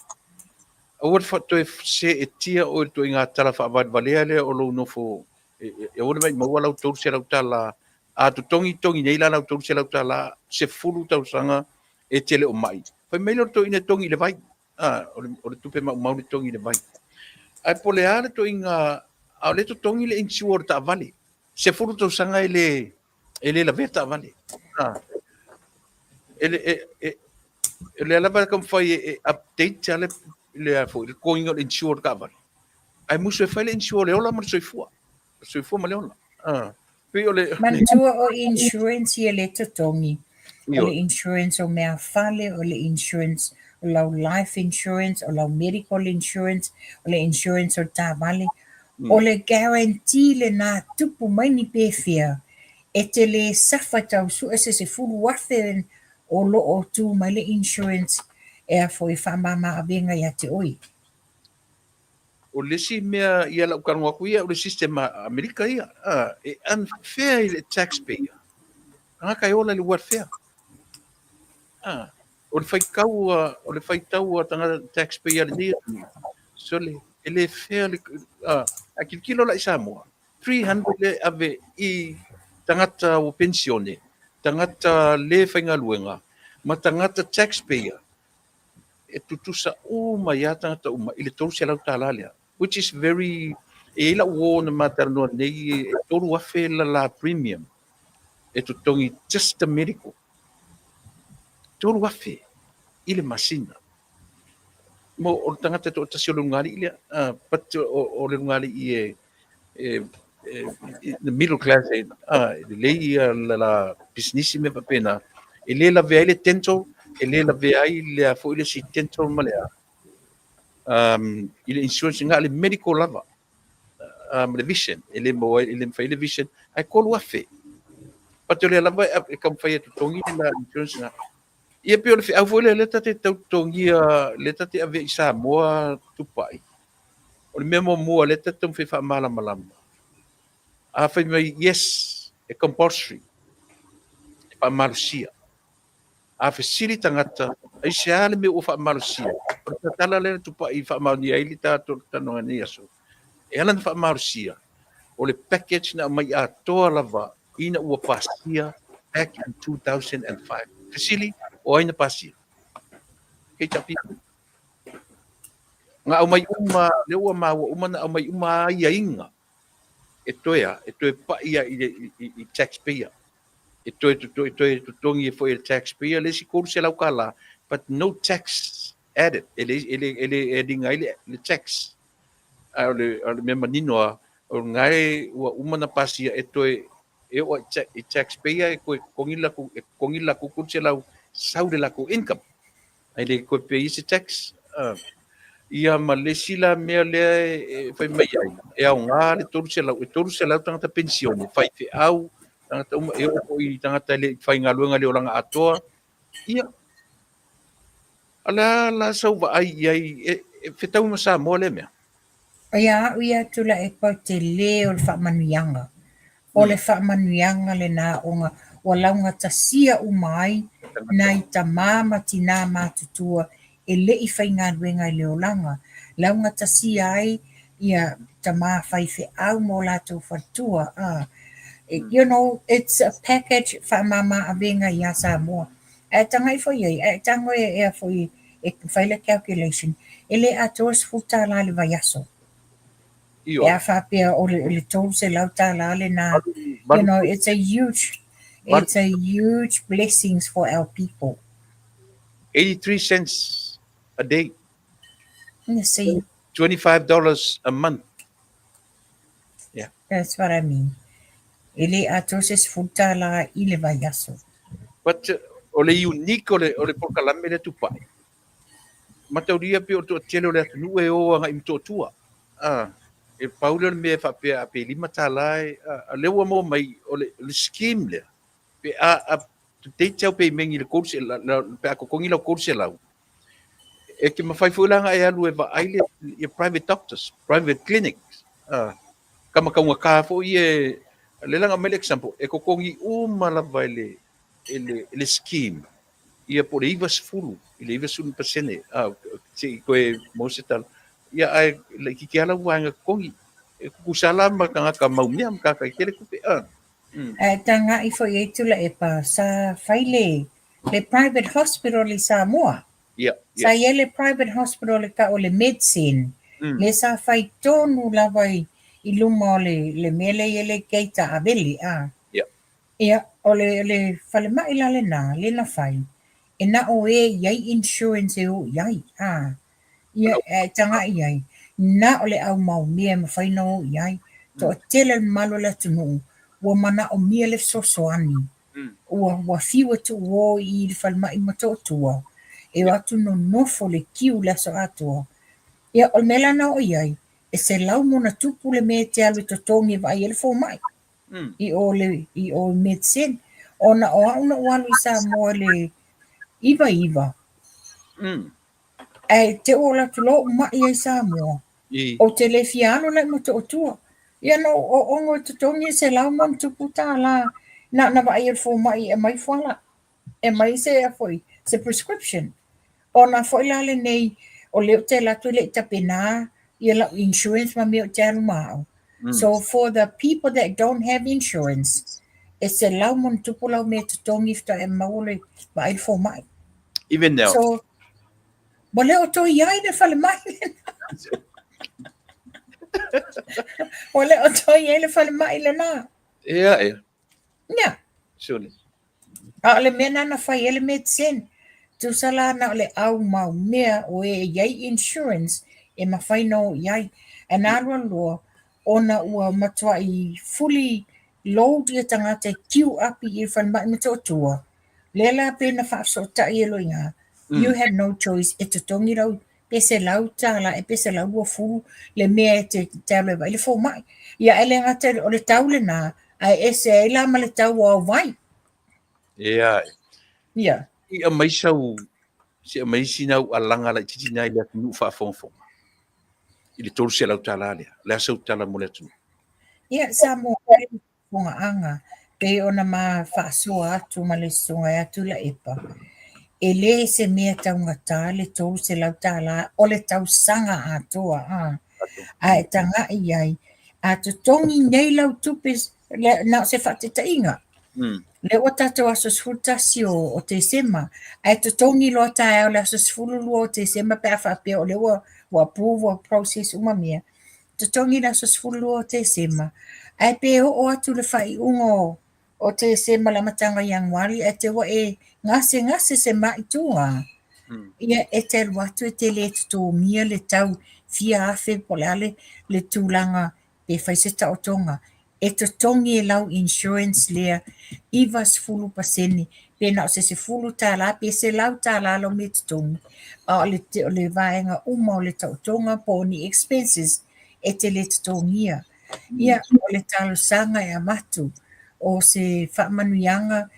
Aua le toe seetia oe i le ituaiga tala faavalevalea lea o lou nofo, e, e, e aua le maumau lau $300 a totogi togi nei la lau $300 10 tausaga e te le o mai. Fai mai lea o le toeaina e togi i le vai. A, o le, o le tupe maumau le togi i le vai. Ae po o le a le ituaiga, a o lea e totogi le insure o le taavale. 10 tausaga e le, e le lavea taavale. A, e, le, e, e, e lea lava e taumafai e, e update le, le, a foi, le totogiina o le insure o le taavale. Ae musu e fai le insure o le ola ma le soifua. Le soifua ma le ola. A, pei o le... Manatua o insurance ia le totogi. O le insurance o mea fale, o le insurance o lau life insurance, o lau medical insurance, o le insurance o le taavale. O le guarantee lena tupu mai ni pefea, e te le safa tau sue se 10,000 o lo o tu mai le insurance e a foi faamama avega ia te oe. O le isi mea ia lau talanoa atu ia, o le system a Amerika ia, e unfair i le taxpayer. Tagata e ola i le welfare. O le faitau a, o le faitau a tagata taxpayer lenei atunuu, sole, e le fair le, a tilotilo la i Samoa, 300 lea e ave i tagata ua penisione, tagata le faigaluega ma tagata taxpayer, e tutusa uma ai lava tagata uma i le $300 lea, which is very, e i ai lau uo na ma talanoa nei e $3,000 le la premium e totogi just the medical. $3,000 i le masina. Mo o le tagata e toatasi o le ulugalii lea, but o le ulugalii e the middle class e lelei ia le la pisinisi mea faapena, e le lavea ai le dental, e le lavea ai le a foi le isi dental ma le a, i le insurance na o le medical lava, ma le vision, e le maua ai, e le mafai le vision, ae $3,000. But o lea lava e taumafai e totogi le la insurance na. Ia pei o le feau foi lea lea ta te tau totogia, lea ta te avea i Samoa tupai. O le mea muamua lea ta te taumafai e faamalamalama, a fai mai yes, e compulsory, e faamalosia. A fesili tagata, aisea le mea ua faamalosia? O le tatala lea na tupai i faamaonia ai le tatou talanoaga i lenei aso. E ala ona faamalosia, o le package na aumai atoa lava ina ua pasia back in 2005. Fesili, o ai na pasia? HRPP. Na aumai uma, lea ua maua uma na aumai uma aiaiga e toe a, e toe pai a i taxpayer. E toe toe totogi ai foi e le taxpayer le isi $300, but no tax added. E le e le e le add ina ai le tax. Ae o le mea manino lava, o lena e ua uma ona pasia e toe e oo i taxpayer e toe totogi le latou, e totogi le latou $300 sau le latou income. Ae le toe pay se tax. Ia ma le isi la mea lea e fai mai ai, e aoga le 300, e 300 tagata penisione, faifeau, tagata uma, e oo foi i tagata e le i faigaluega i le olaga atoa. Ia, o le a la sau vaai i ai, e fetau ma Samoa lea mea? Ia au ia Tuilaepa o le tele o le faamanuiaga. O le faamanuiaga lena ona ua laugatasia uma ai nai tama ma tina matutua e le i faigaluega i le olaga, laugatasia ai ia tama faifeau ma o latou faletua. You know, it's a package faamama avega ia Samoa. Ae tagai foi i ai, ae tago e a foi e fai le calculation, e le atoa $10 i le vaiaso. Pe a faapea o le $300 lena, you know, it's a huge, it's a huge blessings for our people. 83 cents a day. You see. $25 a month. Yeah. That's what I mean. E le atoa se $10 i le vaiaso. But o le unique o le polokalame lea tupai, mataulia pei o le toatele o le atunuu e o agai i Motootua. E pau lea o le mea e faapea pe $5, a lea ua maua mai o le scheme lea, pe a up to date au peimengi i le pe a totogi lau 300, e te mafai foi la ona e alu e vaai le private doctors, private clinics. Ka mataugata foi e lea la na aumai le example, e totogi uma lava e le scheme ia po o le 90 i le 90%, se i toe maua se tala. Ia ae laitiiti lava lau vaega totogi. E tutusa la ma tagata maumea ma tagata e tele tupe. Ae tagai foi i ai Tuilaepa, sa fai le private hospital i Samoa. Sa i ai le private hospital e tau o le Medcen, lea sa fai tonu lava i luma o le mea lea e i ai le gate a Avele. Ia, o le falemai la lena, lea na fai, e na o e i ai insurance e o i ai, a. Ia, e tagai i ai, na o le au maumea e mafai ona o i ai. Toatele le mamalu o le atunuu, ua manaomia le fesoasoani. Ua fiu e tuuo i le falemai Motootua, e o atu nonofo le kiu le aso atoa. Ia, o le mea la na oo i ai, e 100+ le mea e te alu e totogi e vaai ai le fomai. I o le i o Medcen. Ona o au na ou alu i Samoa i le 99. Ae te i ua alu atu loa ou mai ai i Samoa. Ou te le fia alu la i Motootua. Ia na ou oogo e totogi e $100+ na ona vaai e le fomai e aumai fuala. E aumai se foi se prescription. Ona foi la lenei o lea ou te alu atu e le i tapena ia lau insurance ma mea ou te alu ma au. So for the people that don't have insurance, e 100+ lau mea totogi faatoa e maua le vaai le fomai. Even now. So, ua le o toe i ai le falemai lena. Ua le o toe i ai le falemai lena. Ea, ea. Ia. Surely. A o le mea na na fai ai le medicine, tusa la na o le au mau mea o e i ai insurance e mafai na o i ai. Ae na alu alu loa, ona ua matuai fully load ia tagata e queue up i le falemai Motootua, lea la pei na faafesootai ai loa i ina, you have no choice e totogi lau pe $100 ea pe $120 le mea e te alu ai e vaai le fomai. Ia ae le gata o le tau lena, ae ese ai la ma le tau o au vai. Ia. Ia. I aumai sau, se aumai sina au alaga laitiiti na i le atunuu faafogafoga i le $300 lea. O le a sau tala mo le atunuu? Ia, Samoa Fofogaaga, pei ona ma faasoa atu ma le Susuga ia Tuilaepa, e le se mea taugata le $300 o le tausaga atoa, a, a e tagai i ai, a totogi nei lau tupe, na o se faataitaiga, lea ua tatou aso 11 o Tesema, ae totogi loa taeao i le aso 12 o Tesema pe a faapea o lea ua approve, ua process uma mea, totogi i le aso 12 o Tesema, ae pe oo atu i le faaiuga o Tesema i le amataga o Ianuari ae te ua e gasegase se mai tuga, ia e te alu atu e te le totogia le tau fia afe po o le a le tulaga pe fai se taotoga, e totogi e lau insurance lea 90% pe na o se $10 pe $100 lau mea totogi, a o le, o le vaega uma o le taotoga po o ni expenses e te le totogia. Ia, o le talosaga e avatu o se faamanuiaga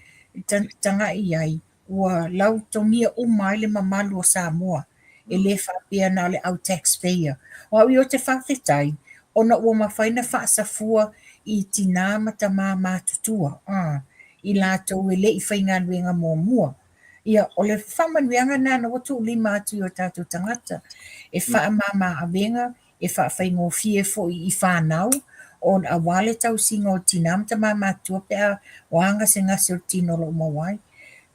tagai i ai, ua lautogia uma ai le mamalu o Samoa, e le faapea na o le au taxpayer. O au ia ou te faafetai ona ua mafai ona faasafua i tinā ma tamā matutua, i latou e le i faigaluega muamua. Ia, o le faamanuiaga lena na ua tuulima atu i o tatou tagata, e faamama avega e faafaigofie foi i fanau aua le tausiga o tinā ma tamā matutua pe a o a gasegase o le tino o lo o maua ai.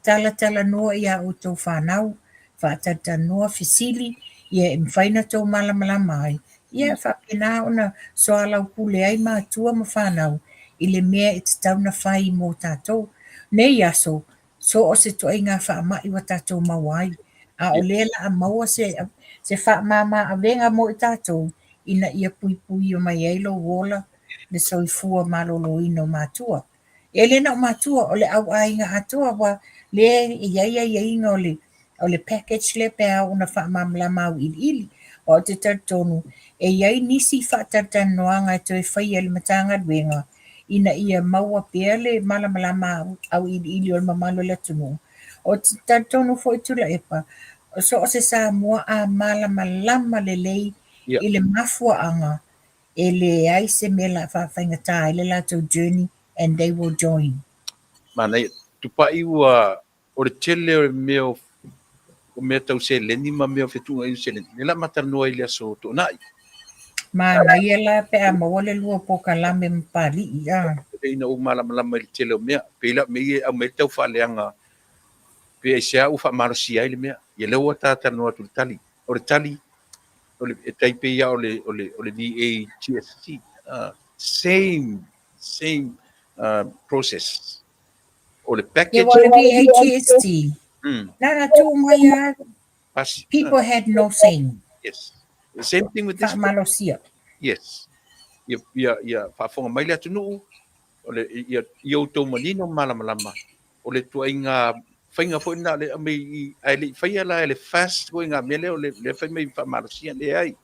Talatalanoa i a outou fanau, faatalatalanoa, fesili, ia e mafai ona outou malamalama ai, ia e faapena ona soalaupule ai matua ma fanau i le mea e tatau ona fai mo tatou. Nei aso, so o se ituaiga faamai ua tatou maua ai, a o lea la a maua se, se faamama avega mo i tatou ina ia puipuia mai ai lou ola, le soifua maloloina o matua. E le na o matua, o le au aiga atoa, aua lea e i ai aiaiga o le, o le package lea pe a oo ina faamalamalama auiliili. Aua ou te talitonu, e i ai nisi faatalatalanoaga e toe faia e le Matagaluega ina ia maua pea le malamalama auiliili o le mamalu o le atunuu. Ou te talitonu foi Tuilaepa, so o se Samoa a malamalama lelei i le mafuaaga, e leai se mea o le a faafaigata ai le latou journey and they will join. Manaia. Tupai ua O le tele o mea o mea tau seleni ma mea o fetuunaiga o seleni, lea la ma talanoa i le aso Toonai. Manaia la pe a maua le lua pokalame ma Papalii, a. Ina ua malamalama i le tele o mea, pei la mea ia e aumai ai le taufaaleaga, pe aisea ua faamalosia ai le mea. Ia lea ua ta talanoa atu i le tali. O le tali, o le, e tai pei lava o le, o le, o le VAGST, same, same process. O le package. Ia o le VAGST. Na na tuu mai lava. People had no saying. Yes. The same thing with this. Faamalosia. Yes. Ia, ia, ia faafofoga mai le atunuu, o le, ia, ia outou manino ma malamalama, o le tuaiga faiga foi lena o le aumai i, ae le i faia la e le FAST foi ngā mea lea, o le, lea fai mai faamalosia, leai.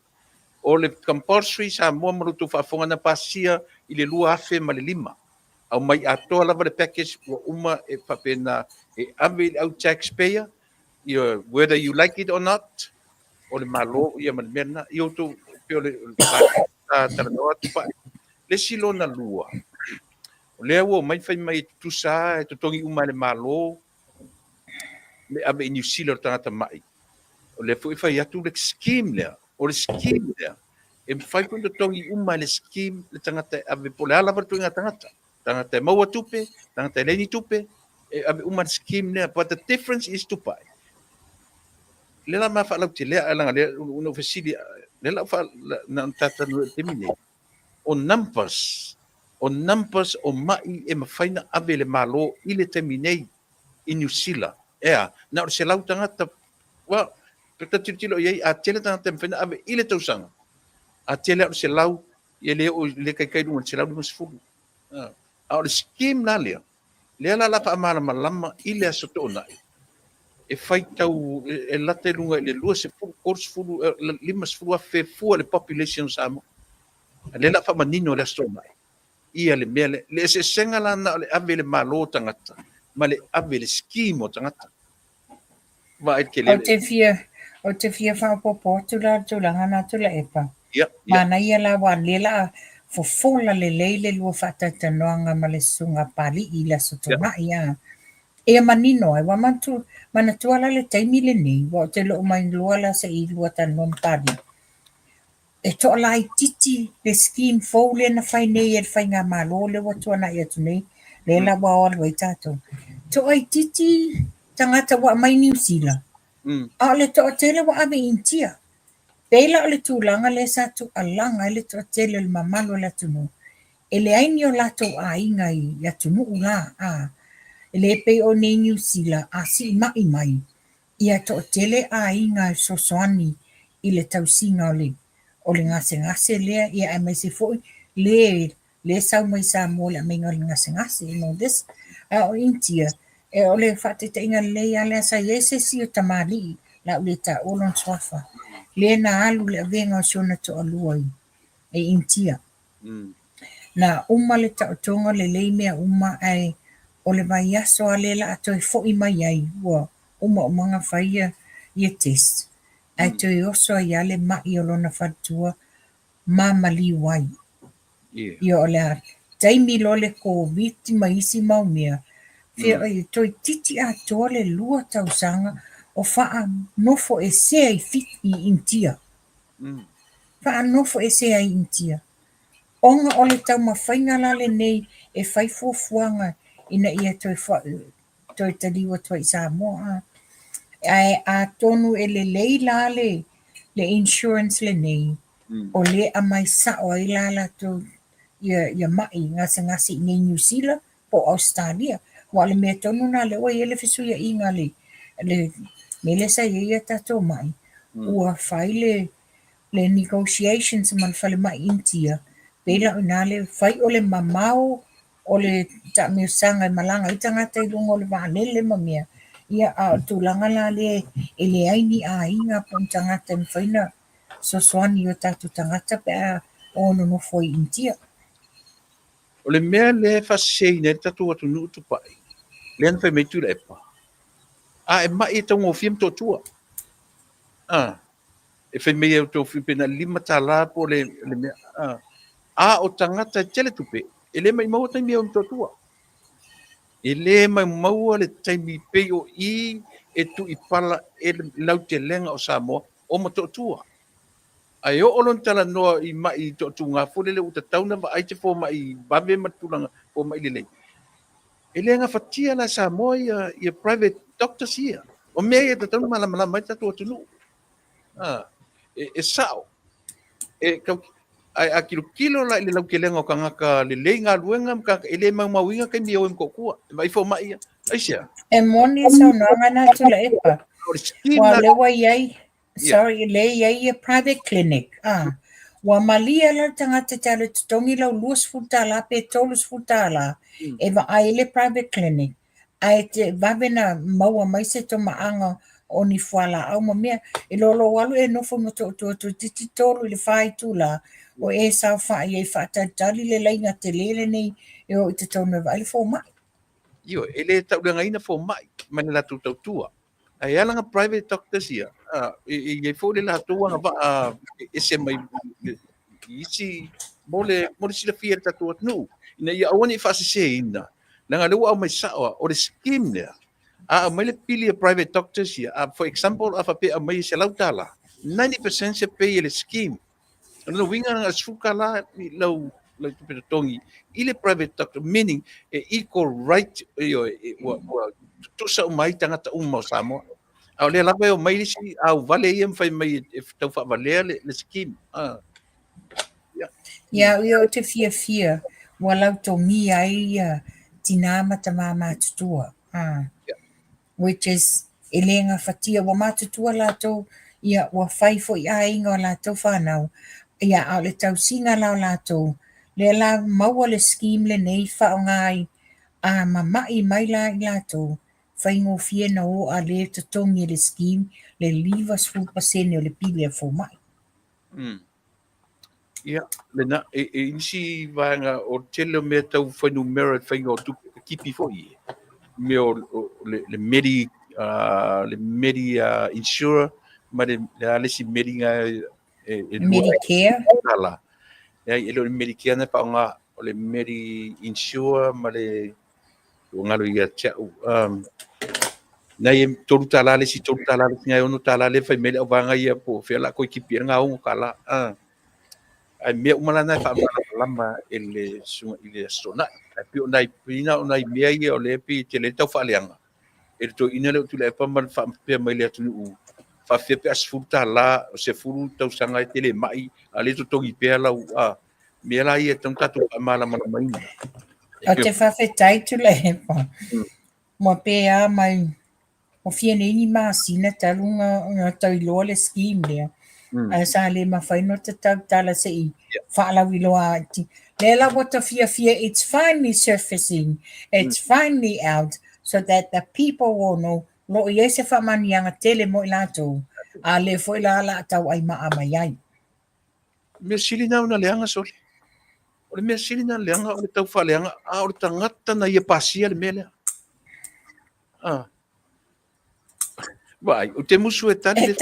O le compulsory Samoa ma lo outou faafofoga na pasia i le 2005. Aumai atoa lava le package ua uma e faapena e ave i le au taxpayer, ia whether you like it or not, o le Malo ia ma le mea lena. Ia outou, pei o le talanoa atu pae. Le isi lona lua, o lea ua omai fai mai e tutusa e totogi uma e le Malo le ave i Niu Sila o le tagata mai. O lea foi e fai atu le scheme lea, o le scheme lea. E mafai foi ona totogi uma e le scheme le tagata e ave po o le a lava le ituaiga tagata. Tagata e maua tupe, tagata e leai ni tupe, e ave uma le scheme lea. But the difference is Tupai. Le la ma faalautelea ae leaga lea na ou fesili, lea la ou na ona talatalanoa i le taimi nei, o numbers, o numbers o mai e mafai ona ave e le Malo i le taimi nei i Niu Sila. Ea, na o le 100 tagata, well, pe ta tilotilo i ai, a tele tagata e mafai ona ave i le tausaga, a tele lava o le 100, ia le oo le kaikai i luga i le 150. A o le scheme la lea, lea la la faamalamalama i le Aso Toonai, e faitau e lata i luga i le 20, 30, 50 afe fua le population o Samoa. A lea la faamanino i le Aso Toonai ia le mea lea. Le eseesega la na o le ave i le Malo o tagata ma le ave i le scheme o tagata. Vaai le tele. Ou te fia, ou te fia faaopoopo atu la le tulaga na Tuilaepa. Ia, ia. Manaia la aua lea la a fofola lelei le lua faatalatalanoaga ma le Susuga a Papalii i le Aso Toonai a. Ia manino ai, ua manatu, manatua la le taimi lenei, ua ou te loo mailoa la se i lua talanoa ma Papalii. E toalaitiiti le scheme fou lea na fai nei e le Faigamalo lea ua tuanai atu nei, lea la ua o alu ai tatou. Toaitiiti tagata ua aumai Niu Sila, a o le toatele ua ave i Initia. Pei la o le tulaga lea sa tuualaga ai le toatele o le mamalu o le atunuu, e leai ni o latou aiga i atunuu la, a, e le pei o nei Niu Sila a siimai mai, Ia toatele aiga e fesoasoani i le tausiga o le o le gasegase lea, ia aemaise foi le le sau mai Samoa i le aumaiga o le gasegase and all this. A o Initia, e o le faataitaiga lelei lava lea sa i ai se isi o tamalii, o le a ou le taua lona suafa, lea na alu i le avega o si ona toalua i Initia. Na uma le taotoga lelei mea uma ae o le vaiaso lava lea la a toe foi mai ai ua umaumaga fai ia test ae toe oso ai lava le mai o lona faletua ma maliu ai. Ia o le taimi loa le Covid ma isi mau mea, toeitiiti atoa le 2 tausaga o faanofoesea i Initia. Faanofoesea i Initia. Ona o le taumafaiga la lenei e fai fuafuaga ina ia toe toe taliu atu ai i Samoa. Ae atonu e lelei la le le insurance lenei, o lea e aumai sao ai la latou ia ia mai gasegase i inei i Niu Sila po o Ausetalia. Aua o le mea tonu lena lea ua i ai le fesuiaiga le le mea lea sa i ai a tatou mai, ua fai le le negotiations ma le falemai Initia, pei la o i ina le fai o le mamao o le taamilosaga e malaga ai tagata i luga o le vaalele ma mea, ia a o le tulaga la lea e leai ni aiga po o ni tagata e mafai ona fesoasoani i o tatou tagata pe a o nonofo ai i Initia. O le mea lea e faaseseina ai le tatou atunuu Tupai, lea na fai mai Tuilaepa, a e mai e taugofie Motootua. A, e fai mai e outou pe na $5 po o le, le mea. A, a o tagata e tele tupe, e le maumau taimi e o i Motootua. E le maumau le taimi pei o i e tuipala e le lautelega o Samoa o Motootua. Ae oo loa ona talanoa i mai toatuga foi lele ua tatau ona vaai se fomai vave ma tulaga fomai lelei. E le gafatia la e Samoa ia, ia private doctors ia. O mea ia e tatau ona malamalama ai le tatou atunuu. A, e, e sao. E, kau, ae a tilotilo la i le lautelega o tagata lelei galuega ma tagata e le maumauina taimi e o i Motootua. E vaai fomai ia. Aisea? E moni le saunoaga na Tuilaepa. O le scheme Ua la lea ua i ai Sorry, lea e i ai ia private clinic. Ah, ua malie la le tagata e te alu e totogi lau $20 pe $30 e vaai ai le private clinic, ae te vave na maua mai se tomaaga o ni fualaau ma mea. I lo lou alu e nofo ma Motootua toeitiiti 3 i le 4 itula, o e saofai ai faatalitali le laina tele lenei e o i totonu e vaai le fomai. Ioe, e le tauleagaina fomai ma le latou tautua. Ae ala na private doctors ia, e i ai foi le latou agavaa e ese mai i isi mo le, mo le silafia e le tatou atunuu, ina ia aua ne i faaseseina, leaga o lea ua aumai sao lava, o le scheme lea, a aumai le pili a private doctors ia, a, for example, a faapea e aumai e $100, 90% se pay e le scheme. O lona uiga na o le $10 i lau lau tupe totogi i le private doctor, meaning e equal right, ioe, ua ua tutusa uma ai tagata uma o Samoa. A o lea lava e omai le isi auvale ia ma fai mai e tau faavalea le, le scheme. Ah. Yeah. Ia, ia ou te fiafia ua lautogia ai ia tinā ma tamā matutua. Ah. Yeah. Which is e le gafatia, ua matutua latou, ia ua fai foi aiga o latou fanau, ia a o le tausiga la o latou, lea la maua le scheme lenei faaaoga ai, a mama'i mai la i latou, faigofie na o a le totogi e le scheme le 50% o le pili a fomai. Mm. Ia, lena, e, e isi vaega o tele o mea tau fuainumera i le faiga o tupe kipi foi e. Mea o, o le, le medi, uh, le medi uh, insurer ma le, le a le isi medi nga e, e, e Medicare. Tala. E, e le o le Medicare na whaonga, o le medi insure ma le Ua galo ia te au. Um, nei e $3 le isi $3 le isi, nai $6 le fai mai le auvaega ia po o fea la koe kipi ai ngā $6. Ah. Ai mea uma la na e faamalamalama e le susuga i le Aso Toonai. Ae pei o nai pina o nai mea ia o lea pei e tele ai le tau faaleaga e le toeaina lea o Tuilaepa ma le faapea mai le atunuu faafefea pe a $10, 10 tausaga e te le mai a o lea e totogi pea lau a mea la ia e tatau ona tatou faamalamalamaina. Ou te faafetai Tuilaepa. Ua pe a mai ua fia nei ni masina talu ona tau iloa le scheme lea. Ae sa le mafai ona ta tautala se i faalauiloa atu. Lea la ua ta fiafia, it's finally surfacing, it's finally out so that the people will know lo o i ai se faamanuiaga tele mo i latou, a lea foi la o le a tauai maa mai ai. Mea sili na ona leaga sole. O le mea sili na leaga o le tau faaleaga, a o le tagata na ia pasia le mea lea. Ah. Vaai, ou te musu e tali le...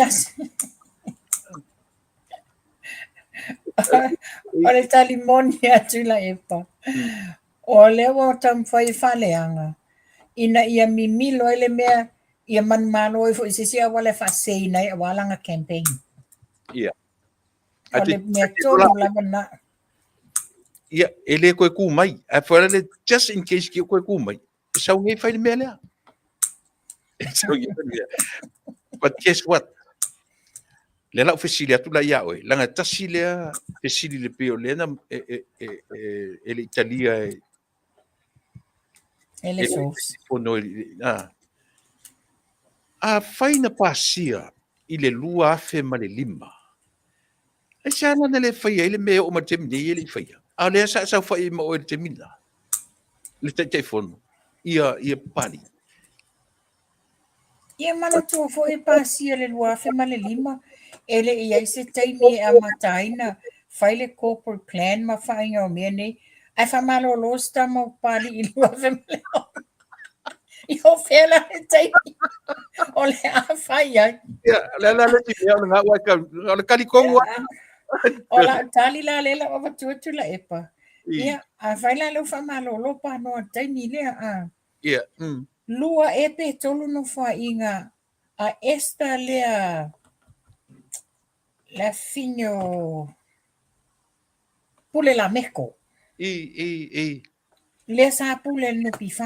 O le tali moni a Tuilaepa. O lea ua taumafai e faaleaga ina ia mimilo ai le mea ia manumalo ai foi i se isi auala e faaseseina ai aua lana campaign. Ia. O le mea tonu lava lena. Ia, e le toe tu mai. Ae foi le just in case ke toe tu mai. E sau nei fai le mea lea. E sau nei fai le mea. But guess what? Lea la ou fesili atu la ia oe, leaga e tasi lea fesili le pei o lea na e, e, e, e, e le i talia e, E le source. Pono i, a. Afai na pasia i le 2005, aisea la na le faia ai le mea e oo mai le taimi nei e le i faia? A o lea sa e saofai ai ma oe i le taimi lena, le Taitaifono, ia, ia Papalii. Ia manatua foi e pasia le 2005, e le i ai se taimi e amata ai na fai le corporate plan ma faaiga o mea nei, ae faamalolo se tama o Papalii i le 2006. Ia o fea la le taimi o le a fai ai. Ia, le la le ti mea o le ngā ua ka, o le kali kongu a. O lau tali la lea lau avatua Tuilaepa. Ia, a fai la lou faamalolo pa noa i le taimi lea a. Ia. Lua ea pe tolu nofoaiga a Esther lea le afafine o Pule Lameko. I, i, i. Lea sa pule i le NPF.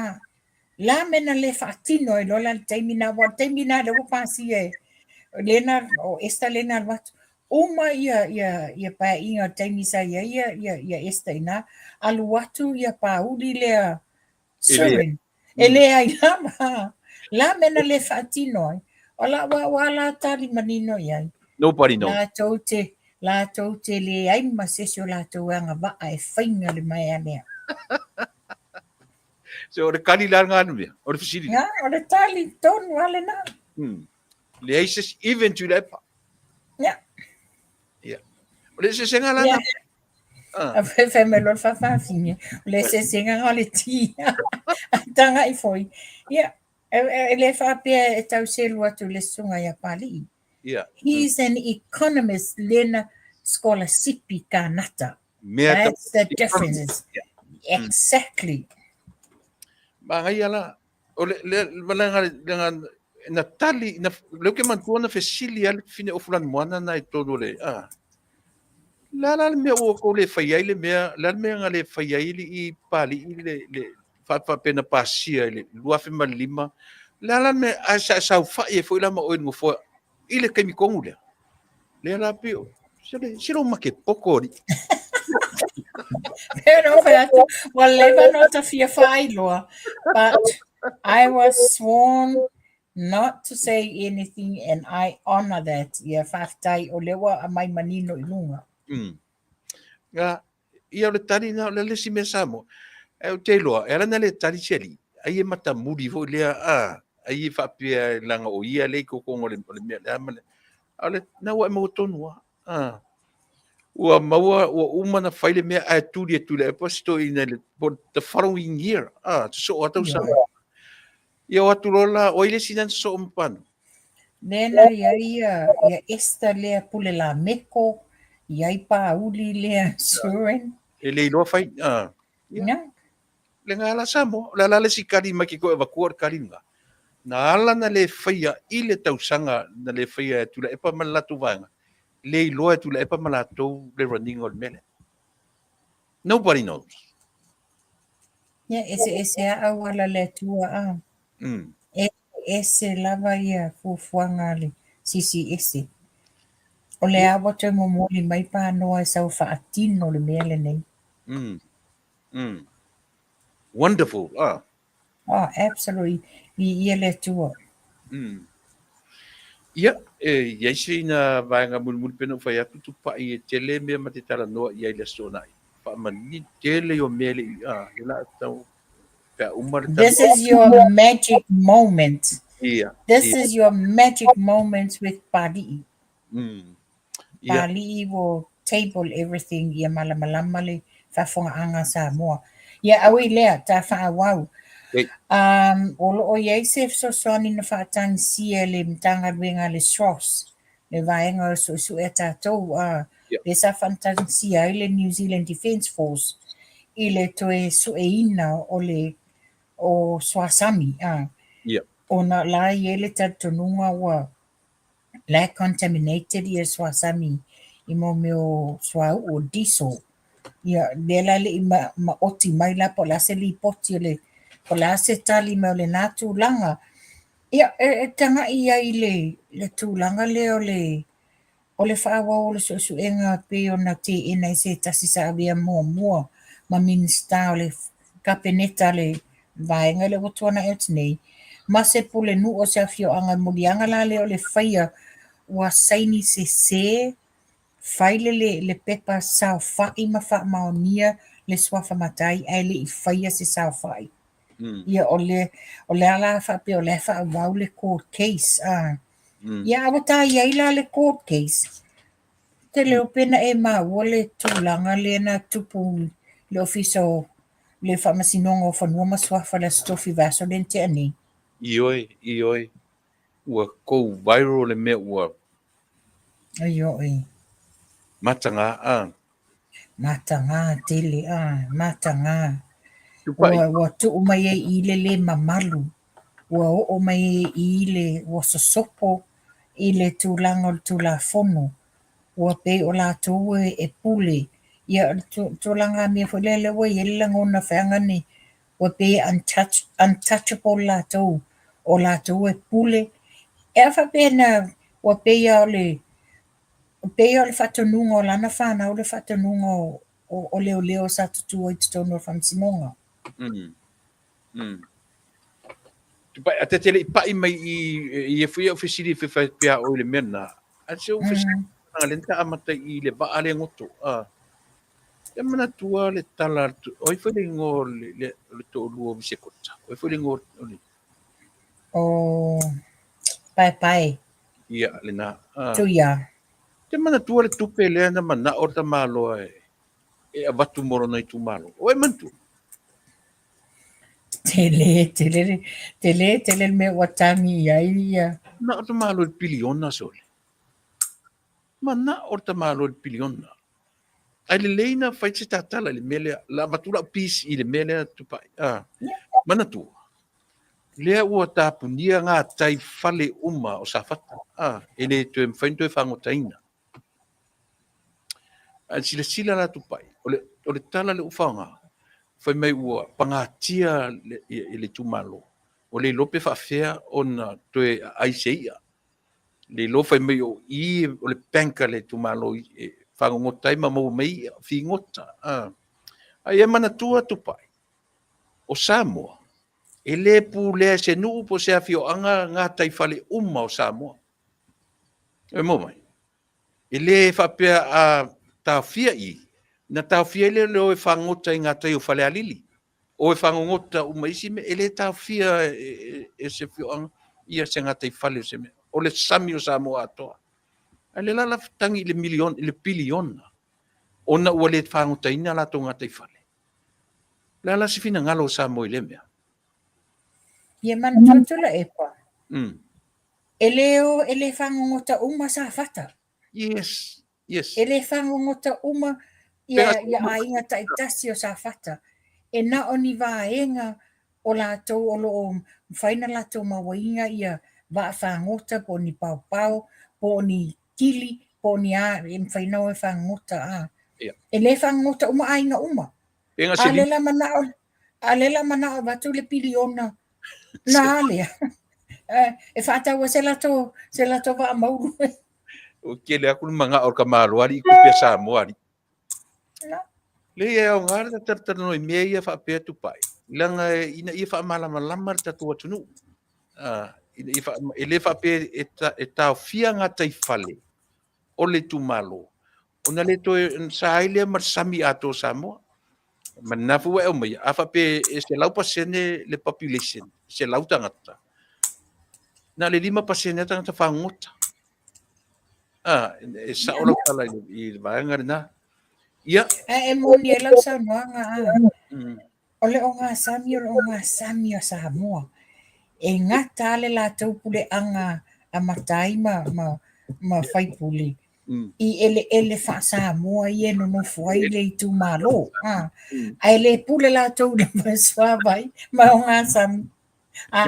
La mea na le faatino ai loa la le taimi na, aua o le taimi na lea ua pasia e lea na, o Esther lea na alu atu. Uma ia, ia, ia paeaiga o le taimi sa i ai ia, ia, ia Esther i ina, alu atu ia Pauli lea Surin. E leai lava. La mea na le faatino ai. O lau au a la tali manino i ai. Nobody knows. Latou te, latou te leai ma se isi o latou e agavaa e faiga le maea lea. So o le kali la lena mea, o le fesili. Ia, o le tali tonu lava lena. Leai se isi, even Tuilaepa. Ia. Ia. O le eseesega la na. Ah. Fai mai loa le faafafine, o le eseesega o le ti. Taga'i foi. Ia, e le faapea e tau selu atu i le susuga ia Papalii. Yeah. He's an economist lena sikolasipi Kanata. Mea That's the difference. Yeah. Exactly. Magaia la, o le, le, le, le, na tali, na, lea ou te manatua na fesili lava le fafine o Fulani Moana na i totonu o le, ah. Le a la le mea ua tou le fai ai le mea, le a le mea na le fai ai le i Papalii le, le faapea na pasia i le 2005, le a la le mea, ae sa e saofai ai foi la ma oe i le nofoa i le taimi tonu lea. Lea la pei o, se lou makepoto alii. Pero fai atu, ua leva ona ta fia faailoa, but I was sworn not to say anything and I honour that. Ia faafetai o lea ua aumai manino i luga. Nga, ia o le tali na, o le isi mea Samoa. Ae ou te iloa, e ala na le tali se alii, ai e matamuli foi lea, a, ai e faapea leaga o ia lea i totonu o le, o le mea lea ma le, a o le, na ua e maua tonu lava. A, ua maua, ua uma na fai le mea ae tuli e Tuilaepa si toeaina i le, the following year, a, sosoo lava tausaga. Ia o atu loa la, o ai le isi lea na sosoo ma Panu? Lea na i ai ia, ia Esther lea Pule Lameko, i ai Pauli lea Surin. E le iloa fai, a. Ia. No. Le nga la Samoa, o le ala le isi kali mai ke koe avatua o le kali lena. Na ala na le faia i le tausaga na le faia e Tuilaepa ma le latou vaega, le iloa e Tuilaepa ma latou le running o le mea lea. Nobody knows. Ia, eseese lava auala a le Atua a. Eseese lava ia fuafuaga a le Sisi Ese. O lea ua toe momoli mai panoa e sau faatino le mea lenei. Wonderful, ah. Oh, absolutely. Viia le Atua. Ia, e i ai se ina vaega mulimuli pei ona ou fai atu, tupai e tele mea ma te talanoa i ai i le Aso Toonai. Faamanino tele o mea le i, a, le la tau, pe a uma le This is your magic moment. Ia. This is your magic moment with Pali'i. Ia. Pali'i will table everything ia malamalama le faafofogaaga a Samoa. Ia, auē lea, ta faaauau. Ei. Um, o lo o i ai se fesoasoani na faatagisia e le Matagaluega a le SROS, le vaega o le suesue a tatou, a, Ia. lea sa faatagisia ai le New Zealand Defence Force i le toe sueina o le o suasami, a. Ia. Ona la e i ai le talitonuga ua la e contaminated ia suasami i mo mea o suauu o diesel. Ia lea la e le i maoti mai la po o le a se lipoti o le po o le a se tali mai o lena tulaga. Ia e tagai i ai i le tulaga lea o le o le faaauau o le suesuega pei ona teena ai se tasi sa avea muamua ma Minisita o le Kapeneta a le vaega lea ua tuanai atu nei, ma se pulenuu o se afioaga e muliaga la lea o le faia ua saini sese, fai le, le, le pepa saofai ma faamaonia le suafa matai ae le i faia se saofai. Ia o le, o le a la faapea o la e faaauau le court case, a. Ia a ua ta i ai la le court case, te leo pe na e maua le tulaga lea na tupu i le Ofisa o le Faamasinoga o Fanua ma Suafa i le Aso Tofi vaiaso lea na tea nei. Ioe, ioe, ua go viral le mea ua. Ioe. Mataga, a. Mataga tele, a, mataga. Ua, ua tuu mai ai i le le mamalu, ua oo mai ai i le, ua sosopo i le tulaga o le Tulafono, ua pei o latou e pule. Ia, o le tulaga mea foi lea ua i ai le lagona feaga nei, ua pei e untouchable latou, o latou e pule. E a faapea na, ua pei lava o le, pei o le faatonuga o lana fanau le faatonuga o leoleo sa tutu ai i totonu o le faamasinoga. A te te le i pai mai i i e fui au fesili e fai pea o i le mea na. A se u fesili na le ta amata i le vaa le goto. A e manatua le tala o ai foi le ingoa o le le le toalua o Visekota. O ai foi le ingoa o le O Paepae. Ia, lena. A. Tuia. Te manatua le tupe lea na manao le tamaloa e e avatu mo lona itumalo. O e manatua? Tele, tele, tele, tele le mea ua tagi i ai ia. Manao le tamaloa i le piliona sole. Manao le tamaloa i le piliona. Ae lelei na fai se tatala i le mea lea. La avatu lau piece i le mea lea tupai. Ah. Manatua. Lea ua tapunia ngā tai fale uma o Safata. Ah, e le toe mawhai toe whangotaina. Ae silasila la Tupai, o le, o le tala lea ua faaaoga, fai mai ua pagatia le, i le itumalo, ua le iloa pe faafefea ona toe aai se i'a. Le iloa fai mai o i o le bank a le itumalo e fagogota ai ma maua mai i'a, figota. A. A ia manatua Tupai, o Samoa, e le pulea e se nuu po o se afioaga gataifale uma o Samoa. E maua mai? E le faapea a taofia i, na taofia ai lea o le o e fagogota i gatai o Falealili, o e fagogota uma i isi mea, e le taofia e se afioaga ia se gataifale o se mea. O le sami o Samoa atoa. Ae le la la tagi i le miliona, i le piliona, ona ua le fagotaina latou gataifale. O le a la se finagalo o Samoa i lea mea? Ia manatua Tuilaepa. E le o, e le fagogota uma Safata. Yes, yes. E le fagogota uma ia, ia aiga taitasi o Safata. E na o ni vaega o latou o lo o mafai ona latou mauaina ia vaa fagota po o ni paopao po o ni kili po o ni a e mafai ona o e fagogota. A. Yeah. E le fagogota uma aiga uma. A le la manao, a le la manao avatu le piliona na lea. E faataua se latou, se latou vaa maulu. Ua tele atu le manao o le tamaloa alii tupe a Samoa alii. No. Leai e aoga le talatalanoa i mea ia faapea Tupai, leaga ina ia faamalamalama le tatou atunuu. Ah, ina ia faa, e le faapea e, ta, e taofia gataifale o le itumalo, ona le toe sa ai lea ma le sami atoa o Samoa. Ma lena foi ua e aumaia, a faapea e 100% le population, 100 tagata, na o le 5% lava tagata fagogota. Ah, e sao lau tala i le vaega lena. Ia. Ae e moni ai lau saunoaga, a. O le ogasami o le ogasami o Samoa. E gata lava le latou puleaga a matai ma, ma, ma faipule i eleele faa-Samoa ia e nonofo ai le itumalo. A, ae le pule latou i le suavai ma ogasami. A,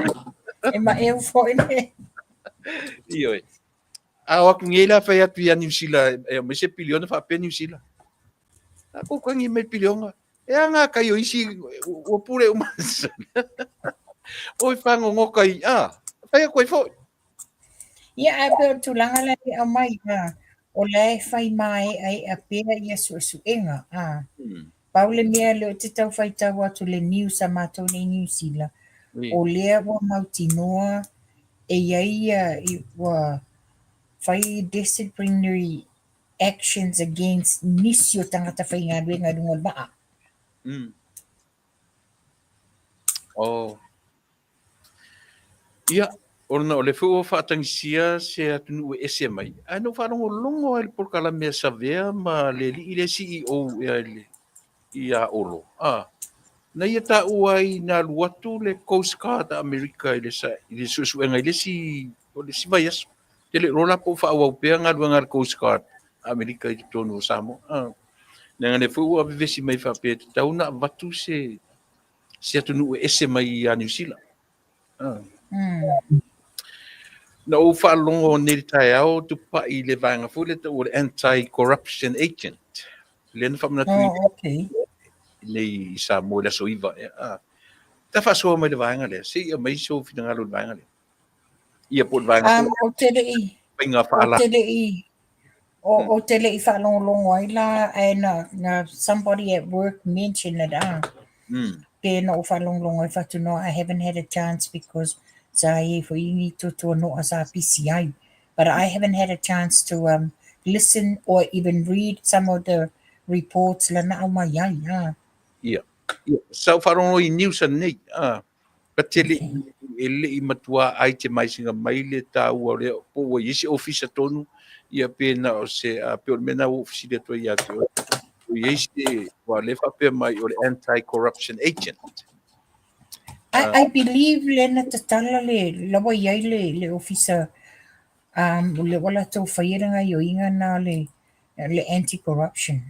e maeu foi le... Ioe. A o atu nei la fai atu ia Niu Sila e aumai se piliona faapea Niu Sila. A kou kagi mai piliona. E a ngā kai o isi ua pule uma. Oi whangongoka i, a, whai atu ai foi. Ia, ae pei o le tulaga lea e aumai, a, o la e fai maeaea pea ia suesuega, a. Pau le mea lea ou te tau faitau atu le news a matou nei i Niu Sila, o lea ua mautinoa e i ai ia, ua fai disciplinary actions against nisi o tagata faigaluega i luga o le vaa. Oh. Ia, ona o lea foi ua faatagisia se atunuu e ese mai, ae na ou faalogologo lava i le polokalame a Savea ma le alii lea CEO ea i le, ia Olo, a, na ia taua ai na alu atu le Coast Guard a Amerika i le, i le suesuega i le isi, o le isi vaiaso. Ou te le iloa la po o faaauau pea galuega a le Coast Guard a Amerika i totonu o Samoa. A, leaga lea foi ua vevesi mai faapea e tatau ona avatu se, se atunuu e ese mai ia Niu Sila. Na ou faalogo nei i le taeao Tupai i le vaega foi lea taua o le Anti-Corruption Agent. Lea na faamanatu oh, okay. nei i Samoa i le aso 9. Ah. Ta faasoa mai le vaega lea, se i aumai sou finagalo i le vaega lea. Ia po o le vaega Ou te le i faiga faala. Ou te le i Ou te le i faalogologo ai la ae na, na somebody at work mentioned it ah. Pe na ou faalogologo ai fatu no I haven't had a chance because sa i ai foi ni tuatuanoa sa pisi ai. But I haven't had a chance to um, listen or even read some of the reports la na aumai ai ah. Ia. Ia, sa ou faalogologo i news anei, ah. Ka tele e le i matua ai te maisinga mai le taua o lea po ua i ai se ofisa tonu ia pe na o se a pe o le mea na ua ou fesili atu ai ia te oe ua i ai se ua le faapea mai o le anti-corruption agent. I believe le na tatala le la ua i ai le le ofisa um le ua latou faia le gaioiga na le le anti-corruption.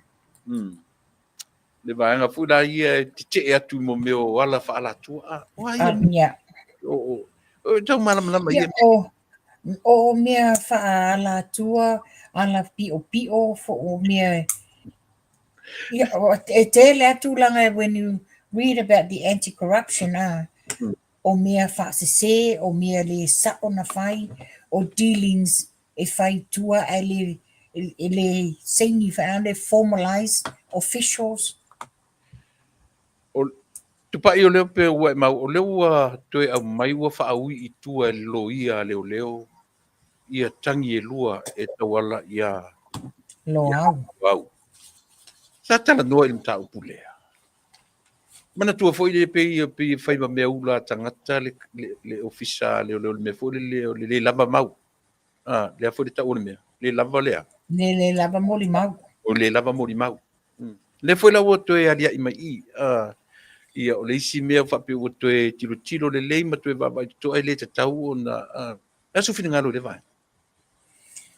Le vaega foi la ia e tetee atu i mo mea o ala faaalatua. A, o a ia? Yeah. O, o, o tau malamalama ia. O, o mea faaalatua, ala piopio, fo o mea Ia, e tele lava tulaga when you read about the anti-corruption, ah, o mea faasese, o mea le sao na fai, o dealings e fai i tua ae le, e le saini le formalize officials. O Tupai o lea pe ua e mau, o lea ua toe aumai ua faaui i tua e le loia a leoleo ia tagi e lua e tauala ia Loau. Loau. Sa talanoa i le mataupu lea. Manatua foi le pei pei e fai ma mea ula a tagata le le ofisa a leoleo le mea foi lele o le le lava mau. Ah, lea foi le tau o le mea. Le lava lea. Le le lava molimau. O le lava molimau. Lea foi la ua toe alia'i mai i i, ia, o le isi mea faapea ua toe tilotilo lelei ma toe vaavaai totoa e le tatau ona, o le a sou finagalo i lea vaega?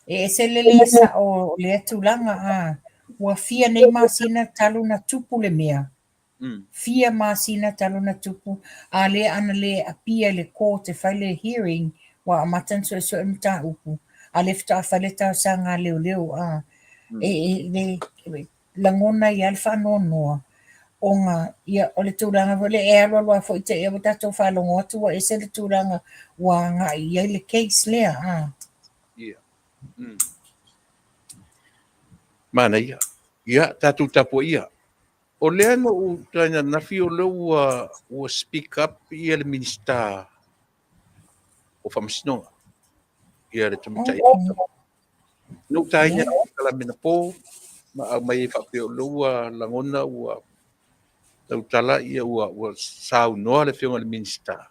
E ese le le sa'o o lea tulaga, a ua fia nei masina talu na tupu le mea. Fia masina talu na tupu, a lea ana le appear i le court e fai le hearing, ua amata ona suesue le mataupu, a lea faatoa fai le talosaga a leoleo, a e le lagona ai lava le faanoanoa, ona ia o le tulaga foi lea e alu alu lava foi te i ua tatou faalogo atu ua ese le tulaga ua agai i ai le case lea. A. Ia. Manaia. Ia, tatou tapuaia. O lea na ou taina ananafi o lea ua ua speak up ia le Minisita o Faamasinoga, ia le tamaitai. Na ou taina i Kalamena po ma aumai ai faapea o lea ua lagona ua tautala ia ua ua saunoa le Afioga i le Minisita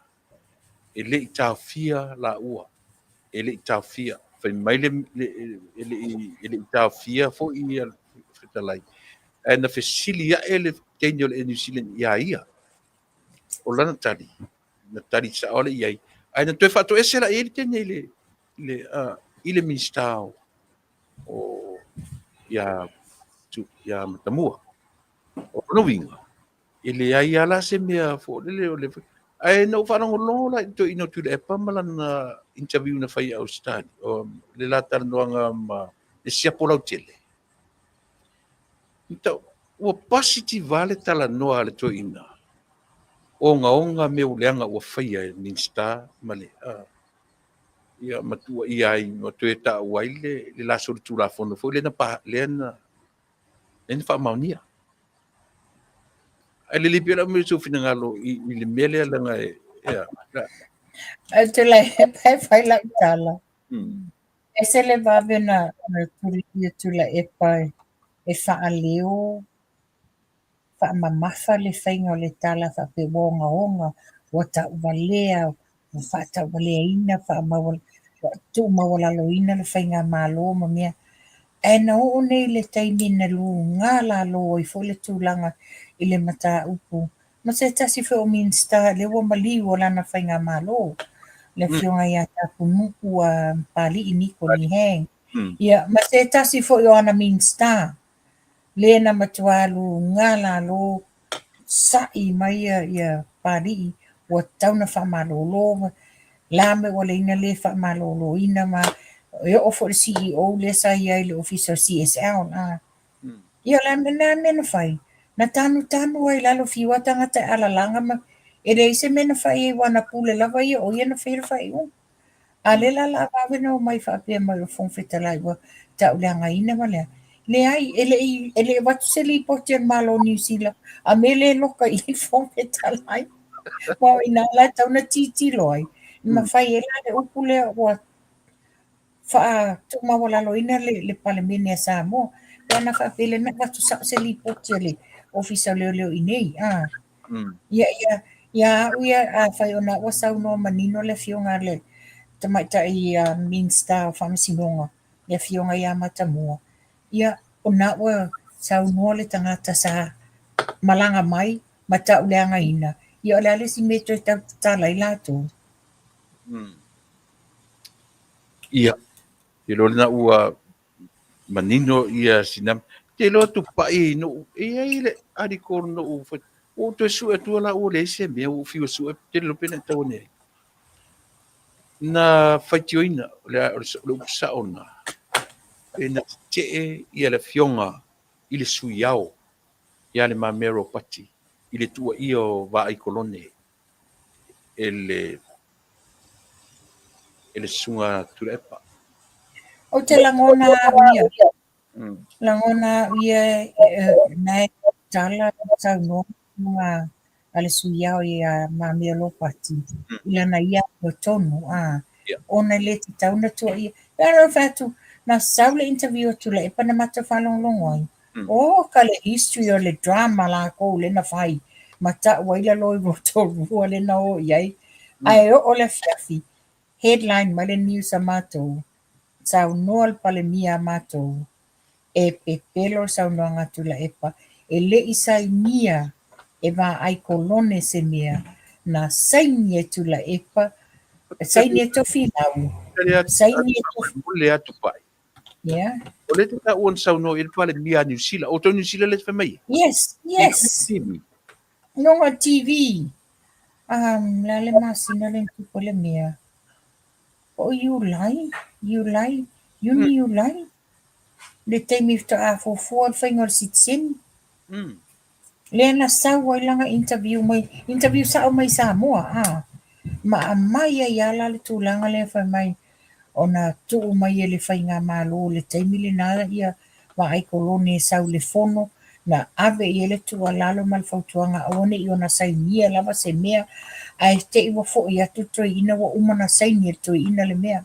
e le i taofia laua, e le i taofia. Fai mai le, le, e le i, e le i taofia foi ia le fetalai. Ae na fesili ae le teine o le Air New Zealand ia ia. O lana tali, na tali sao le i ai. Ae na toe faatoese la i ai le teine i le, le, uh, i le Minista o, o ia, ia Matamua. O lona uiga, E leai lava la se mea foi lele o le... Ae na ou faalogologo la i le toeaina o Tuilaepa ma lana interview na fai i Ausetalia, o le la talanoaga ma le siapo lautele. Ua positive lava le talanoa a le toeaina, ogaoga mea leaga ua faia e le Minisita ma le ia ma tuuaia ai ma toe taua ai le la solitulafono foi lea na lea na lea na faamaonia. Ae lelei pea lau mea sou finagalo i, i le mea lea leaga e, ea, la. Ae Tuilaepa e fai lau tala. Ese le vave na, na tuli ia Tuilaepa e, e faaleo faamamafa le faiga o le tala faapea ua ogaoga, ua tauvalea, ua faatauvaleaina, tuumaualaloina le faigamalo ma mea. Ae na oo nei i le taimi na luga lalo ai foi le tulaga i le mataupu ma se tasi foi o Minisita lea ua maliu o lana faigamalo, le Afioga ia Tapunuu Papalii Niko Lee Hang. Ia, ma se tasi foi o ana Minisita lea na matua luga lalo sa'i mai ia Papalii ua tatau ona faamalolo la mea ua leai na le faamaloloina ma e oo foi i le CEO lea sa i ai i le ofisa o CSL. Ia o le a le mea na fai? Na tanutanu ai i lalo fiu lava tagata e alalaga ma e leai se mea na fai ai aua na pule lava ia o ia na faia le faaiuga. A lea la o le a vave ona omai faapea mai o le Fofoga Fetalai ua tauleagaina ma le a. Leai, e le i, e le i avatu se lipoti a le Malo o Niu Sila a mea lea e loka i ai Fofoga Fetalai. Aua o i ina la e tatau ona tilotilo ai, mafai ai la le upu lea ua faatumaualaloina le, le Palemene a Samoa. Pe ana faapea lea na avatu sao se lipoti a le Ofisa o Leoleo i inei. A. Ia, ia, ia au ia, afai ona ua saunoa manino le Afioga a le Tamaitai Minisita o Faamasinoga, le Afioga ia Matamua, ia, ona ua saunoa le tagata sa malaga mai ma tauleagaina, ia o le a le isi mea e toe tau tatala ai latou? Ia, te iloa lena ua manino ia sina te iloa tupai noʻu e i ai le article noʻu ua ou toe sue atua la ua leai se mea ua ou fiu e sue te iloa pe na e tau ane ai na faitioina o le o le upu sao lena pe na tetee ia le afioga i le sui ao ia Le Mamea Ropati i le tuuaia o Vaai Kolone e le e le Susuga Tuilaepa? Ou te lagona au ia, lagona au ia na e tala saunoa a le sui ao ia Mamea Lopati i lana ia tonu a ona e le tatau ona tuuaia. E pei ona ou fai atu, na sau le interview a Tuilaepa na matou faalogologo ai, oh ka le history o le drama lakou lea na fai ma tau ai lalo i Rotorua lea na o i ai. Ae oo le afiafi, headline mai le news a matou, saunoa le Palemia a matou e pepelo le saunoaga a Tuilaepa, e le i sainia e Vaai Kolone se mea, na saini e Tuilaepa, saini e Tofilau, saini e Tofilau. Le atu pai. Yeah. O le te taua na saunoa i le Palemia a Niu Sila. O tau Niu Sila le te fai mai? Yes, yes. Luga TV. Um, le a le masina le tupu le mea. Po o Iulai, Iulai, Iuni, Iulai. Le taimi faatoa fuafua le faiga o le sitiseni. Lea na sau ai lana interview mai, interview sao mai Samoa a. Ma aumai ai lava la le tulaga lea fai mai ona tuu mai e le faigamalo i le taimi lena ia Vaai Kolone e sau i le fono na ave i ai le tuualalo ma le fautuaga aua ne i ona sainia lava se mea ae te i ua foi atu le toeaina ua uma ona saini e le toeaina le mea.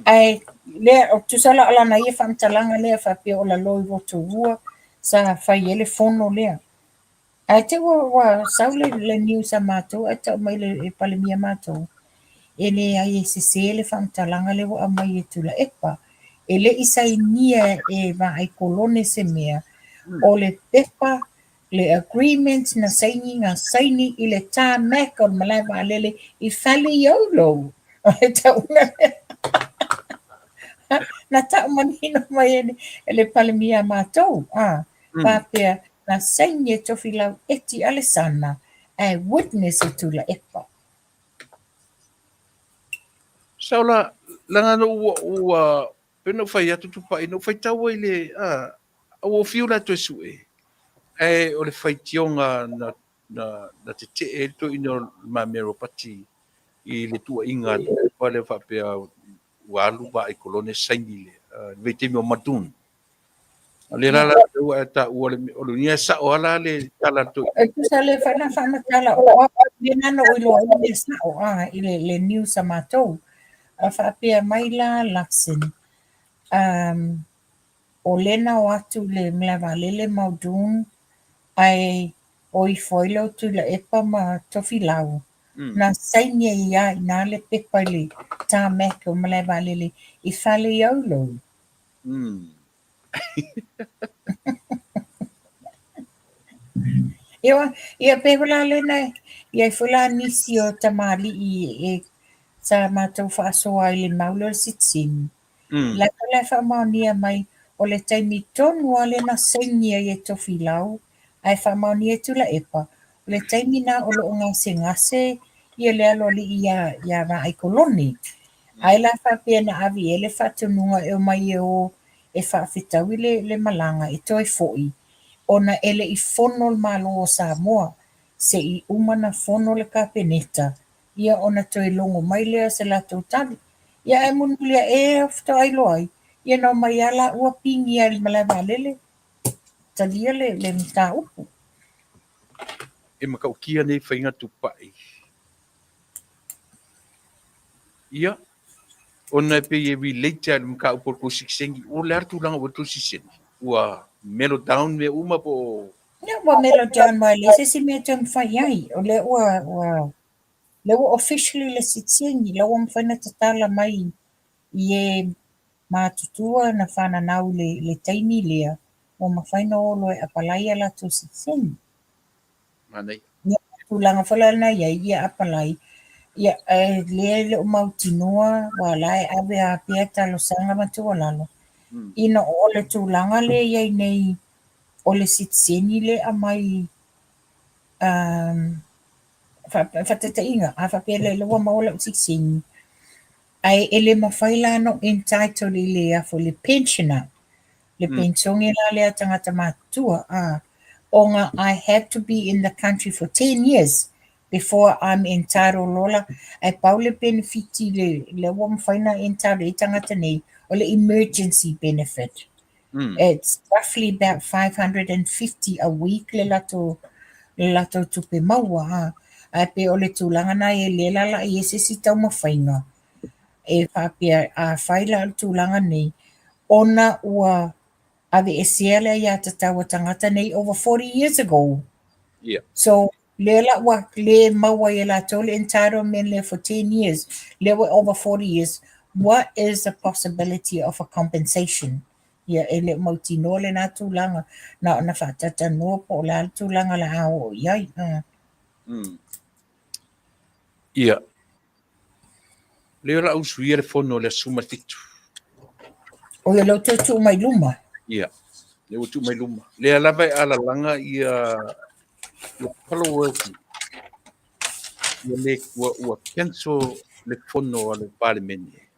Ae lea, tusa la o lana ia faamatalaga lea faapea o lalo i Rotorua sa fai ai le fono lea. Ae te i ua sau le news a matou ae tau mai le Palemia matou, e leai e sese le faamatalaga lea ua aumai e Tuilaepa. E le i sainia e Vaai Kolone se mea, o le pepa le agreement na saini na saini i le tarmac o le malae vaalele i Faleolo. O le tauga lea. Na tau manino mai e le Palemia a matou, a, faapea na saini e Tofilau Eti Alesana ae witness e Tuilaepa. Sao la, leaga na ua, ua, pei ona ou fai atu Tupai, na ou faitau ai le, a, ua ou fiu la e toe sue, ae o le faitioga na, na, na tetee ai le toeaina o Le Mamea Ropati i le tuuaiga a Tuilaepa lea faapea ua alu Vaai Kolone saini le, le vaitaimi o Muldoon. O lea la la ua e taua le o le uiga e sao lava la le tala a le toeaina. E tusa le fa na faamatala o au lena na ou iloa ai le mea sao a i le, le news a matou. A faapea mai la Luxon, um, o lena o atu le malae vaalele Muldoon ae o ifo ai le o Tuilaepa ma Tofilau. Na saini ai lava i ina le pepa i le tarmac o le malae vaalele i Faleolo. Ia, ia pei foi la lena, e i ai foi la nisi o tamalii e sa matou faasoa ai i le mau lea o le sitiseni. La foi la e faamaonia mai o le taimi tonu lava lea na saini ai e Tofilau ae faamaonia e Tuilaepa, o le taimi lena o lo o gasegase ia le aloalii ia, ia Vaai Kolone. Ai la faapea na ave i ai le faatonuga e omai e o e faafetaui le, le malaga e toe foi, ona e le i fono le Malo o Samoa, se i uma na fono le Kapeneta, ia ona toe logo mai lea o se latou tali. Ia ae mulimuli ae faatoa iloa ai, ia na omai lava laua pigi ai i le malae vaalele, talia le, le mataupu. E matautia nei faiga tupai. Ia, ona e pei e relate lava i le mataupu o le tou sitiseni. O le a le tulaga ua i le tou sitiseni? Ua mellow down mea uma po o... Ia, ua mellow down aua e leai se isi mea e toe mafai ai. O lea ua, ua, lea ua officially le sitiseni, la ua mafai ona tatala mai i e matutua na fananau i le taimi lea, ua mafai ona o loa e apalai a latou sitiseni. Manaia. Ia, tulaga foi la na i ai, ia apalai, ia, ae lea e le o mautinoa, aua o la e ave lava pea talosaga ma tuualalo, ina o le tulaga lea e i ai nei o le sitiseni lea e aumai, faataitaiga, a faapea lea ua maua lau sitiseni, ae e le mafai la ona ou entitle i le, a foi, le pensioner, le penisione la lea a tagata matutua, a. Ona I had to be in the country for 10 years before I'm entitled lola ae pau le penefiti le lea ua mafai ona entitled ai tagata nei o le emergency benefit. It's roughly about 550 a week le latou le latou tupe maua a ae pei o le tulaga na e le lala i ai se isi taumafaiga e faapea afai la o le tulaga nei ona ua aveesea le aiatatau a tagata nei over 40 years ago. Yeah. So lea la ua le maua ai e latou le entitlement lea for 10 years, lea ua over 40 years, what is the possibility of a compensation? Ia, e le o mautinoa lena tulaga, na ona faatatalanoa po o le a le tulaga o le a oo i ai. Ia. Lea o le a usuia le fono i le aso 17. O ia lea ua toe tuu mai luma. Ia, lea ua tuu mai luma. Lea lava e alalaga ia ia followers ia le ua cancel le fono a le Palemene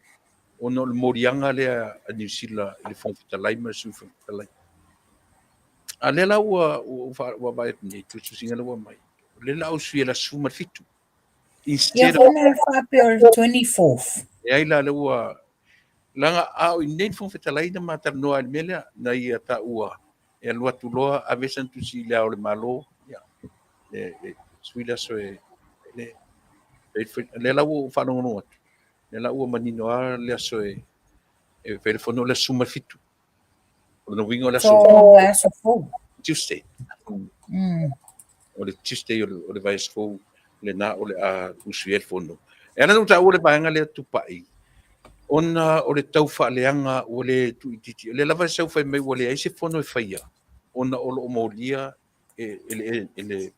ona o le moliaga lea a Niu Sila i le Fofoga Fetalai ma le Sui Fofoga Fetalai. A lea la ua vaai atu nei, tusitusiga lea ua aumai, o lea o le a usuia i le aso 17. Ia Instead of foi na faapea o le 24th. Leai la lea ua leaga a o i inei le Fofoga Fetalai na ma talanoa ai i le mea lea, na ia taua e alu atu loa ave sana tusi i Le Ao o le Malo, ia, le sui le aso e le lea la ua ou faalogologo atu, lea la ua manino lava le aso e fai le fono o le aso 17. O lona uiga o le aso So, vaiaso fou. Tuesday. O le Tuesday o le vaiaso fou lena o le a usuia le fono. E ala ona ou taua le vaega lea Tupai, ona o le tau faaleaga ua le tuuitiiti. O lea lava e sau fai mai ua leai se fono e faia ona o lo o molia e le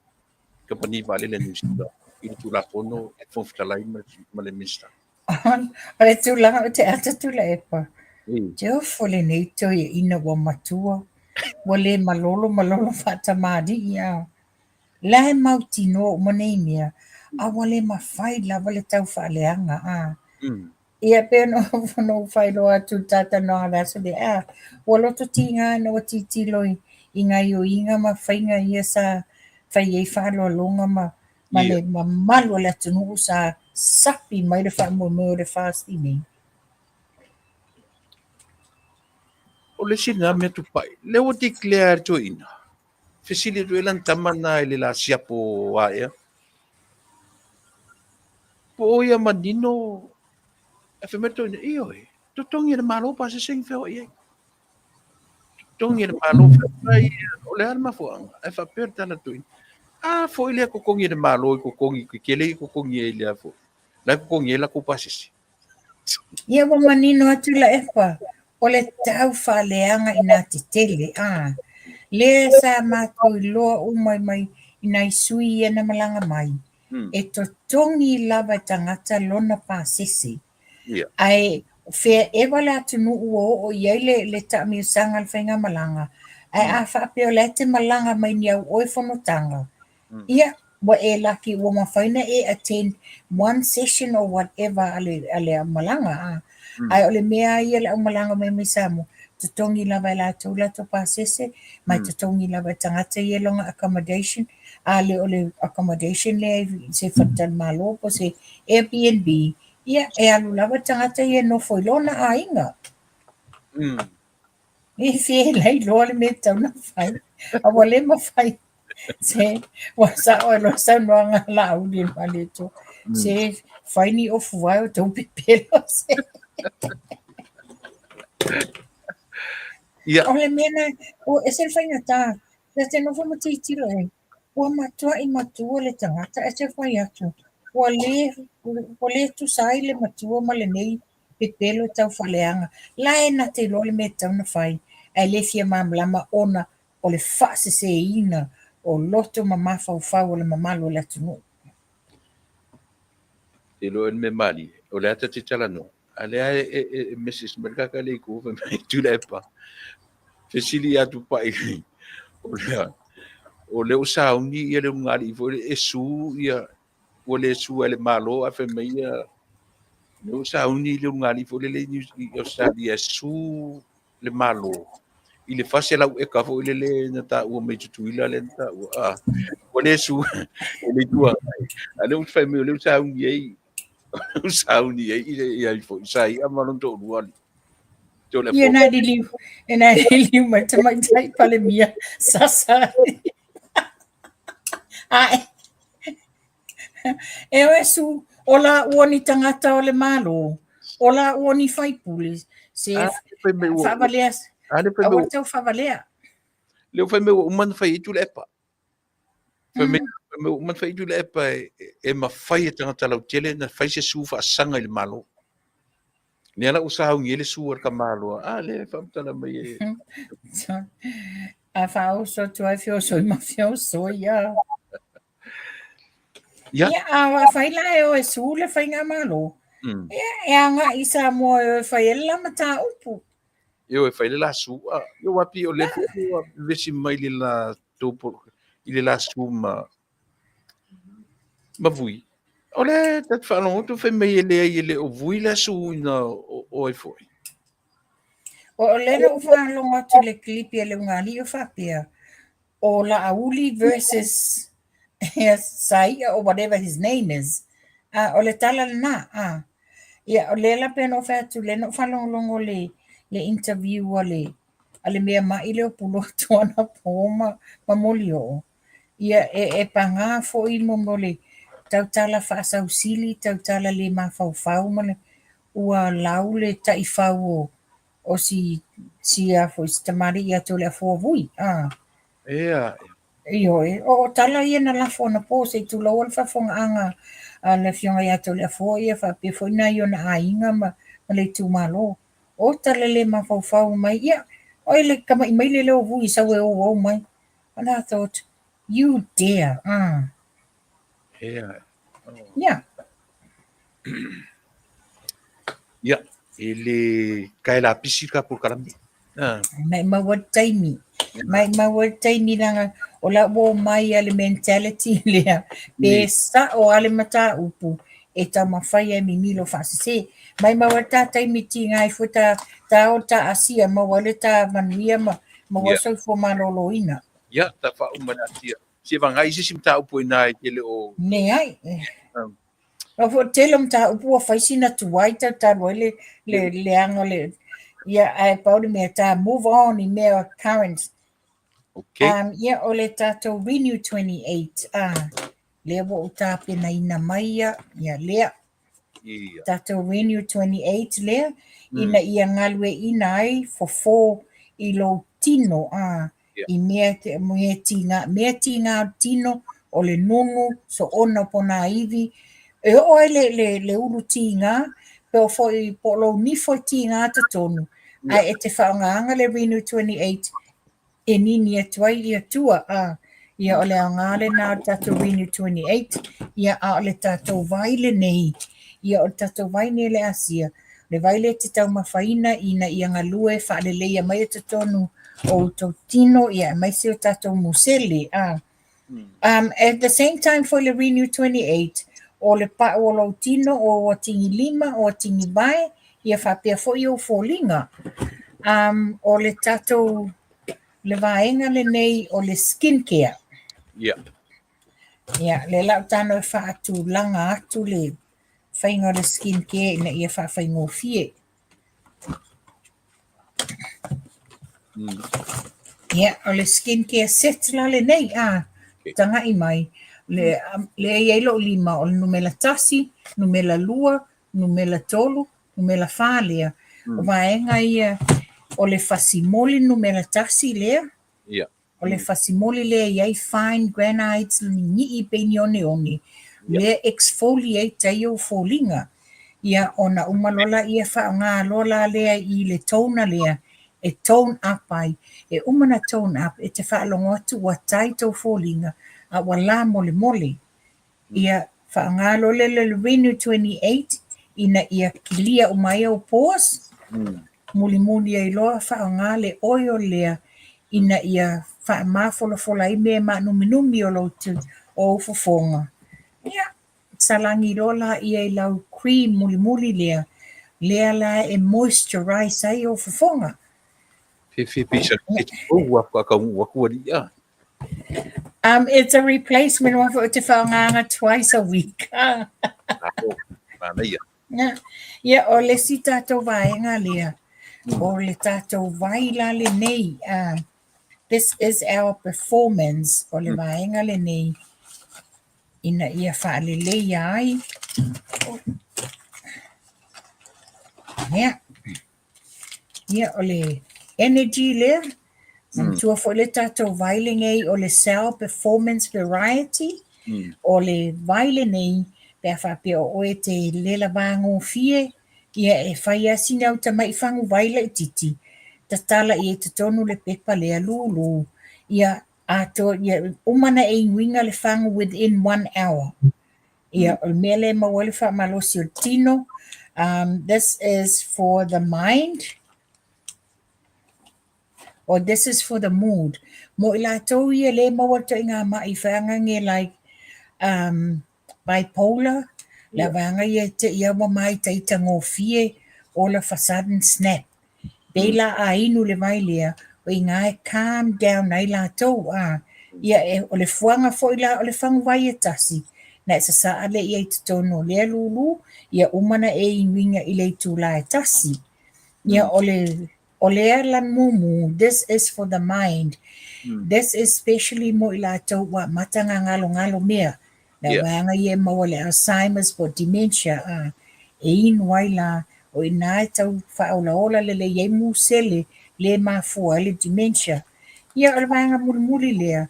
kamupani vaalele a Niu Sila i le Tulafono e le Fofoga Fetalai ma le Minisita. O le tulaga o te ata Tuilaepa, Te ofo lenei toeaina ua matua, ua le malolo malolo faatamalii a. La e mautinoa uma nei mea, a ua le mafai lava le tau faaleaga a. Ia pei ona ou faailoa atu i le talatalanoaga o le aso lea, a, ua loto tiga ina ua tilotilo i gaioiga ma faiga ia sa fai ai faaaloaloga ma ma le mamalu o le atunuu sa sapi mai le faamoemoe o le FAST nei. O le isi lena mea tupai, lea ua declare e le toeaina, fesili atu ai lana tama lena i le la siapo aea, po o ia manino, ae fai mai le toeaina, ioe, totogi e le Malo pasese na feoai ai. Totogi e le Malo, fai mai, o le a le mafuaaga? Ae faapea le tala a le toeaina, a foi lea totogi e le Malo i totogi tetele ia totogi ai lea foi, la e totogi ai latou pasese. Ia ua manino atu Tuilaepa, o le tau faaleaga ina tetele, a lea sa matou iloa uma mai i nai sui ia na malaga mai, e totogi lava e tagata lona pasese. Ae fea eva le atunuu ua oo i ai le taamilosaga a le faigamalaga, ae a faapea o la e te malaga mai ni au oe fonotaga, ia, ua e laki ua mafai ona e attend one session or whatever a le aumalaga. A. Ae o le mea lava ia le aumalaga mai mai Samoa, totogi lava e latou latou pasese, ma e totogi lava e tagata ia lona accommodation, a le o le accommodation lea i se faletalimalo po o se Airbnb, ia, e alu lava le tagata ia e nofo i lona aiga. E fia lailoa le mea e tatau ona fai, a ua le mafai. Se, ua sao ai loa le saunoaga a Laauli e le Malietoa. Se, fai ni ofu vae o tou pepelo. Se. Ia. O le mea na, ua ese le faigata. Ta te nofo ma tilotilo i ai, ua matuai matua le tagata ae te fai atu, ua le, ua le tusa ai le matua ma lenei pepelo tau faaleaga. La e na te iloa le mea e tatau ona fai, ae le fia malamalama ona o le faaseseina o loto ma mafaufau o le mamalu o le atunuu. Te iloa le mea malie, o le a ta te talanoa, a lea e message mai le kaka le i tua fai mai Tuilaepa, fesili ia Tupai, o lea ua sauni ia le ulugalii foi lea e su ia, ua le sua e le Malo ae fai mai ia, lea ua sauni le ulugalii foi lele i Australia e su le Malo. i le 400 eka foi lele na taua mai Tutuila lea na taua, a, ua le su e le Itu Agai. A o lea ua fai mai o lea ua sauni ai, ua sauni ai i le ia foi sa ia ma lona toalua alii. Ia na liliu, e na liliu mai tamaitai Palemia sasa. Ae, e oe su, o la ua ni tagata o le Malo, o la ua ni faipule, se faavalea, aua le tau faavalea. Lea ua fai mai ua uma ona fai ai Tuilaepa. Fai mai ua uma ona fai ai Tuilaepa e mafai e tagata lautele ona fai se sue faasaga i le Malo. Lea la ua sauni ai le sue a le tamaloa. A lea e faamatala mai e. A faaoso atu ai feosoi ma feosoi a. Ia, ia a fai la e o e sue le faigamalo. Ia, e agai i Samoa e o e fai ai le la mataupu. E o e fai le la sue. A, ia ua pei o lea foi ua vevesi mai le la tou i le la sue ma ma Vui. O le ta te faalogo atu fai mai e leai e le o Vui le sue ina o ai foi. O lea na ou faalogo atu i le kilipi a le ulugalii o faapea, o Laauli versus Saia or whatever his name is. O le tala lena. Ia, o lea la pei ona ou fai atu, lea na ou faalogologo le, le interview a le, a le mea ma'i lea o Pulotu anapo ma, ma Molioo. Ia, e, e pagā foi mo mo le tautala faasausili, tautala le mafaufau ma le, ua lau le taifau o, o si, si a foi, si tamalii ia Toleafoa Vui, a. Ea. Ioe, o, o tala ia na lafo anapo se i tuloua le faafofogaaga a le Afioga ia Toleafoa ia faapea foi nai ona aiga ma, ma le itumalo. O tala le mafaufau mai, ia, oi le tama'i maile lea o Vui sau e ouou mai. And I thought, you dare, ah. Ea. Yeah. Ia, e le kae lapisi ka polokalame. Ah. Maimau le taimi. Maimau le taimi leaga o la ua omai a le mentality lea pe sa'o a le mataupu e taumafai ai mimilo faasese. Maimau le ta taimi tiga ai foi ta ta o ta Asia maua ai le ta manuia ma maua ai soifua malōlōina. Ia, ta faauma le Asia. Se vagai se isi mataupu i ina e te le o... Leai. Aua foi o le tele o mataupu ua fai sina tuai talu ai le, le, leaga o le... Ia, ae pau le mea, ta move on i mea current. Okay. Ia, o le tatou Renew 28, ah, lea ua ou tapenaina mai ia, ia lea. Ia. Tatou Renew 28 lea, ina ia galueaiina ai fofo i lou tino, ah, i mea te, mea tiga, mea tiga o le tino, o le nunu, soona o ponaivi, e oo ai le, le, le ulu tiga, pe o foi po o lou nifo e tiga totonu, ae e te faaaogaina le Renew 28 e nini atu ai ia tua, a, ia o le aoga lena o le tatou Renew 28, ia a o le tatou vai lenei, ia o le tatou vai nei o le Asia, le vai lea e te taumafaina ina ia galue faaleleia mai i totonu o outou tino, ia aemaise o tatou musele. A. At the same time foi le Renew 28, o le pau o lou tino, o ua tigi lima, o ua tigi vae, ia faapea foi ou foliga. O le tatou, le vaega lenei o le skin care. Yeah. Ia, lea la ou tago e faatulaga atu le faiga o le skin care ina ia faafaigofie. Ia, o le skin care set la lenei, a, taga'i mai, le, lea e i ai lou lima, o le numera 1, numera 2, numera 3, numera 4 lea. O vaega ia, o le fasimoli numera 1 lea, Yeah. O le fasimoli lea e i ai fine granites ni'i pei ni oneone, lea e exfoliate ai ou foliga. Ia ona uma loa laia faaaoga loa la lea i le toner lea e tone up ai. E uma ona tone up e te faalogo atu ua tai tou foliga a ua lamolemole. Ia faaaoga loa lea le Renew 28 ina ia kilia uma ai ou pores, mulimuli ai loa faaaoga le oil lea ina ia faamafolafola ai mea maanuminumi o lou o ou fofoga. Ia, salagi loa laia i lau cream mulimuli lea, lea la e moisturize ai ou fofoga. Fiafia pei sa ke ua whakakaungu aku ali a. It's a replacement one for te whaongaanga twice a week. Manaia. Ia, o le si tātou vaenga lea, o le tātou vai la lenei, this is our performance, o le vaenga lenei, ina ia whaaleleia ai. Ia. Ia, o le energy lea, manatua foi le tatou vai lenei o le cell performance variety, o le vai lenei, pe a faapea o oe e te lela vagofie, ia e fai lava sina au tamai fagu vai laitiiti, tatala i ai i totonu le pepa lea lulu, ia atoa, ia uma ona e inuina le fagu within one hour. Ia, o le mea lea e maua ai le faamalosi o le tino. This is for the mind or this is for the mood. Mo i latou ia le maua le toaiga ma'i whaangage like bipolar, le vaega ia te ia ua māitaita gofie all of a sudden snap. Pei la a inu le vai lea, o i ina e calm down ai latou, a, ia e, o le fuaga foi la o le faguvai e tasi, na e sasaa lea i ai i totonu o lea lulu, ia uma na e inuina i le itula e tasi. Ia o le, o lea lanu mumu, this is for the mind, this is specially mo i latou ua amata ona galogalo mea, Le vaega ia e maua le Alzheimer's po o dementia, a, e inu ai la, o i ina e tau faaolaola lelei ai musele le mafua ai le dementia. Ia, o le vaega mulimuli lea,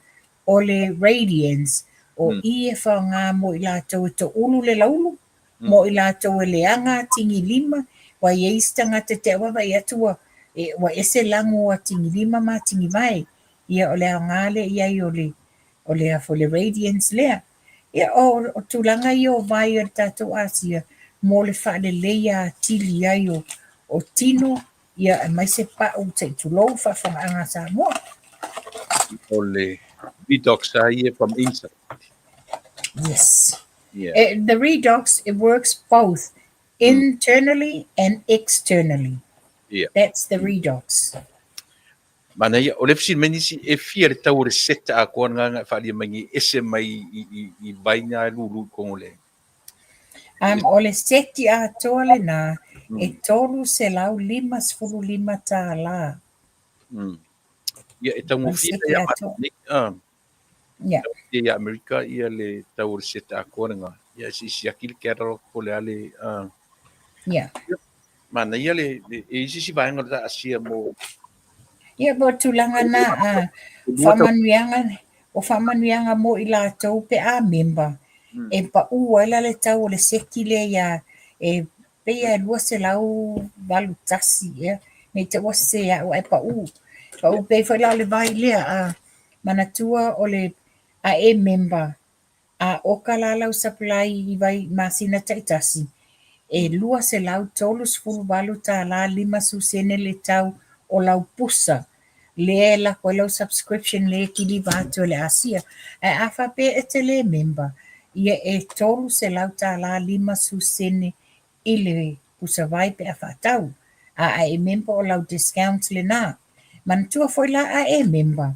o le radiance, o i e faaaoga mo i latou e toulu le laulu, mo i latou e leaga atigilima, ua i ai isi tagata e te vaavaai atu ua, e, ua ese lago o atigilima ma atigivae. Ia, o le aoga lea i ai o le o le a foi le radiance lea. Ia, o, o tulaga ia o vai a le tatou Asia mo le faaleleia atili ai o, o tino, ia aemaise pau se i tulou faafogaaga a Samoa. O le redox a ia from inside. Yes. Yeah. The redox, it works both internally and externally. Yeah. That's the redox. Manaia, o le fesili mai nisi, e fia le tau o le set atoa na e whaalia mai nei ese mai i vai ngā lulu i Kongole? O le seti atoa lenā, e $355. Ia, e taugofie O le ia seti atoa. nei, ah. Ia. Taugofie ia Amerika ia le tau o le set atoa lenā. Ia, se i siaki le catalog po o le a le, ah. Ia. Manaia le, le, e i se isi vaega o le taasia mo... Ia, po o tulaga na, a, faamanuiaga, o faamanuiaga mo i latou pe a member, e pau ai la le tau o le seti lea ia, e pei lava e 281 ea, ne i te i ua sese au ae pau. Pau pei foi la o le vai lea, a manatua o le a e member, A oka la lau supply i vai masina taitasi, e $238 50 sene le tau o lau pusa lea e lako ai lau subscription lea e kiliva atu e le Asia. Ae a faapea e te le member, ia e $300 50 sene i le pusa vai pe a faatau. A a e member o lau discount lenā. Manatua foi la a e member,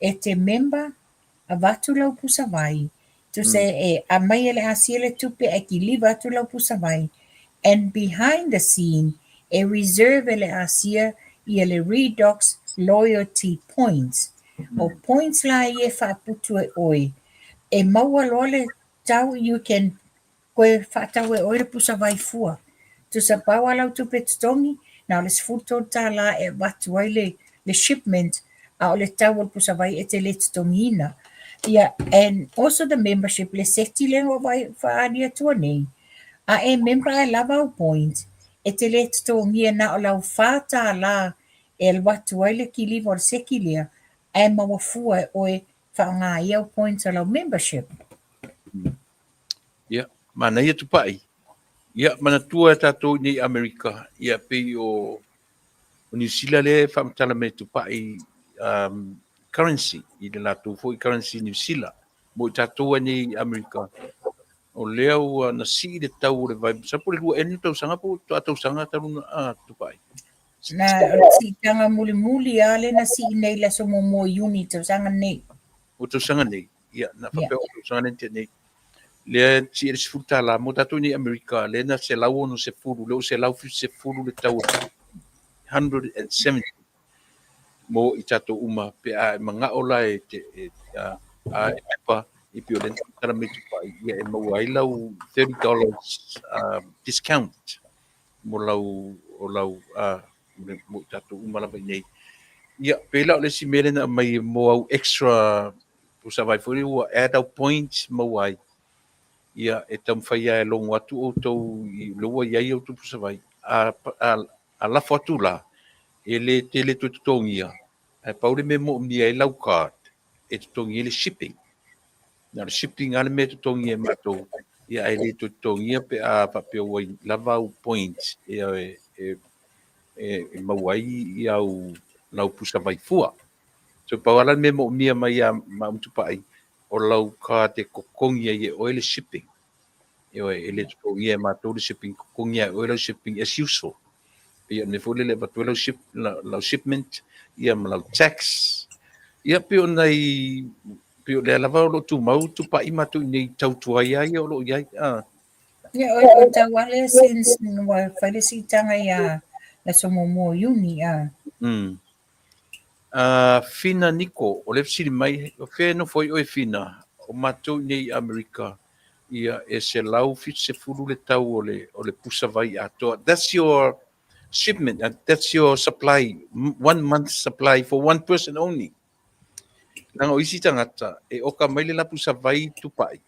e te member avatu lau pusa vai, tusa e aumai e le Asia le tupe ae kiliva atu lau pusa vai, and behind the scene e reserve e le Asia ia le Redox loyalty points. O points la ia e faaputu e oe, e maua loa le tau you can Koe faatau e oe le pusa vai fua. Tusa pau a lau tupe totogi, na o le $13 e avatu ai le, le shipment, a o le tau o le pusa vai e te le totogiina. Ia, and also the membership, le seti lea na ou faaali atua nei, a e member ae lava au points, e te le totogia na o lau $4 e alu atu ai le kiliva o le seki lea, ae maua fua e oe faaaoga ai au points o lau membership. Ia, manaia tupai. Ia, manatua e tatou i nei Amerika, ia pei o, o Niu Sila lea e faamatala mai tupai currency, i le latou foi currency Niu Sila. Mo i tatou ai nei Amerika, o lea ua na sii le tau o le vai, masalo po o le 2 ea le tausaga po o toa tausaga talu na tupai. Na o le siitaga mulimuli lava lea na sii nei i le aso muamua o Iuni i le tausaga lenei. O le tausaga nei, ia, na faapea o le tausaga lea na tea nei. Lea e sii ai le $10 mo tatou i nei Amerika, lea na $160, lea ua $170 le tau o le 170 mo i tatou uma pe a e manao la e te e, a, a e pepa i pei o lea na tala mai Tupai, ia e maua ai lau $30 discount mo lau o lau a mo i tatou uma lava i nei. Ia, pei la o le isi mea lea na aumai mo au extra pusa vai foi ua add au points maua ai. Ia, e taumafai lava e logo atu outou i lea ua i ai outou pusa vai. A, a, a lafo atu la, e le tele toe totogia, ae pau le mea e moomia ai lau card, e totogi ai le shipping. Na o le shipping lava le mea e totogi e matou, ia ae le toe totogia pe a faapea ua lava au points e, e, e, e maua ai au lau pusa vai fua. So pau lava la le mea e moomia mai ia ma Tupai, o lau card e totogi ai e oe le shipping. Ioe, e le totogia e matou le shipping, totogi lava e oe lau shipping as usual. Pei o le mea foi lele e avatu ai lau, ship, lau shipment, ia ma lau tax. Ia pei o nai, pei o lea lava o lo o tumau tupai matou i nei tautua ai ia o lo o i ai. Ah. Ia, o, o tau lea since ua fai le siitaga ia le aso muamua o Iuni. Ah. Fina Niko, o lea e fesili mai, o fea e nofo ai oe Fina? O matou i nei i Amerika, ia e 170 le tau o le, o le pusa vai atoa. That's your shipment, that's your supply, one month supply for one person only. Leaga o isi tagata, e oka mai le la pusa vai tupai,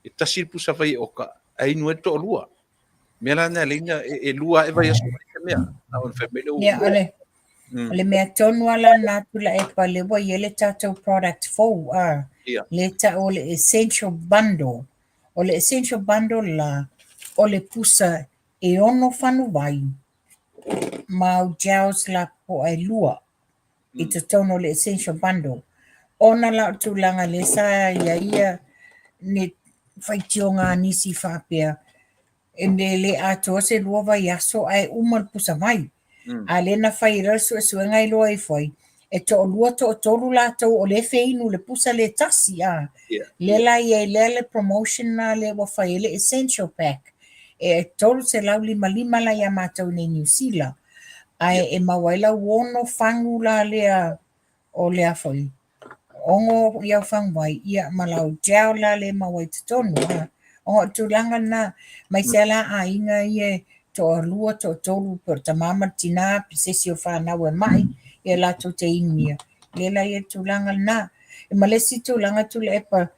e tasi le pusa vai e oka, ae inu ai le toalua. Mea la na leina e, e lua ae vaiaso mai se mea. A o le fai mai le Ia, o le, o le mea tonu lava la na Tuilaepa lea ua i ai le tatou product fou, a, Ia. lea e tau o le essential bundle. O le essential bundle la, o le pusa e ono fanuvai ma au gels lapopoa e lua i totonu o le essential bundle. Ona la o le tulaga lea sa i ai ia ni faitioga a nisi faapea e le atoa se lua vaiaso ae uma le pusa vai. A lea na fai ai loa le suesuega iloa ifo ai, e toalua toatolu latou o lea e feinu i le pusa lea tasi a. Lea la i ai lea le promotion lena lea ua fai ai le essential pack e $355 la ia matou nei Niu Sila. Ae e maua ai lau ono fagu la lea o lea foi ono i au faguai ia ma lau gel la lea e maua i totonu a. O le tulaga lena aemaise lava la aiga ia e toalua toatolu pe o le tama ma le tina pe se isi o fanau e mai ia latou te inuia lea la e i ai le tulaga lena. E ma le isi tulaga Tuilaepa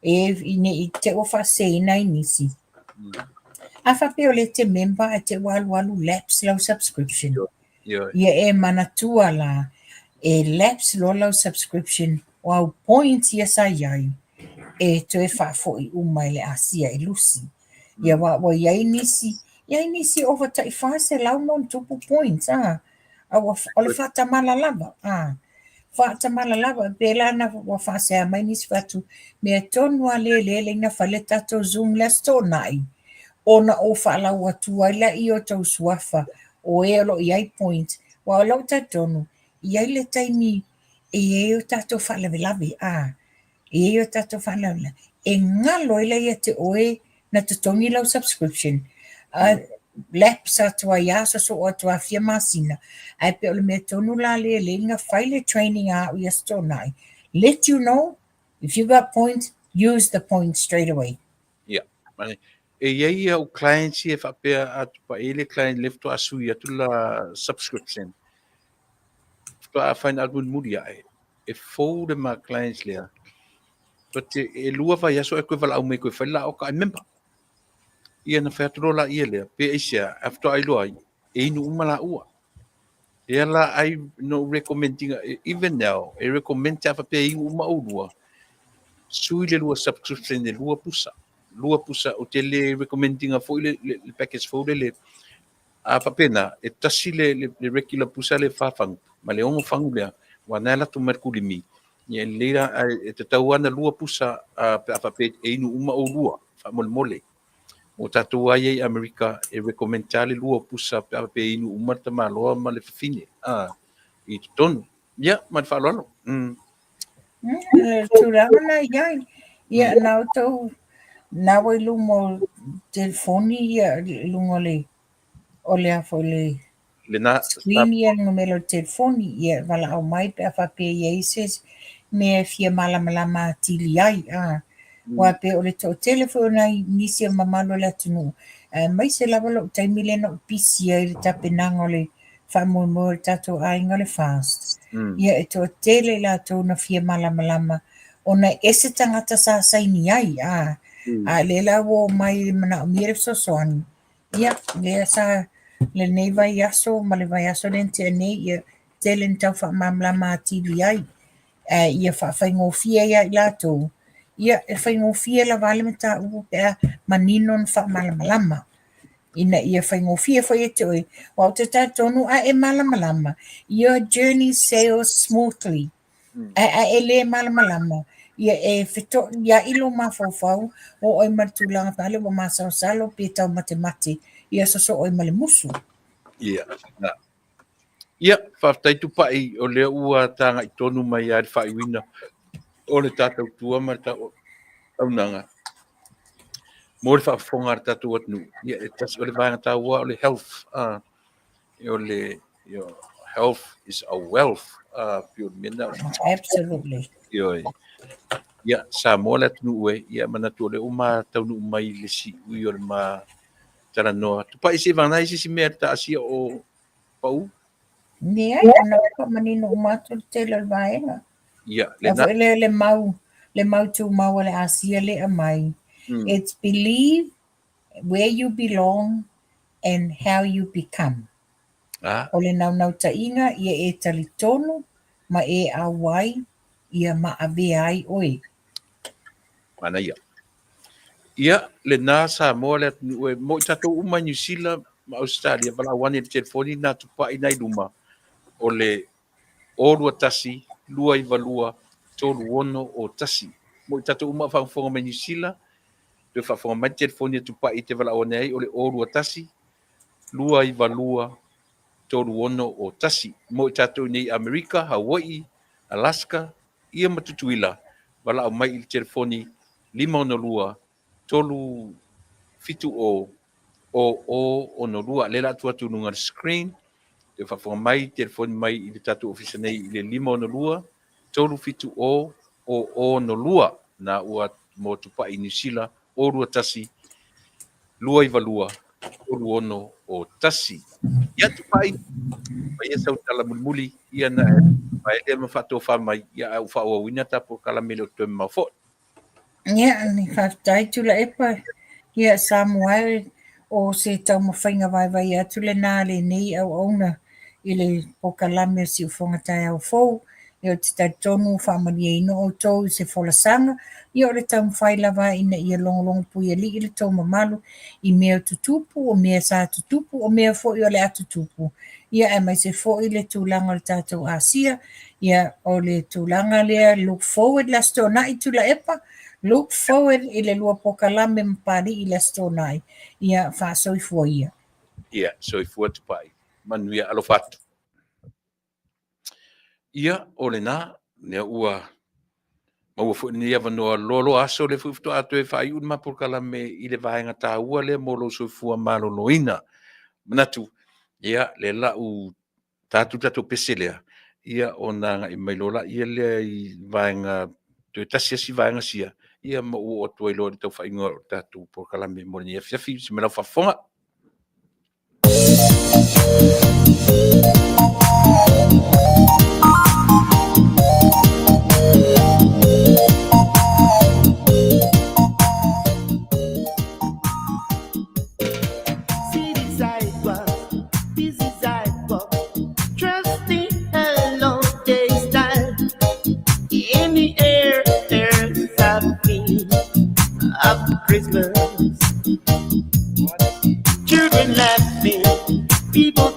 e ne i te i ua faaseseina ai nisi. A faapea o lea e te member ae te i ua alualu lapse lau subscription, ia e manatua la e lapse loa lau subscription o au points ia sa i ai e toe faafoi uma e le asia e lusi. Ia aua ua i ai nisi, i ai nisi ova tai 400 ma ona tupu points a. A ua, o le faatamala lava, a. Faatamala lava, pe la na ua faasea mai nisi fai atu, mea tonu lava lea lea lea na fai le tatou Zoom le Aso Toonai, ona ou faalau atu ai lea i o outou suafa o e o lo o i ai points, aua o lou talitonu, e i ai le taimi e i ai o tatou faalavelave, a. E i ai o tatou faalavelave, e galo ai la ia te oe na totogi lau subscription, a lapse atu ai lava sosoo atu lava fia masina, ae pei o le mea tonu la lea lea na fai le training a au i Aso Toonai, let you know if you got points, use the points straight away. Ia, e i ai au clients ia e faapea a tupai ai le client lea faatoa sui atu la subscription, faatoa find out mulimuli ae, e fou le ma clients lea, but e lua vaiaso ae toe valaau mai e toe fai le la oka ai member. Ia na fai atu loa laia lea, pe aisea, ae faatoa iloa ai, e inu uma laua. Lea la ai no recommend ina, even now, e recommend te a faapea e inu uma oulua, sui le lua subscription e lua pusa. Lua pusa, ou te le recommend ina foi le, le, le package fou le le, a faapena, e tasi le, le, le regular pusa le fa fagu, ma le ono fagu lea, ua na e alu atu ma le kulimi, ia e lelei la, ae e tatau lava ona lua pusa, a, pe a faapea e inu uma oulua, faamolemole. Mo tatou lava ia i Amerika, e recommend lava le lua o pusa pe a faapea e inu uma le tamaloa ma le fafine a i totonu. Ia, ma le faaaloalo. Mm. Le tulaga na i ai. Ia, na outou, na ua i luma o telefoni ia, i luga o le, o le a foi le, Lena, screen ia le numera o le telefoni, ia valaau mai pe a faapea e i ai se mea e fia malamalama atili ai. A, aua pei o le toatele foi o nai nisi o mamalu o le atunuu, aemaise lava lou taimi lea na ou pisi ai i le tapenaga o le faamoemoe o le tatou aiga o le FAST. Ia e toatele i latou na fia malamalama ona e ese tagata sa saini ai, a, a lea la ua omai e manaomia le fesoasoani. Ia, lea sa lenei vaiaso ma le vaiaso lea na tea nei, ia tele ina tau faamalamalama atili ai, ae ia faafaigofie ai ia i latou, ia e faigofie lava le mataupu pe a manino na faamalamalama. Ina ia faigofie foi ia te oe, aua ou te talitonu a e malamalama, your journey sails smoothly. Ae a e le malamalama, ia e fetoiai lou mafaufau, oo ai ma le tulaga faale ua masalosalo pe taumatemate, ia sosoo ai ma le musu. Ia, na. Ia, faafetai Tupai, o lea ua tagai tonu mai lava i le faaiuina o le tatou tua ma le taunaga mo le faafofoga a le tatou atunuu. Ia, e tasi o le vaega taua o le health, o le health is a wealth, pei o le mea lena. Absolutely. Ioe. Ia, Samoa le atunuu e, ia manatu o lea ua ma taunuu mai i le siui o le ma talanoa. Tupai se i vagana ai se isi mea taasia o pau? Leai, ona ua faamanino uma atu le tele o le vaega. Ia, le na. Foi le, le mau, le mau tumau a le Asia le aumai. It's believe where you belong and how you become. Ah. O le naunautaiga ia e talitonu ma e auai ia ma avea ai oe. Manaia. Ia, lena Samoa le atunuu e mo i tatou uma i Niu Sila ma Ausetalia, valaau ane i le telefoni na tupai na i luma o le 0 21 292 36 01. Mo i tatou uma a faafofoga mai Niu Sila, toe faafofoga mai le telefoni e tupai i te valaau ane ai o le 0 21 292 36 01. Mo i tatou nei Amerika, Hawaii, Alaska, ia ma Tutuila, valaau mai i le telefoni 562 370 0062. Lea la atu atu i luga o le screen, toe faafofoga mai, telefoni mai i le tatou ofisa nei i le 562 370 0062. Na ua mo Tupai i Niu Sila, 0 21 292 36 01. Ia Tupai, faia sau tala mulimuli, ia na e faele ma faatofa mai, ia ae ua faaauauina ta polokalame le o toe mamao foi. Ia, ni faafetai Tuilaepa. Ia, Samoa e o se taumafaiga vaivai atu lena a lenei auauna i le polokalame o Siufofoga Taeao Fou. Ia, ou te talitonu ua faamalieina outou i se folasaga. Ia, o le taumafai lava ina ia logologo puialii le tou mamalu i mea o tutupu, o mea sa tutupu, o mea foi o le a tutupu. Ia, aemaise foi le tulaga o le tatou Asia. Ia, o le tulaga lea, look forward le Aso Toonai Tuilaepa, look forward i le lua polokalame ma Papalii i le Aso Toonai. Ia, faasoifua ia. Ia, soifua Tupai. Manuia alofa atu. Ia, o lena, lea ua maua foi lenei avanoa loaloa aso lea foi faatoa toe faaiu le ma polokalame i le vaega taua lea mo lou soifua maloloina. Manatu, ia, lea la u ta atu tatou pese lea, ia ona agai mai loa laia lea i vaega toe tasi asi vaega sia, ia ma ou oo atu ai loa i le taufaaiga o le tatou polokalame mo lenei afiafi. Se me lau faafofoga. City sidewalk, busy sidewalk, trusting hello day style. In the air, there's a feel of Christmas. Children laughing, people.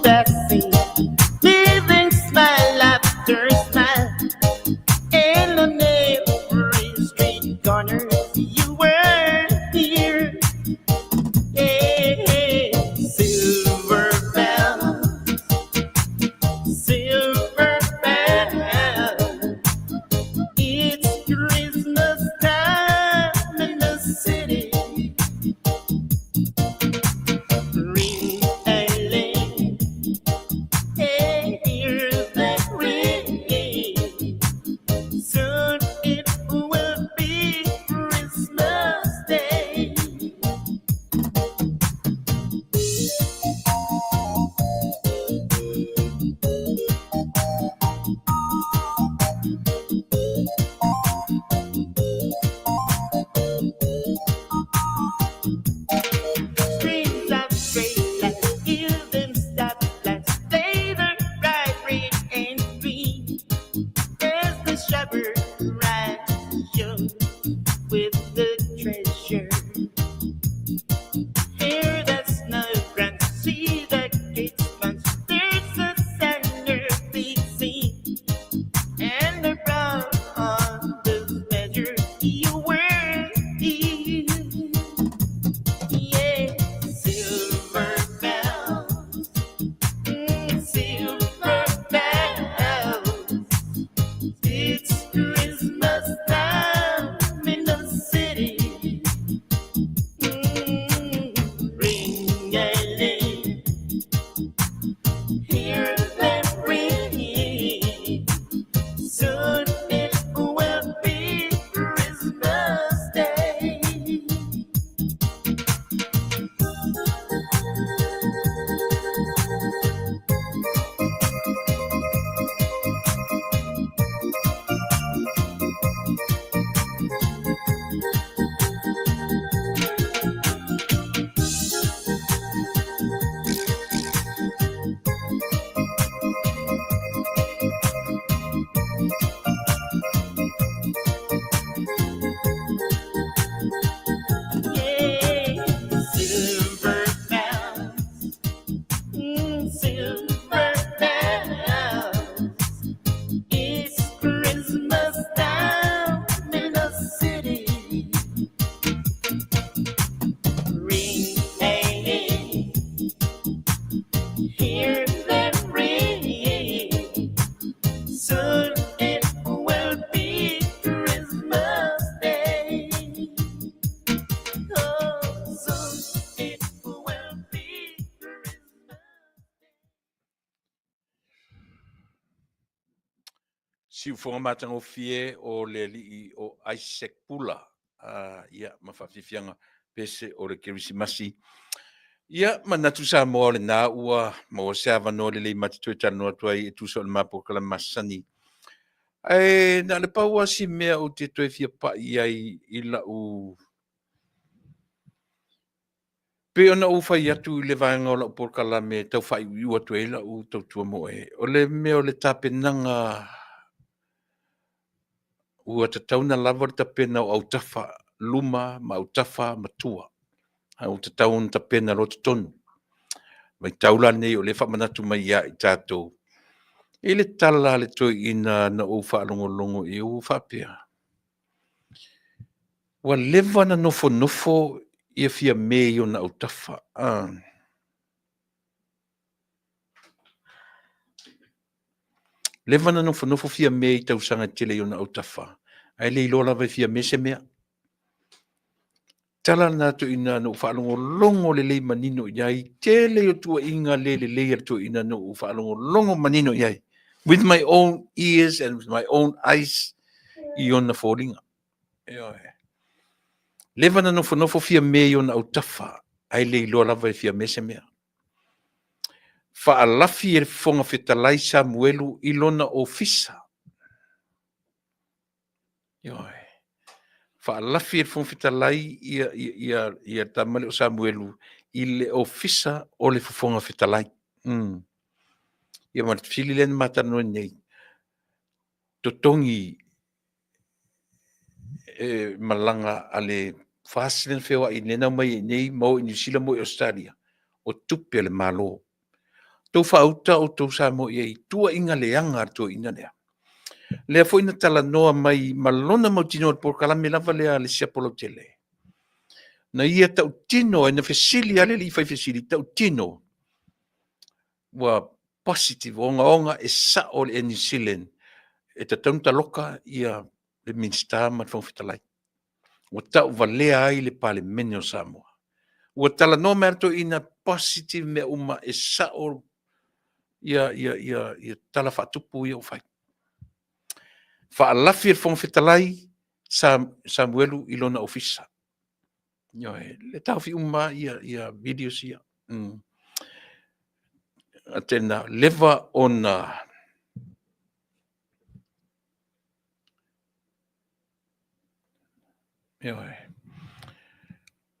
shepherd rides young with the treasure. Hear the snow crunch, see the gates punch. There's a sad earthly scene, and the brown on the measure you were in. Yeah, silver bells, silver bells. It's Christmas time in the city. Ring a ling, hear them ring. Soon it will be Christmas Day. Yeah, silver bells, silver bells. It's Christmas time in the city. Ring a ling, hear them ring. Soon it will be Christmas Day. Oh, soon it will be Christmas Day. Siufoga matagofie o le alii o Isaac Pula, ia, ma faafiafiaga pese o le Kerisimasi. Ia, manatu Samoa o lena ua maua se avanoa lelei ma te toe talanoa atu ai e tusa o le mapokala masani. Ae na o le pau lava si mea ou te toe fia pai ai i lau Pei ona ou fai atu i le vaega o lau polokalame e tau faaiuiu atu ai lau tautua mo oe, o le mea o le tapenaga ua tatau ona lava le tapena o autafa luma ma autafa matua. A ua tatau ona tapena loa totonu. Vaitau la lenei o lea e faamanatu mai ia i tatou i le tala a le toeaina na ou faalogologo i ai ua faapea, Ua leva na nofonofo ia Fiame i ona autafa. Leva na nofonofo Fiame i tausaga e tele i ona autafa, ae le iloa lava e Fiame se mea. Tala lena toeaina na ou faalogologo lelei manino i ai, tele o tuuaiga le lelei a le toeaina na ou faalogologo manino i ai, with my own ears and with my own eyes, i ona foliga. Ioe. Leva na nofonofo Fiame i ona autafa, ae le iloa lava e Fiame se mea. Faalafi e le Fofoga Fetalai Samuelu i lona ofisa. Ioe. Faalafi e le Fofoga Fetalai ia, ia, ia, ia tama lea o Samuelu i le ofisa o le Fofoga Fetalai. Ia ma le fesili lea na ma talanoa nei. Totogi e malaga a le FAST lea na feoai lea na aumai ai nei ma o i Niu Sila ma o i Ausetalia, o tupe a le Malo. Tou faauta outou Samoa i ai i tuuaiga leaga a le toeaina lea. Lea foi na talanoa mai ma lona mautinoa i le polokalame lava lea a le Siapo Lautele. Na ia tautino ai, na fesili lava le alii fai fesili, tautino ua positive, ogaoga e sao le Air New Zealand e tatau ona taloka ia le Minisita ma le Fofoga Fetalai. Ua tauvalea ai le Palemene o Samoa. Ua talanoa mai lava le toeaina positive mea uma e sao ia, ia, ia, ia tala faatupu ia ua fai. Faalafi e le Fofoga Fetalai Samuelu i lona ofisa. Ioe, le taofi uma ia, ia videos ia. Tena leva ona Ioe.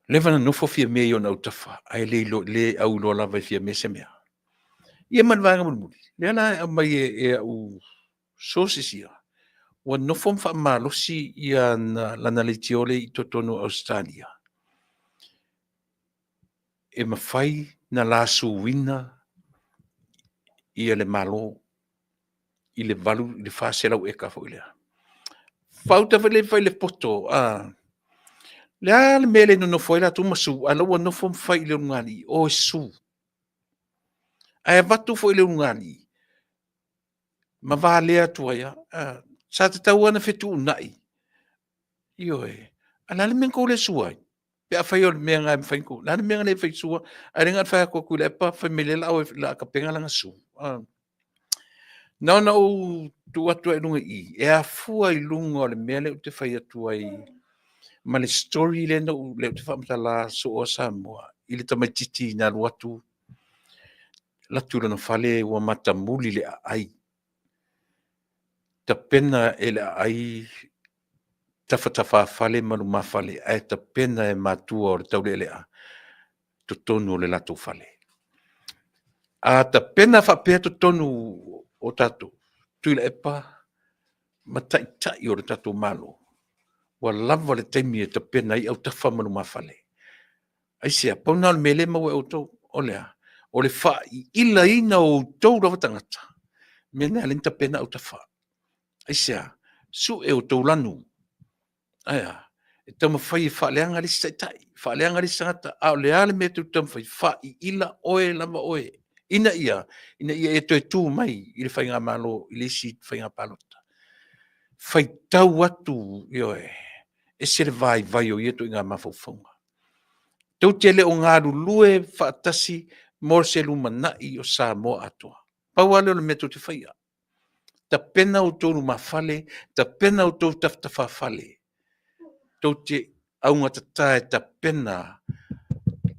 Leva na nofo Fiame i ona autafa, ae le ilo, le auiloa lava e Fiame se mea. Ia ma le vaega mulimuli, lea la e aumai e, e au sources ia. Ua nofo ma faamalosi ia lana leitio lea i totonu o Ausetalia, e mafai na lasuina ia le Malo i le 8 i le 400 eka foi lea. Faauta foi lea fai le poto, a le a le mea e le nonofo ai latou ma sue, a o la ua nofo ma fai i le ulugalii, o e sue. Ae avatu foi i le ulugalii ma valea atu ai lava. Sa tatau lava ona fetuunai, ioe, a o le a le mea na tou le sue ai? Pe afai o le mea lena e mafai ona tou… O le a le mea na le fai sue ai? Ae le na ona fai atu o Tuilaepa fai mai o lea o le a tapena lana sue. Na ona ou tuu atu lava i luga i i, e afua i luga o le mea lea ou te fai atu ai ma le story lea ou te faamatala sooa Samoa i le tamaitiiti na alu atu alu atu i lona fale ua matamuli le aai, tapena e le aai tafatafafale ma lumafale ae tapena e matua o le taulealea totonu o le latou fale. A tapena faapea totonu o tatou, Tuilaepa ma Taitai o le tatou Malo, ua lava le taimi e tapena ai autafa ma lumafale. Aisea? Pau lena o le mea lea e maua e outou. O le a? O le faailaina o outou lava tagata, o le mea lena e ala ai ona tapena autafa. Aisea? Sue outou lanu. Ae a? E taumafai e faaleaga le isi taitai, faaleaga le isi tagata, a o le a le mea tou te taumafai? Faaiila oe lava oe, ina ia e toe tu mai i le faigamalo i le isi faiga palota. Faitau atu, ioe, ese le vaivai o ia ituaiga mafaufauga. Tou te le o galulue faatasi mo se lumanai o Samoa atoa. Pau lava lea o le mea tou te faia, tapena outou lumafale, tapena outou tafatafa-fale, tou te augatata e tapena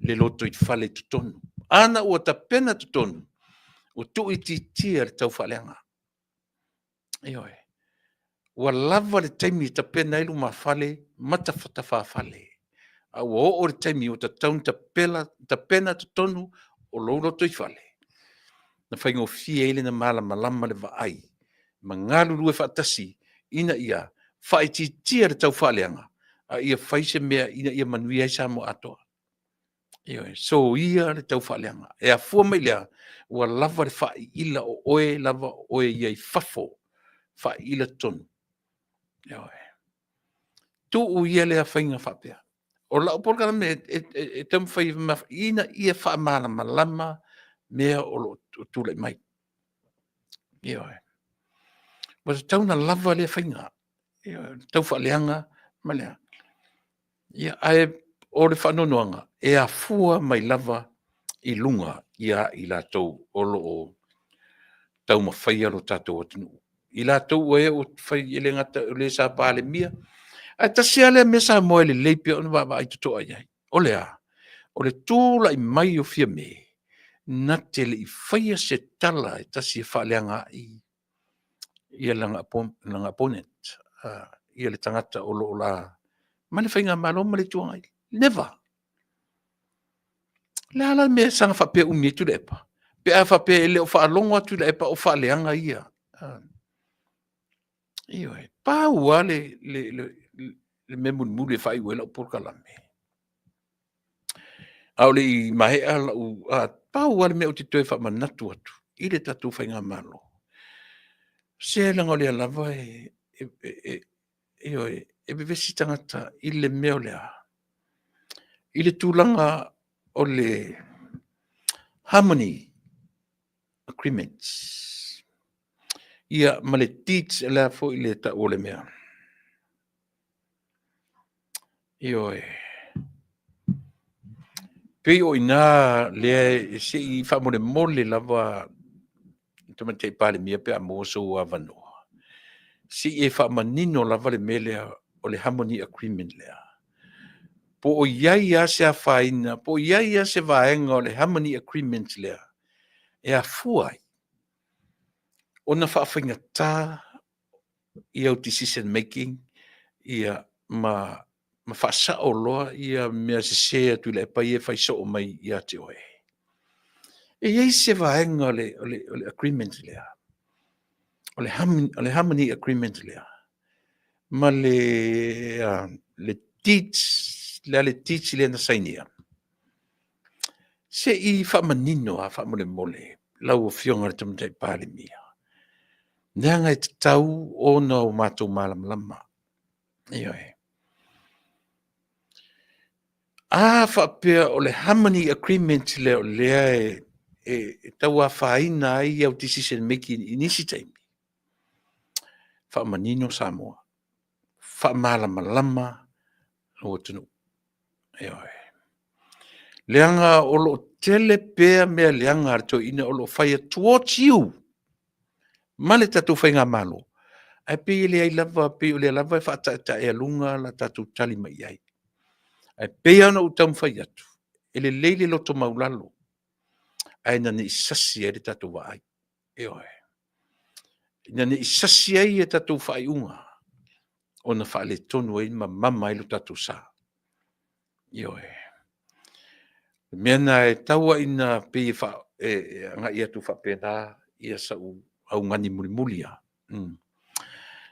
le lotoifale i totonu. Ana ua tapena totonu, ua tuuitiitia le taufaaleaga. Ioe. Ua lava le taimi e tapena ai lumafale ma tafatafa-fale, a ua oo i le taimi ua tatau ona tapena totonu o lou lotoifale, na faigofie ai ona malamalama le vaai ma galulue faatasi ina ia faaitiitia le taufaaleaga, a ia fai se mea ina ia manuia ai Samoa atoa. Ioe, soia le taufaaleaga. E afua mai i le a? Ua lava le faaiila o oe lava o oe ia i fafo, faaiila totonu. Ioe. Tuu ia lea faiga faapea. O lau polokalame e taumafai ina ia faamalamalama mea o lo o tulai mai. Ioe. Ua tatau ona lava lea faiga, ioe, taufaaleaga ma le a? Ia, ae o le faanoanoaga, e afua mai lava i luga ia i latou o lo o taumafaia lo tatou atunuu. I latou o e ua fai, e le gata o le sa Palemia, ae tasi lava lea mea Samoa e lelei pea ona vaavaai totoa i ai. O le a? O le tulai mai o Fiame, na te le i faia se tala e tasi e faaleaga ai ia lana opponent, ia le tagata o lo o la ma le Faigamalo ma le Itu Agai. Never. O le a la le mea e saga faapea umi ai Tuilaepa? Pe a faapea e le o faalogo lava Tuilaepa o faaleaga ia. Ioe. Pau lava le mea mulimuli e faaiu ai lau polokalame, a o le i maea lau... pau lava le mea ou te toe faamanatu atu i le tatou Faigamalo, se leaga o lea lava e, ioe, e vevesi tagata i le mea o le a? I le tulaga o le harmony agreements, ia ma le deeds, o le a foi le tau o le mea? Ioe. Pei o i ina lea se i faamolemole lava le Tamaitai Palemia pe a maua sou avanoa, se i e faamanino lava le mea lea o le harmony agreement lea. Po o i ai lava se afaina, po o i ai lava se vaega o le harmony agreement lea e afua ai ona faafaigata au decision making ia ma faasao loa ia mea sese a Tuilaepa ia e fai soo mai ia te oe. E i ai se vaega o le agreement lea, o le harmony agreement lea. ma le, le deeds, le a le deeds lea na sainia. Se i faamanino lava faamolemole lau Afioga i le Tamaitai Palemia, leaga e tatau ona o matou malamalama. Ioe. A faapea o le Harmony Agreement lea o lea e tau afaina ai au decision making i nisi taimi, faamanino Samoa, faamalamalama lou atunuu. Ioe. Leaga o lo o tele pea mea leaga a le toeaina o lo o faia towards you ma le tatou faigamalo, ae pei e leai lava, pei o lea lava e faataetaealuga la tatou tali mai i ai. Ae pei lava ona ou taumafai atu, e lelei le loto maulalo, ae ina ne i sasi ai le tatou vaai. Ioe. Ina ne i sasi ai a tatou faaiuga ona faaletonu ai ma mama ai lo tatou sa. Ioe. O le mea lena e tau lava ina pei e agai atu faapena sau augani mulimuli lava.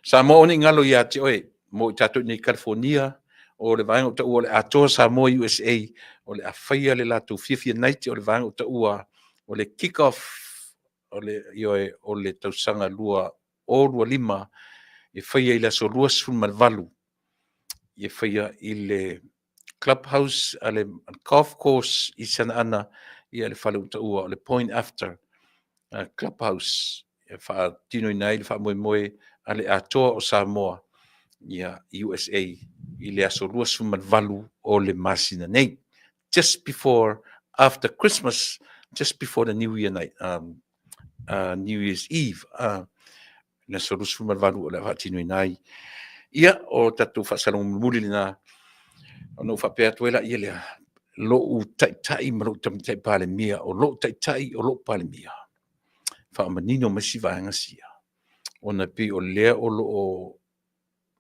Samoa aua ne i galo ia te oe, mo i tatou i inei i Kalifonia, o le vaega ua taua o le Atoa Samoa USA, o le a faia le latou Fiafia Night, o le vaega ua taua o le kick off, o le, ioe, o le tausaga 2025, e faia i le aso 28, e faia i le clubhouse a le golf course i Santa Ana, ia le fale ua taua o le Point After Clubhouse, e faatinoina ai le faamoemoe a le Atoa o Samoa ia USA i le aso 28 o le masina nei. Just before, after Christmas, just before the New Year night, New Year's Eve, le aso 28 o le a faatinoina ai. Ia, o tatou faasalaga mulimuli lena, ona ou faapea atu ai laia lea, lou taitai ma lou tamaitai Palemia, o lou taitai o lou Palemia, faamanino mai si vaega sia, ona e pei o lea o lo o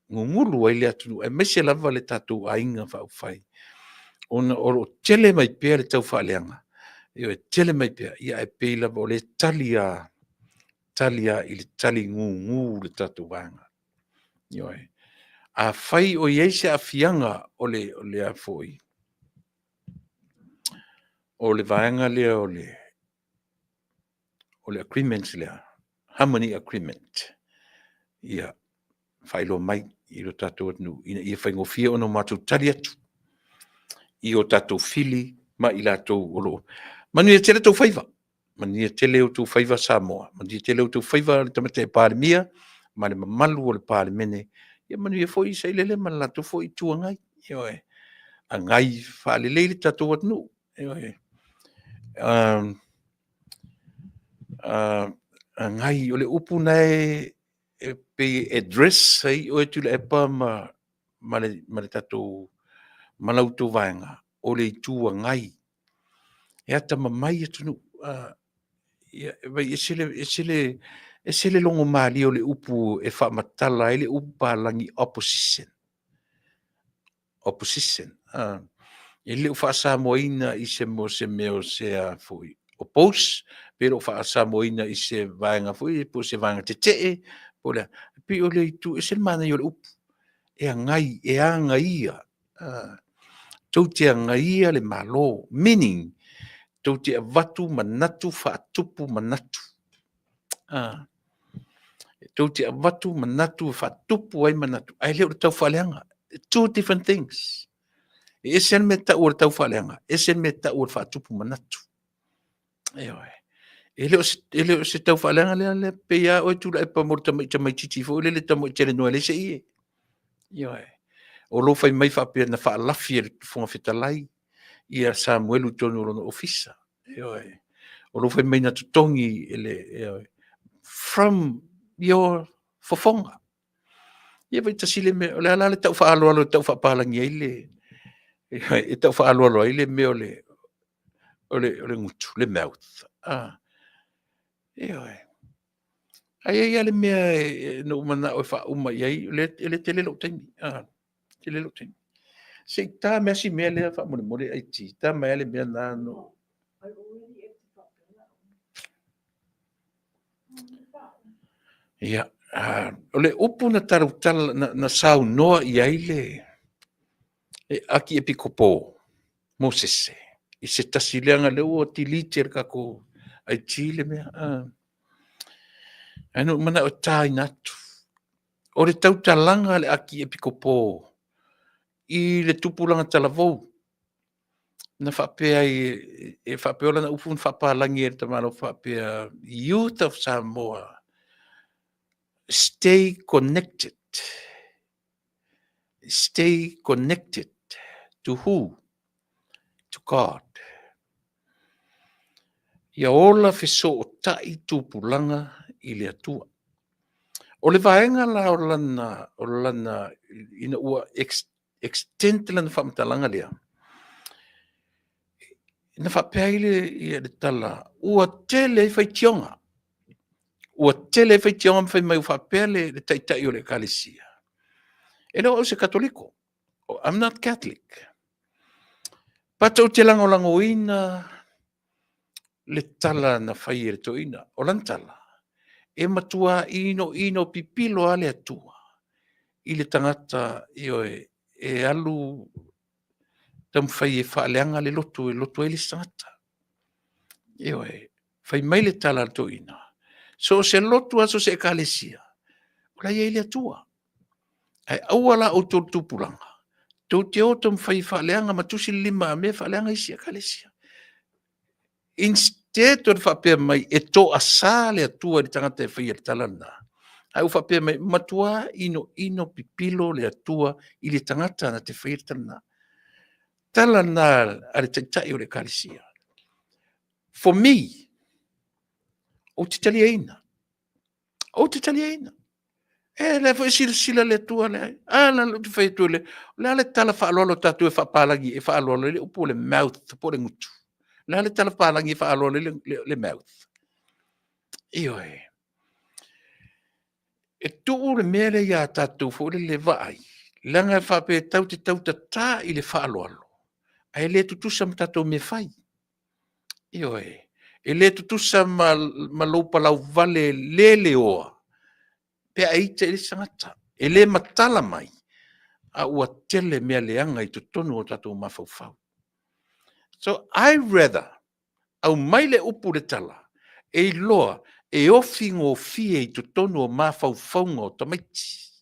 gugulu ai le atunuu, aemaise lava le tatou aiga faaupufai, ona o lo o tele mai pea le taufaaleaga, ioe, tele mai pea, ia ae pei lava o lea e tali lava, tali lava i le tali gugu le tatou vaega. Ioe. Afai o i ai se aafiaga o le, o le a foi, o le vaega lea o le, o le agreement lea, Harmony Agreement, ia faailoa mai i lo tatou atunuu ina ia faigofie ona matou tali atu i o tatou fili ma i latou o lo o manuia tele tou faiva. Manuia tele outou faiva Samoa. Manuia tele outou faiva le Tamaitai Palemia ma le mamalu o le Palemene. Ia manuia foi Sailele ma le latou foi Itu Agai. Ioe. Agai faalelei le tatou atunuu. Ioe. Agai, o le upu na e pei e address ai oe Tuilaepa ma le tatou, ma la outou vaega, o le Itu Agai. E atamamai atunuu. Ia, ese le, ese le, ese le logomalie o le upu e faamatala ai le upu palagi opposition. Opposition. E le o faasamoaina i se mo se mea o se a foi oppose, pe le o faasamoaina i se vaega foi po o se vaega tetee, po o le a. E pei o le itu, ese le manaia o le upu. E agai, e agaia. Tou te agaia le Malo, meaning, tou te avatu manatu faatupu manatu. Tou te avatu manatu e faatupu ai manatu, ae le o le taufaaleaga. Two different things. E ese le mea tau o le taufaaleaga, ese le mea tau o le faatupu manatu. Ioe. E le o se taufaaleaga lea, lea pei lava oe Tuilaepa mo le tamaitiiti foi lele tamoe telenoa e leai se ie. Ioe. O lo fai mai faapea na faalafi e le Fofoga Fetalai ia Samuelu i totonu o lona ofisa. Ioe. O lo fai mai na totogi e le, ioe, from your fofoga. Ia vai tasi le mea, o le a la le tau faaaloalo e tau faapalagi ai le, e tau faaaloalo ai le mea o le, o le, o le gutu, le mouth. Ioe. Ae i ai lava le mea na ou manao e faauma i ai, e le tele lou taimi. Tele lou taimi. Se i ta mai si mea lea faamolemole IT. Ta mai le mea na no. Ia. O le upu na talautala, na saunoa i ai le Akiepikopo Mosese i se tasi leaga lea ua delete e le tatou IT le mea. Ae na ou manao e taina atu. O le tautalaga a le Akiepikopo i le tupulaga talavou, na faapea ai, e faapea o lana upu na faapalagi ai e le tamaloa faapea, Youth of Samoa, stay connected. Stay connected to who? To God. Ia ola fesootai tupulaga i le Atua. O le vaega la o lana, o lana ina ua extend lana faamatalaga lea, na faapea ai le, ia, le tala, ua tele ai faitioga. Ua tele ai faitioga ma fai mai ua faapea le, le taitai o le ekalesia. E le o au se Katoliko. I'm not Catholic. But ou te lagolagoina le tala na fai e le toeaina. O lana tala, e matua inoino pipilo lava le Atua i le tagata, ioe, e alu taumafai e faaleaga le lotu e lotu ai le isi tagata. Ioe, fai mai le tala a le toeaina, so o se lotu lava, so o se ekalesia, o la e i ai le Atua. Ae aua la outou le tupulaga, tou te o taumafai e faaleaga ma tusi le lima a mea e faaleaga isi ekalesia. Instead o le faapea mai e toasa le Atua i le tagata e faia le tala lena, ae ua faapea mai, matua inoino pipilo le Atua i le tagata na te faia le tala lena. Tala lena a le taitai o le ekalesia. For me, ou te taliaina. Ou te taliaina. E lea foi silasila le Atua lea. A la ou te fai atu le, o le a le tala faaaloalo tatou e faapalagi e faaaloalo ai le upu o le mouth po o le gutu. O le a le tala palagi e faaaloalo ai le mouth. Ioe. E tuu le mea lea ia tatou foi le vaai, leaga e faapea e tatou te tautatā i le faaaloalo, ae le tutusa ma tatou mea e fai. Ioe. E le tutusa ma, ma lou palauvale le leoa pe a ita i le isi tagata. E le matala mai, a ua tele mea leaga i totonu o tatou mafaufau. So I rather aumai le upu le tala e iloa e ofi gofie i totonu o mafaufauga o tamaiti.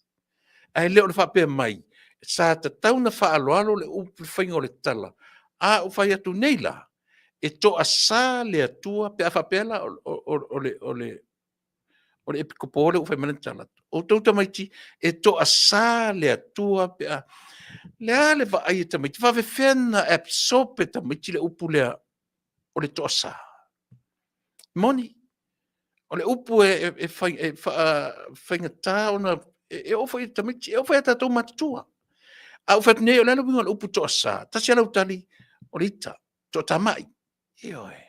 Ae le o le faapea mai, sa tatau ona faaaloalo le upu le faiga o le tala, a ou fai atu nei la, e toasa le Atua pe a faapea la o le epikopo lea ua fai mai lana tala. Outou tamaiti, e toasa le Atua pe a... Le a le vaai e tamaiti? Faafefea na absorb e tamaiti le upu lea o le toasa? Moni, o le upu e faigata ona... E oo foi i tamaiti, e oo foi ia tatou matutua. A ou fai atu nei, o le a le uiga o le upu toasa? Tasi lava lau tali, o le ita, toatamai. Ioe.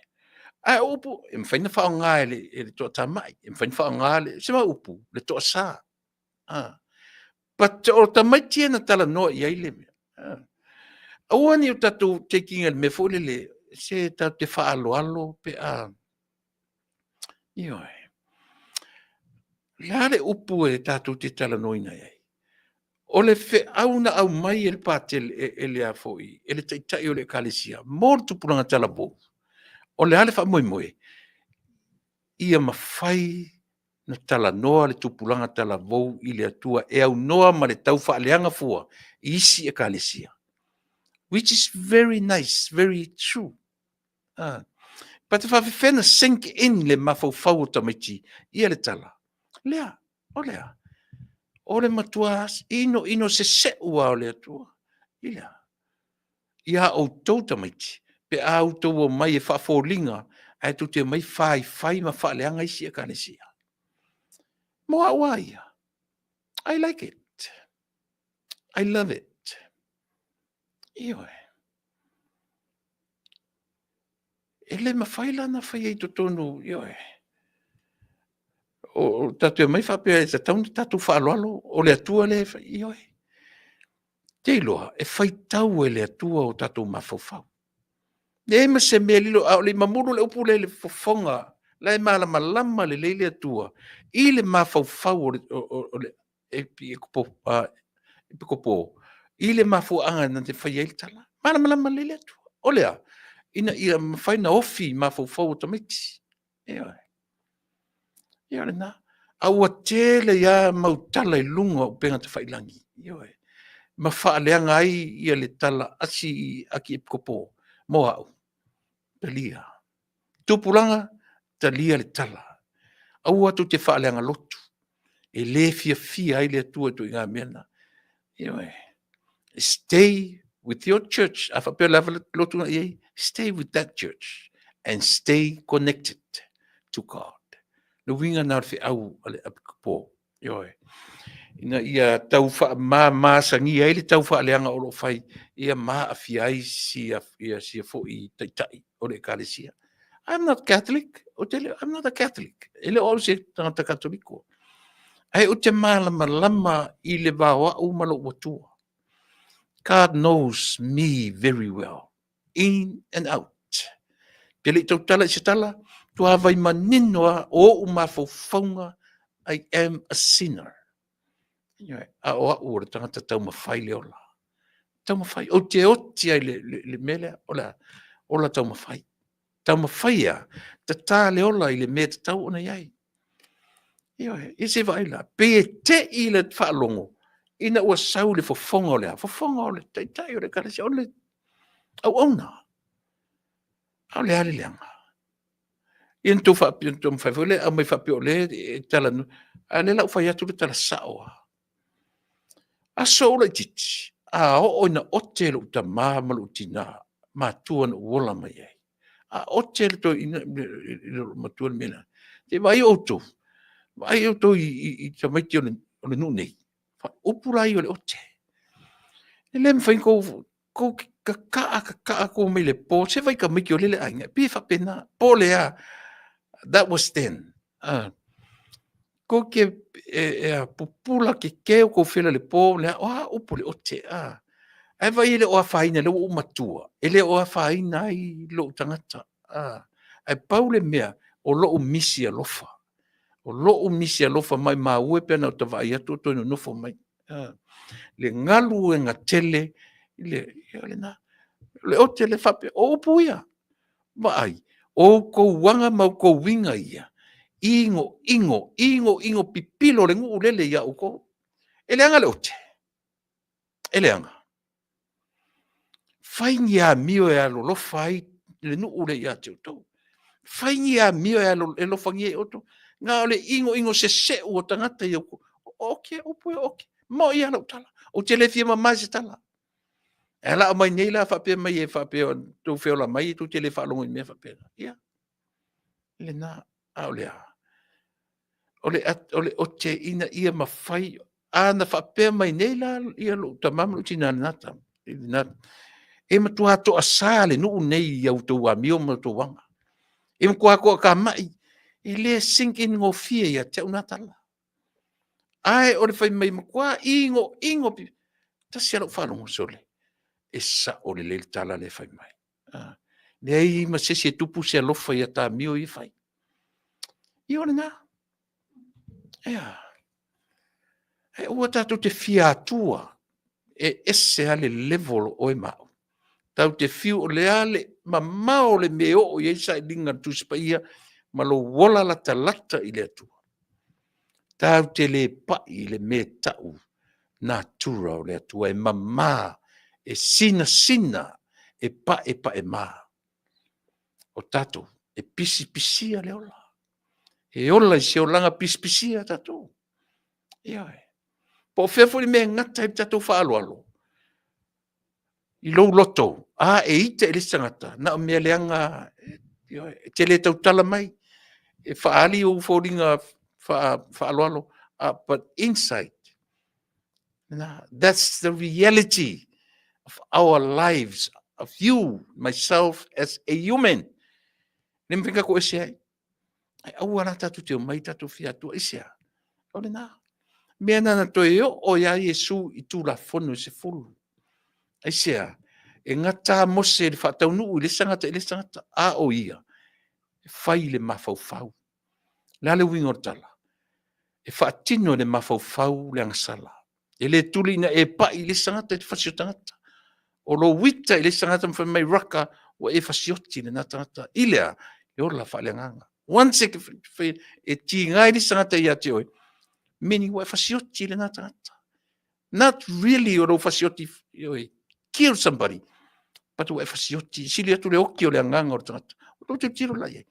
Ae o upu, e mafai ona faaaoga e le, e le toatamai, e mafai ona faaaoga le, se ma upu, le toasa. Ah. But o tamaiti ia na talanoa i ai le mea. Ah. Aua ne i o tatou taking le mea foi lele, se tatou te faaaloalo pe a... Ioe. Le a le upu e tatou te talanoaina ai? O le feau na aumai e le Patele, e, e le a foi, e le taitai o le Ekalesia, mo le tupulaga talavou, o le a le faamoemoe? Ia mafai na talanoa le tupulaga talavou i le Atua e aunoa ma le tau faaleaga fua i isi Ekalesia. Which is very nice, very true. Ah. But faafefea na sink in le mafaufau o tamaiti ia le tala. Lea, o lea. O le matua ino ino seseu lava o le Atua. I lea. Ia outou tamaiti, pe a outou omai e faafoliga, ae tou te omai faifai ma faaleaga isi ekalesia. Mo au a ia. I like it. I love it. Ioe. E le mafai la ona faia i totonu, ioe. O tatou omai faapea e tatau ona tatou faaaloalo, o le Atua lea e fai, ioe. Te iloa, e faitau e le Atua o tatou mafaufau. Leai ma se mea lilo, a o le i mamulu le upu lea i le fofoga La e malamalama lelei le Atua i le mafaufau o le, o, o, o le epikopo i le mafuaaga na te faia ai le tala. Malamalama lelei le Atua. O le a? Ina ia mafai ona ofi i mafaufau o tamaiti. Ioe. Ia o lena. A ua tele ai lava mau tala i luga o upega tafailagi. Ioe. Ma faaleaga ai ia le tala asi i Akiepikopo mo au. Talia. Tupulaga, talia le tala. Aua tou te faaleaga lotu. E le fiafia ai le Atua i ituaiga mea na. Ioe. Stay with your church. A faapea o le a le lotu na i ai, stay with that church and stay connected to God. Le uiga na o le feau a le Epikopo. Ioe. Ina ia tau faamamasagia ai le tau faaleaga o lo o fai, ia ma aafia ai sia, ia, sia foi taitai o le ekalesia. I'm not Catholic. Ou te le, I'm not a Catholic. E le o au se tagata Katoliko. Ae ou te malamalama i le va o au ma lou Atua. God knows me very well, in and out. Pe le i tautala i se tala, tuavai manino a o ou mafaufauga, I am a sinner. A o au o le tagata taumafai le ola. Taumafai. Ou te oti ai le, le, le mea lea, o le ola taumafai. Taumafai ia, tatā le ola i le mea tatau ona i ai. Ioe, ia se vaai la, pei e tei le faalogo, ina ua sau le fofoga o le a? Fofoga o le taitai o le ekalesia, o le auauna. A o le a le leaga? Ia na tou faapea, na tou mafai foi le aumai faapea o lea e talanoa, a o lea la ua fai atu le tala sao lava. Aso ou laitiiti, a oo ina ote lou tama ma lou tina, matua na ou ola mai ai. A ote le toeaina i lou matua le mea lea. Se vaai outou, vaai outou i tamaiti o le nuu nei, upu la ia o le ote. E le mafai ona kou kaka'a kaka'a kou mai le po, se vaai i tamaiti o lele aiga, e pei e faapena, po o le a, that was then. Kou te e a pupula kekē o kou fela i le po, le a, o a upu o le ote, a. Ae vaai e le o afaina, lea ua ou matua, e le o afaina ai lou tagata, a. Ae pau le mea, o lou misi alofa. O lou misi alofa maimau e pe ana ou vaai atu o toe nonofo mai. A. Le galuega tele, le, ia lena. O le ote le faapea, o upu ia. Vaai, o outou aga ma outou uiga ia, inoino, inoino pipilo le nuu lele ia outou. E leaga le ote, e leaga. Fai ni amio e alolofa ai le nuu lea ia te outou. Fai ni amio e alofagia ai outou. Na o le inoino seseu o tagata ia outou. Ote, upu e ote. Moi lava lau tala. Ou te le fia mama i se tala. E la mai nei la faapea mai e faapea tou feola mai tou te le faalogo i mea faapena. Ia, lena, a o le a? O le, o le ote ina ia mafai, a na faapea mai nei la ia lou tama ma lou tina lena tama, lena, e matua toasā le nuu nei i outou amio ma outou aga. E matua toatamai, e le sink in gofie ia te au na tala. Ae o le fai mai matua ino ino tasi a lau faalogo sole e sao lelei le tala lea e fai mai. Ah, leai ma se isi e tupu se alofa ia tāmio ia fai. Ia o lena. Ea. E aua tatou te fia atua e ese lava le level o oe ma au. Tau te fiu o le a le mamao o le mea e oo i ai sailiga a le Tusi Paia ma lou ola latalata i le Atua. Tau te le pai i le mea tau natura o le Atua e mama, e sinasina, e paepaema. O tatou, e pisipisia le ola. E ola i se olaga pisipisia tatou. Ioe. Po o fea foi le mea e gata ai le tatou faaaloalo, i lou loto, a e ita i le isi tagata, na o mea leaga, ioe, e te le tautala mai, e faaali ou foliga faaaloalo, but inside, na, that's the reality of our lives, of you, myself as a human. Le mafai tatou ese ai. Ai aua la tatou te omai tatou fia atua i se a? O lena. Mea na na toe oo ia Iesu i Tulafono e 10. Aisea? E gata Mose i le faataunuu i le isi tagata i le isi tagata, a o ia. E fai le mafaufau. Le a le uiga o le tala? E faatino e le mafaufau le agasala. E le tuli ina e pai i le isi tagata i te fasi o tagata. O lou ita i le isi tagata ma fai mai raka, ua e fasioti lena tagata i le a? E ola faaleagaga. Once e, e tiga i le isi tagata ia te oe, meaning ua e fasioti lena tagata. Not really o lou fasioti, ioe, kill somebody, but ua e fasioti, sili atu le oki o le agaga o le tagata. O lou tilotilo la i ai.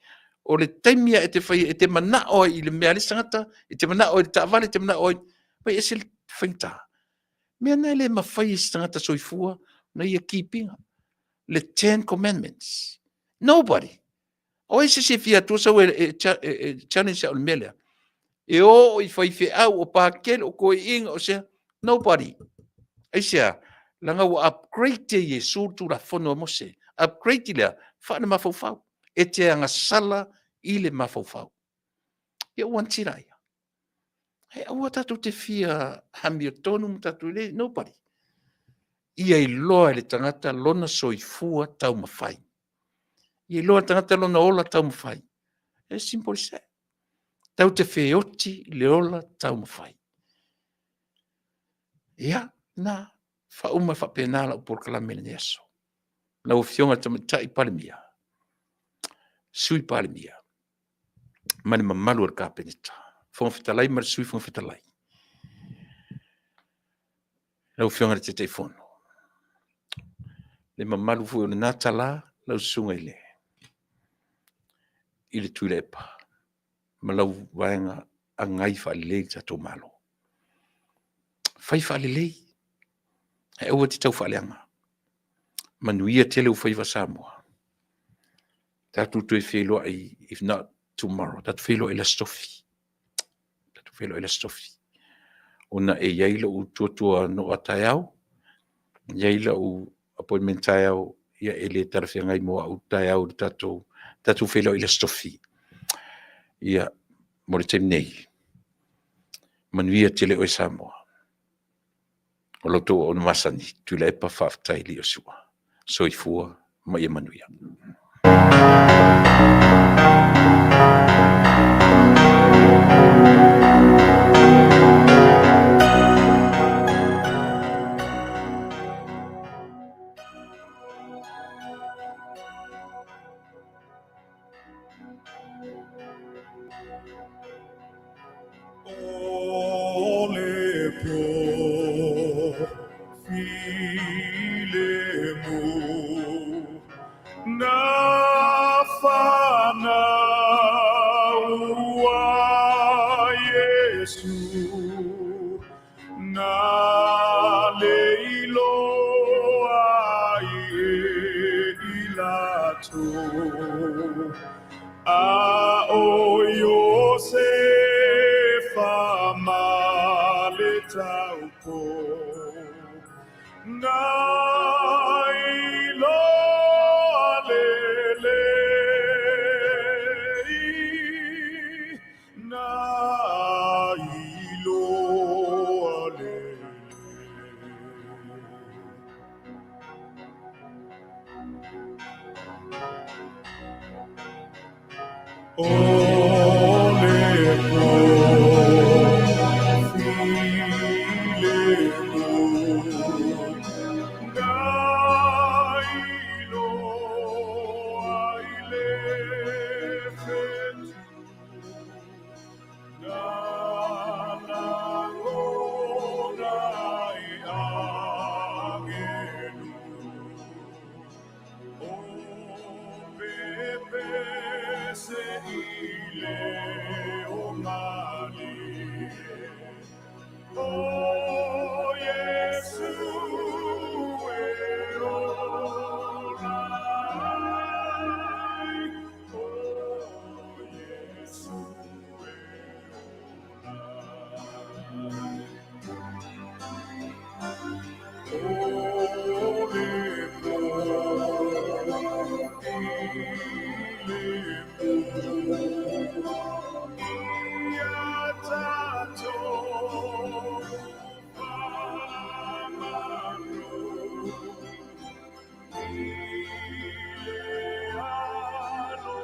O le taimi a e te fai, e te manao ai i le mea a le isi tagata, e te manao ai i le taavale, e te manao ai, vai ese le faigata. Mea na e le mafai e se tagata soifua na ia keep ina. Le Ten Commandments. Nobody. O ai se isi e fia atua sau e, e, e, e challenge au le mea lea? E o i faifeau, o pakele, o toeaiina, o sea. Nobody. Aisea? Leaga ua upgrade e Iesu le Tulafono a Mose. Upgrade lea, faale-mafaufau. E te agasala i le mafaufau. Ia ua tira ia. He aua tatou te fia amiotonu ma tatou le, nobody. Ia iloa e le tagata lona soifua taumafai. Ia iloa e le tagata lona ola taumafai. As simple as that. Tau te feoti le ola taumafai. Ia, na, faauma faapena lau polokalame i lenei aso. Lau Afioga i le Tamaitai Palemia, Sui Palemia, ma le mamalu o le Kapeneta, Fofoga Fetalai ma le Sui Fofoga Fetalai, lau Afioga i le Taitaifono, le mamalu foi o lena tala, lau Susuga i le i le Tuilaepa ma lau vaega agai faalelei le tatou Malo. Fai faalelei, ae aua te tau faaleaga. Manuia tele ou faiva Samoa. Tatou toe feiloai, if not tomorrow, tatou feiloai i le Aso Tofi. Tatou feiloai i le Aso Tofi. Ona e i ai lou tuatua noa taeao, e i ai lau appointment taeao, ia e le talafeagai mo au taeao i le tatou, tatou feiloai i le Aso Tofi. Ia, mo le taimi nei, manuia tele oe Samoa. O la outou auauna masani, Tuilaepa Faafetai Liosua. Soifua ma ia manuia. O le pō filemu Na whanau a Iesu Na le iloa ai e i latou A o Iosefa ma le taupo Na iloa lelei Na iloa lelei. O le pō filemu Na iloa i le fetu Na lagona i agelu O pepese i leo malie O Iesu e ola ai O Iesu e ola ai O le pō filemu Ia tatou whamanu I le alo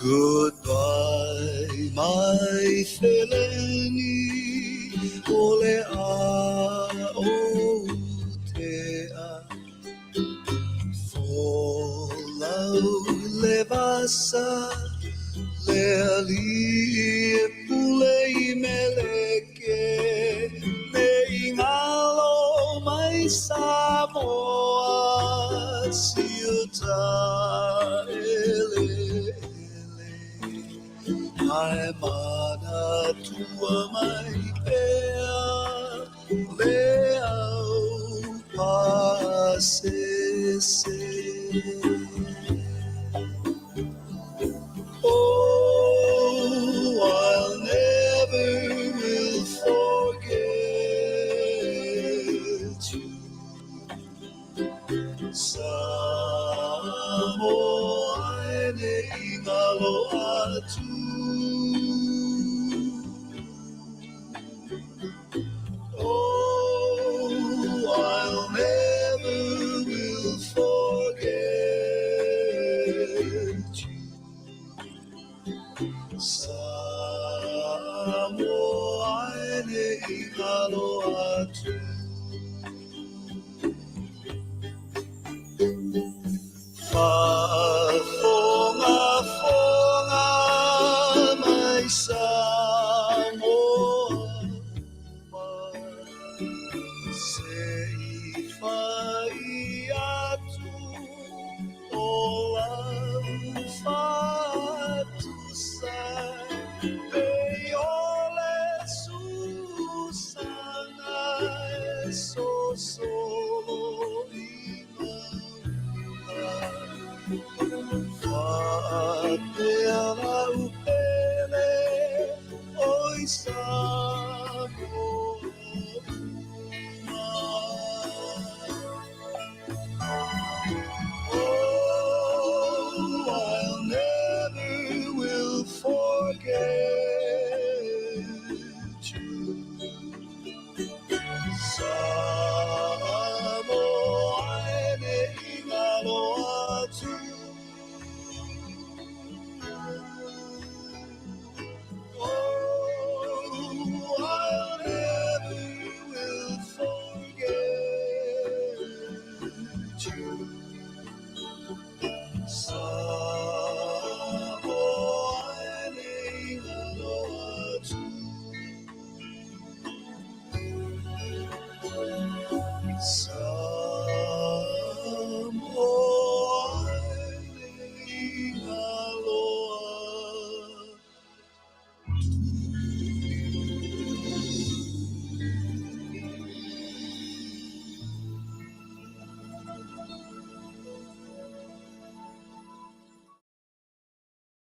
Goodbye, my feleni, o le a o tea. Folau le vasa, le ali e pule i meleke, me ingalo mai Samoa, siuta ele ele. Ae manatua mai pea, le au pasese. Oh, I'll never will forget you. Samoa e ne ingalo atu. Oh, I'll never will forget you. Samoa e ne ingalo atu. Faafoga foga mai Samoa se i fai atu o lau faatusa pei o le susaga e sosolo i mauga. Faapea lau pele oi Samoa uma. Oh, I'll never will forget you. Samoa e ne ingalo atu. Oh, I'll never will forget you. Samoa e ne ingalo atu. Samoa e ne ingalo atu.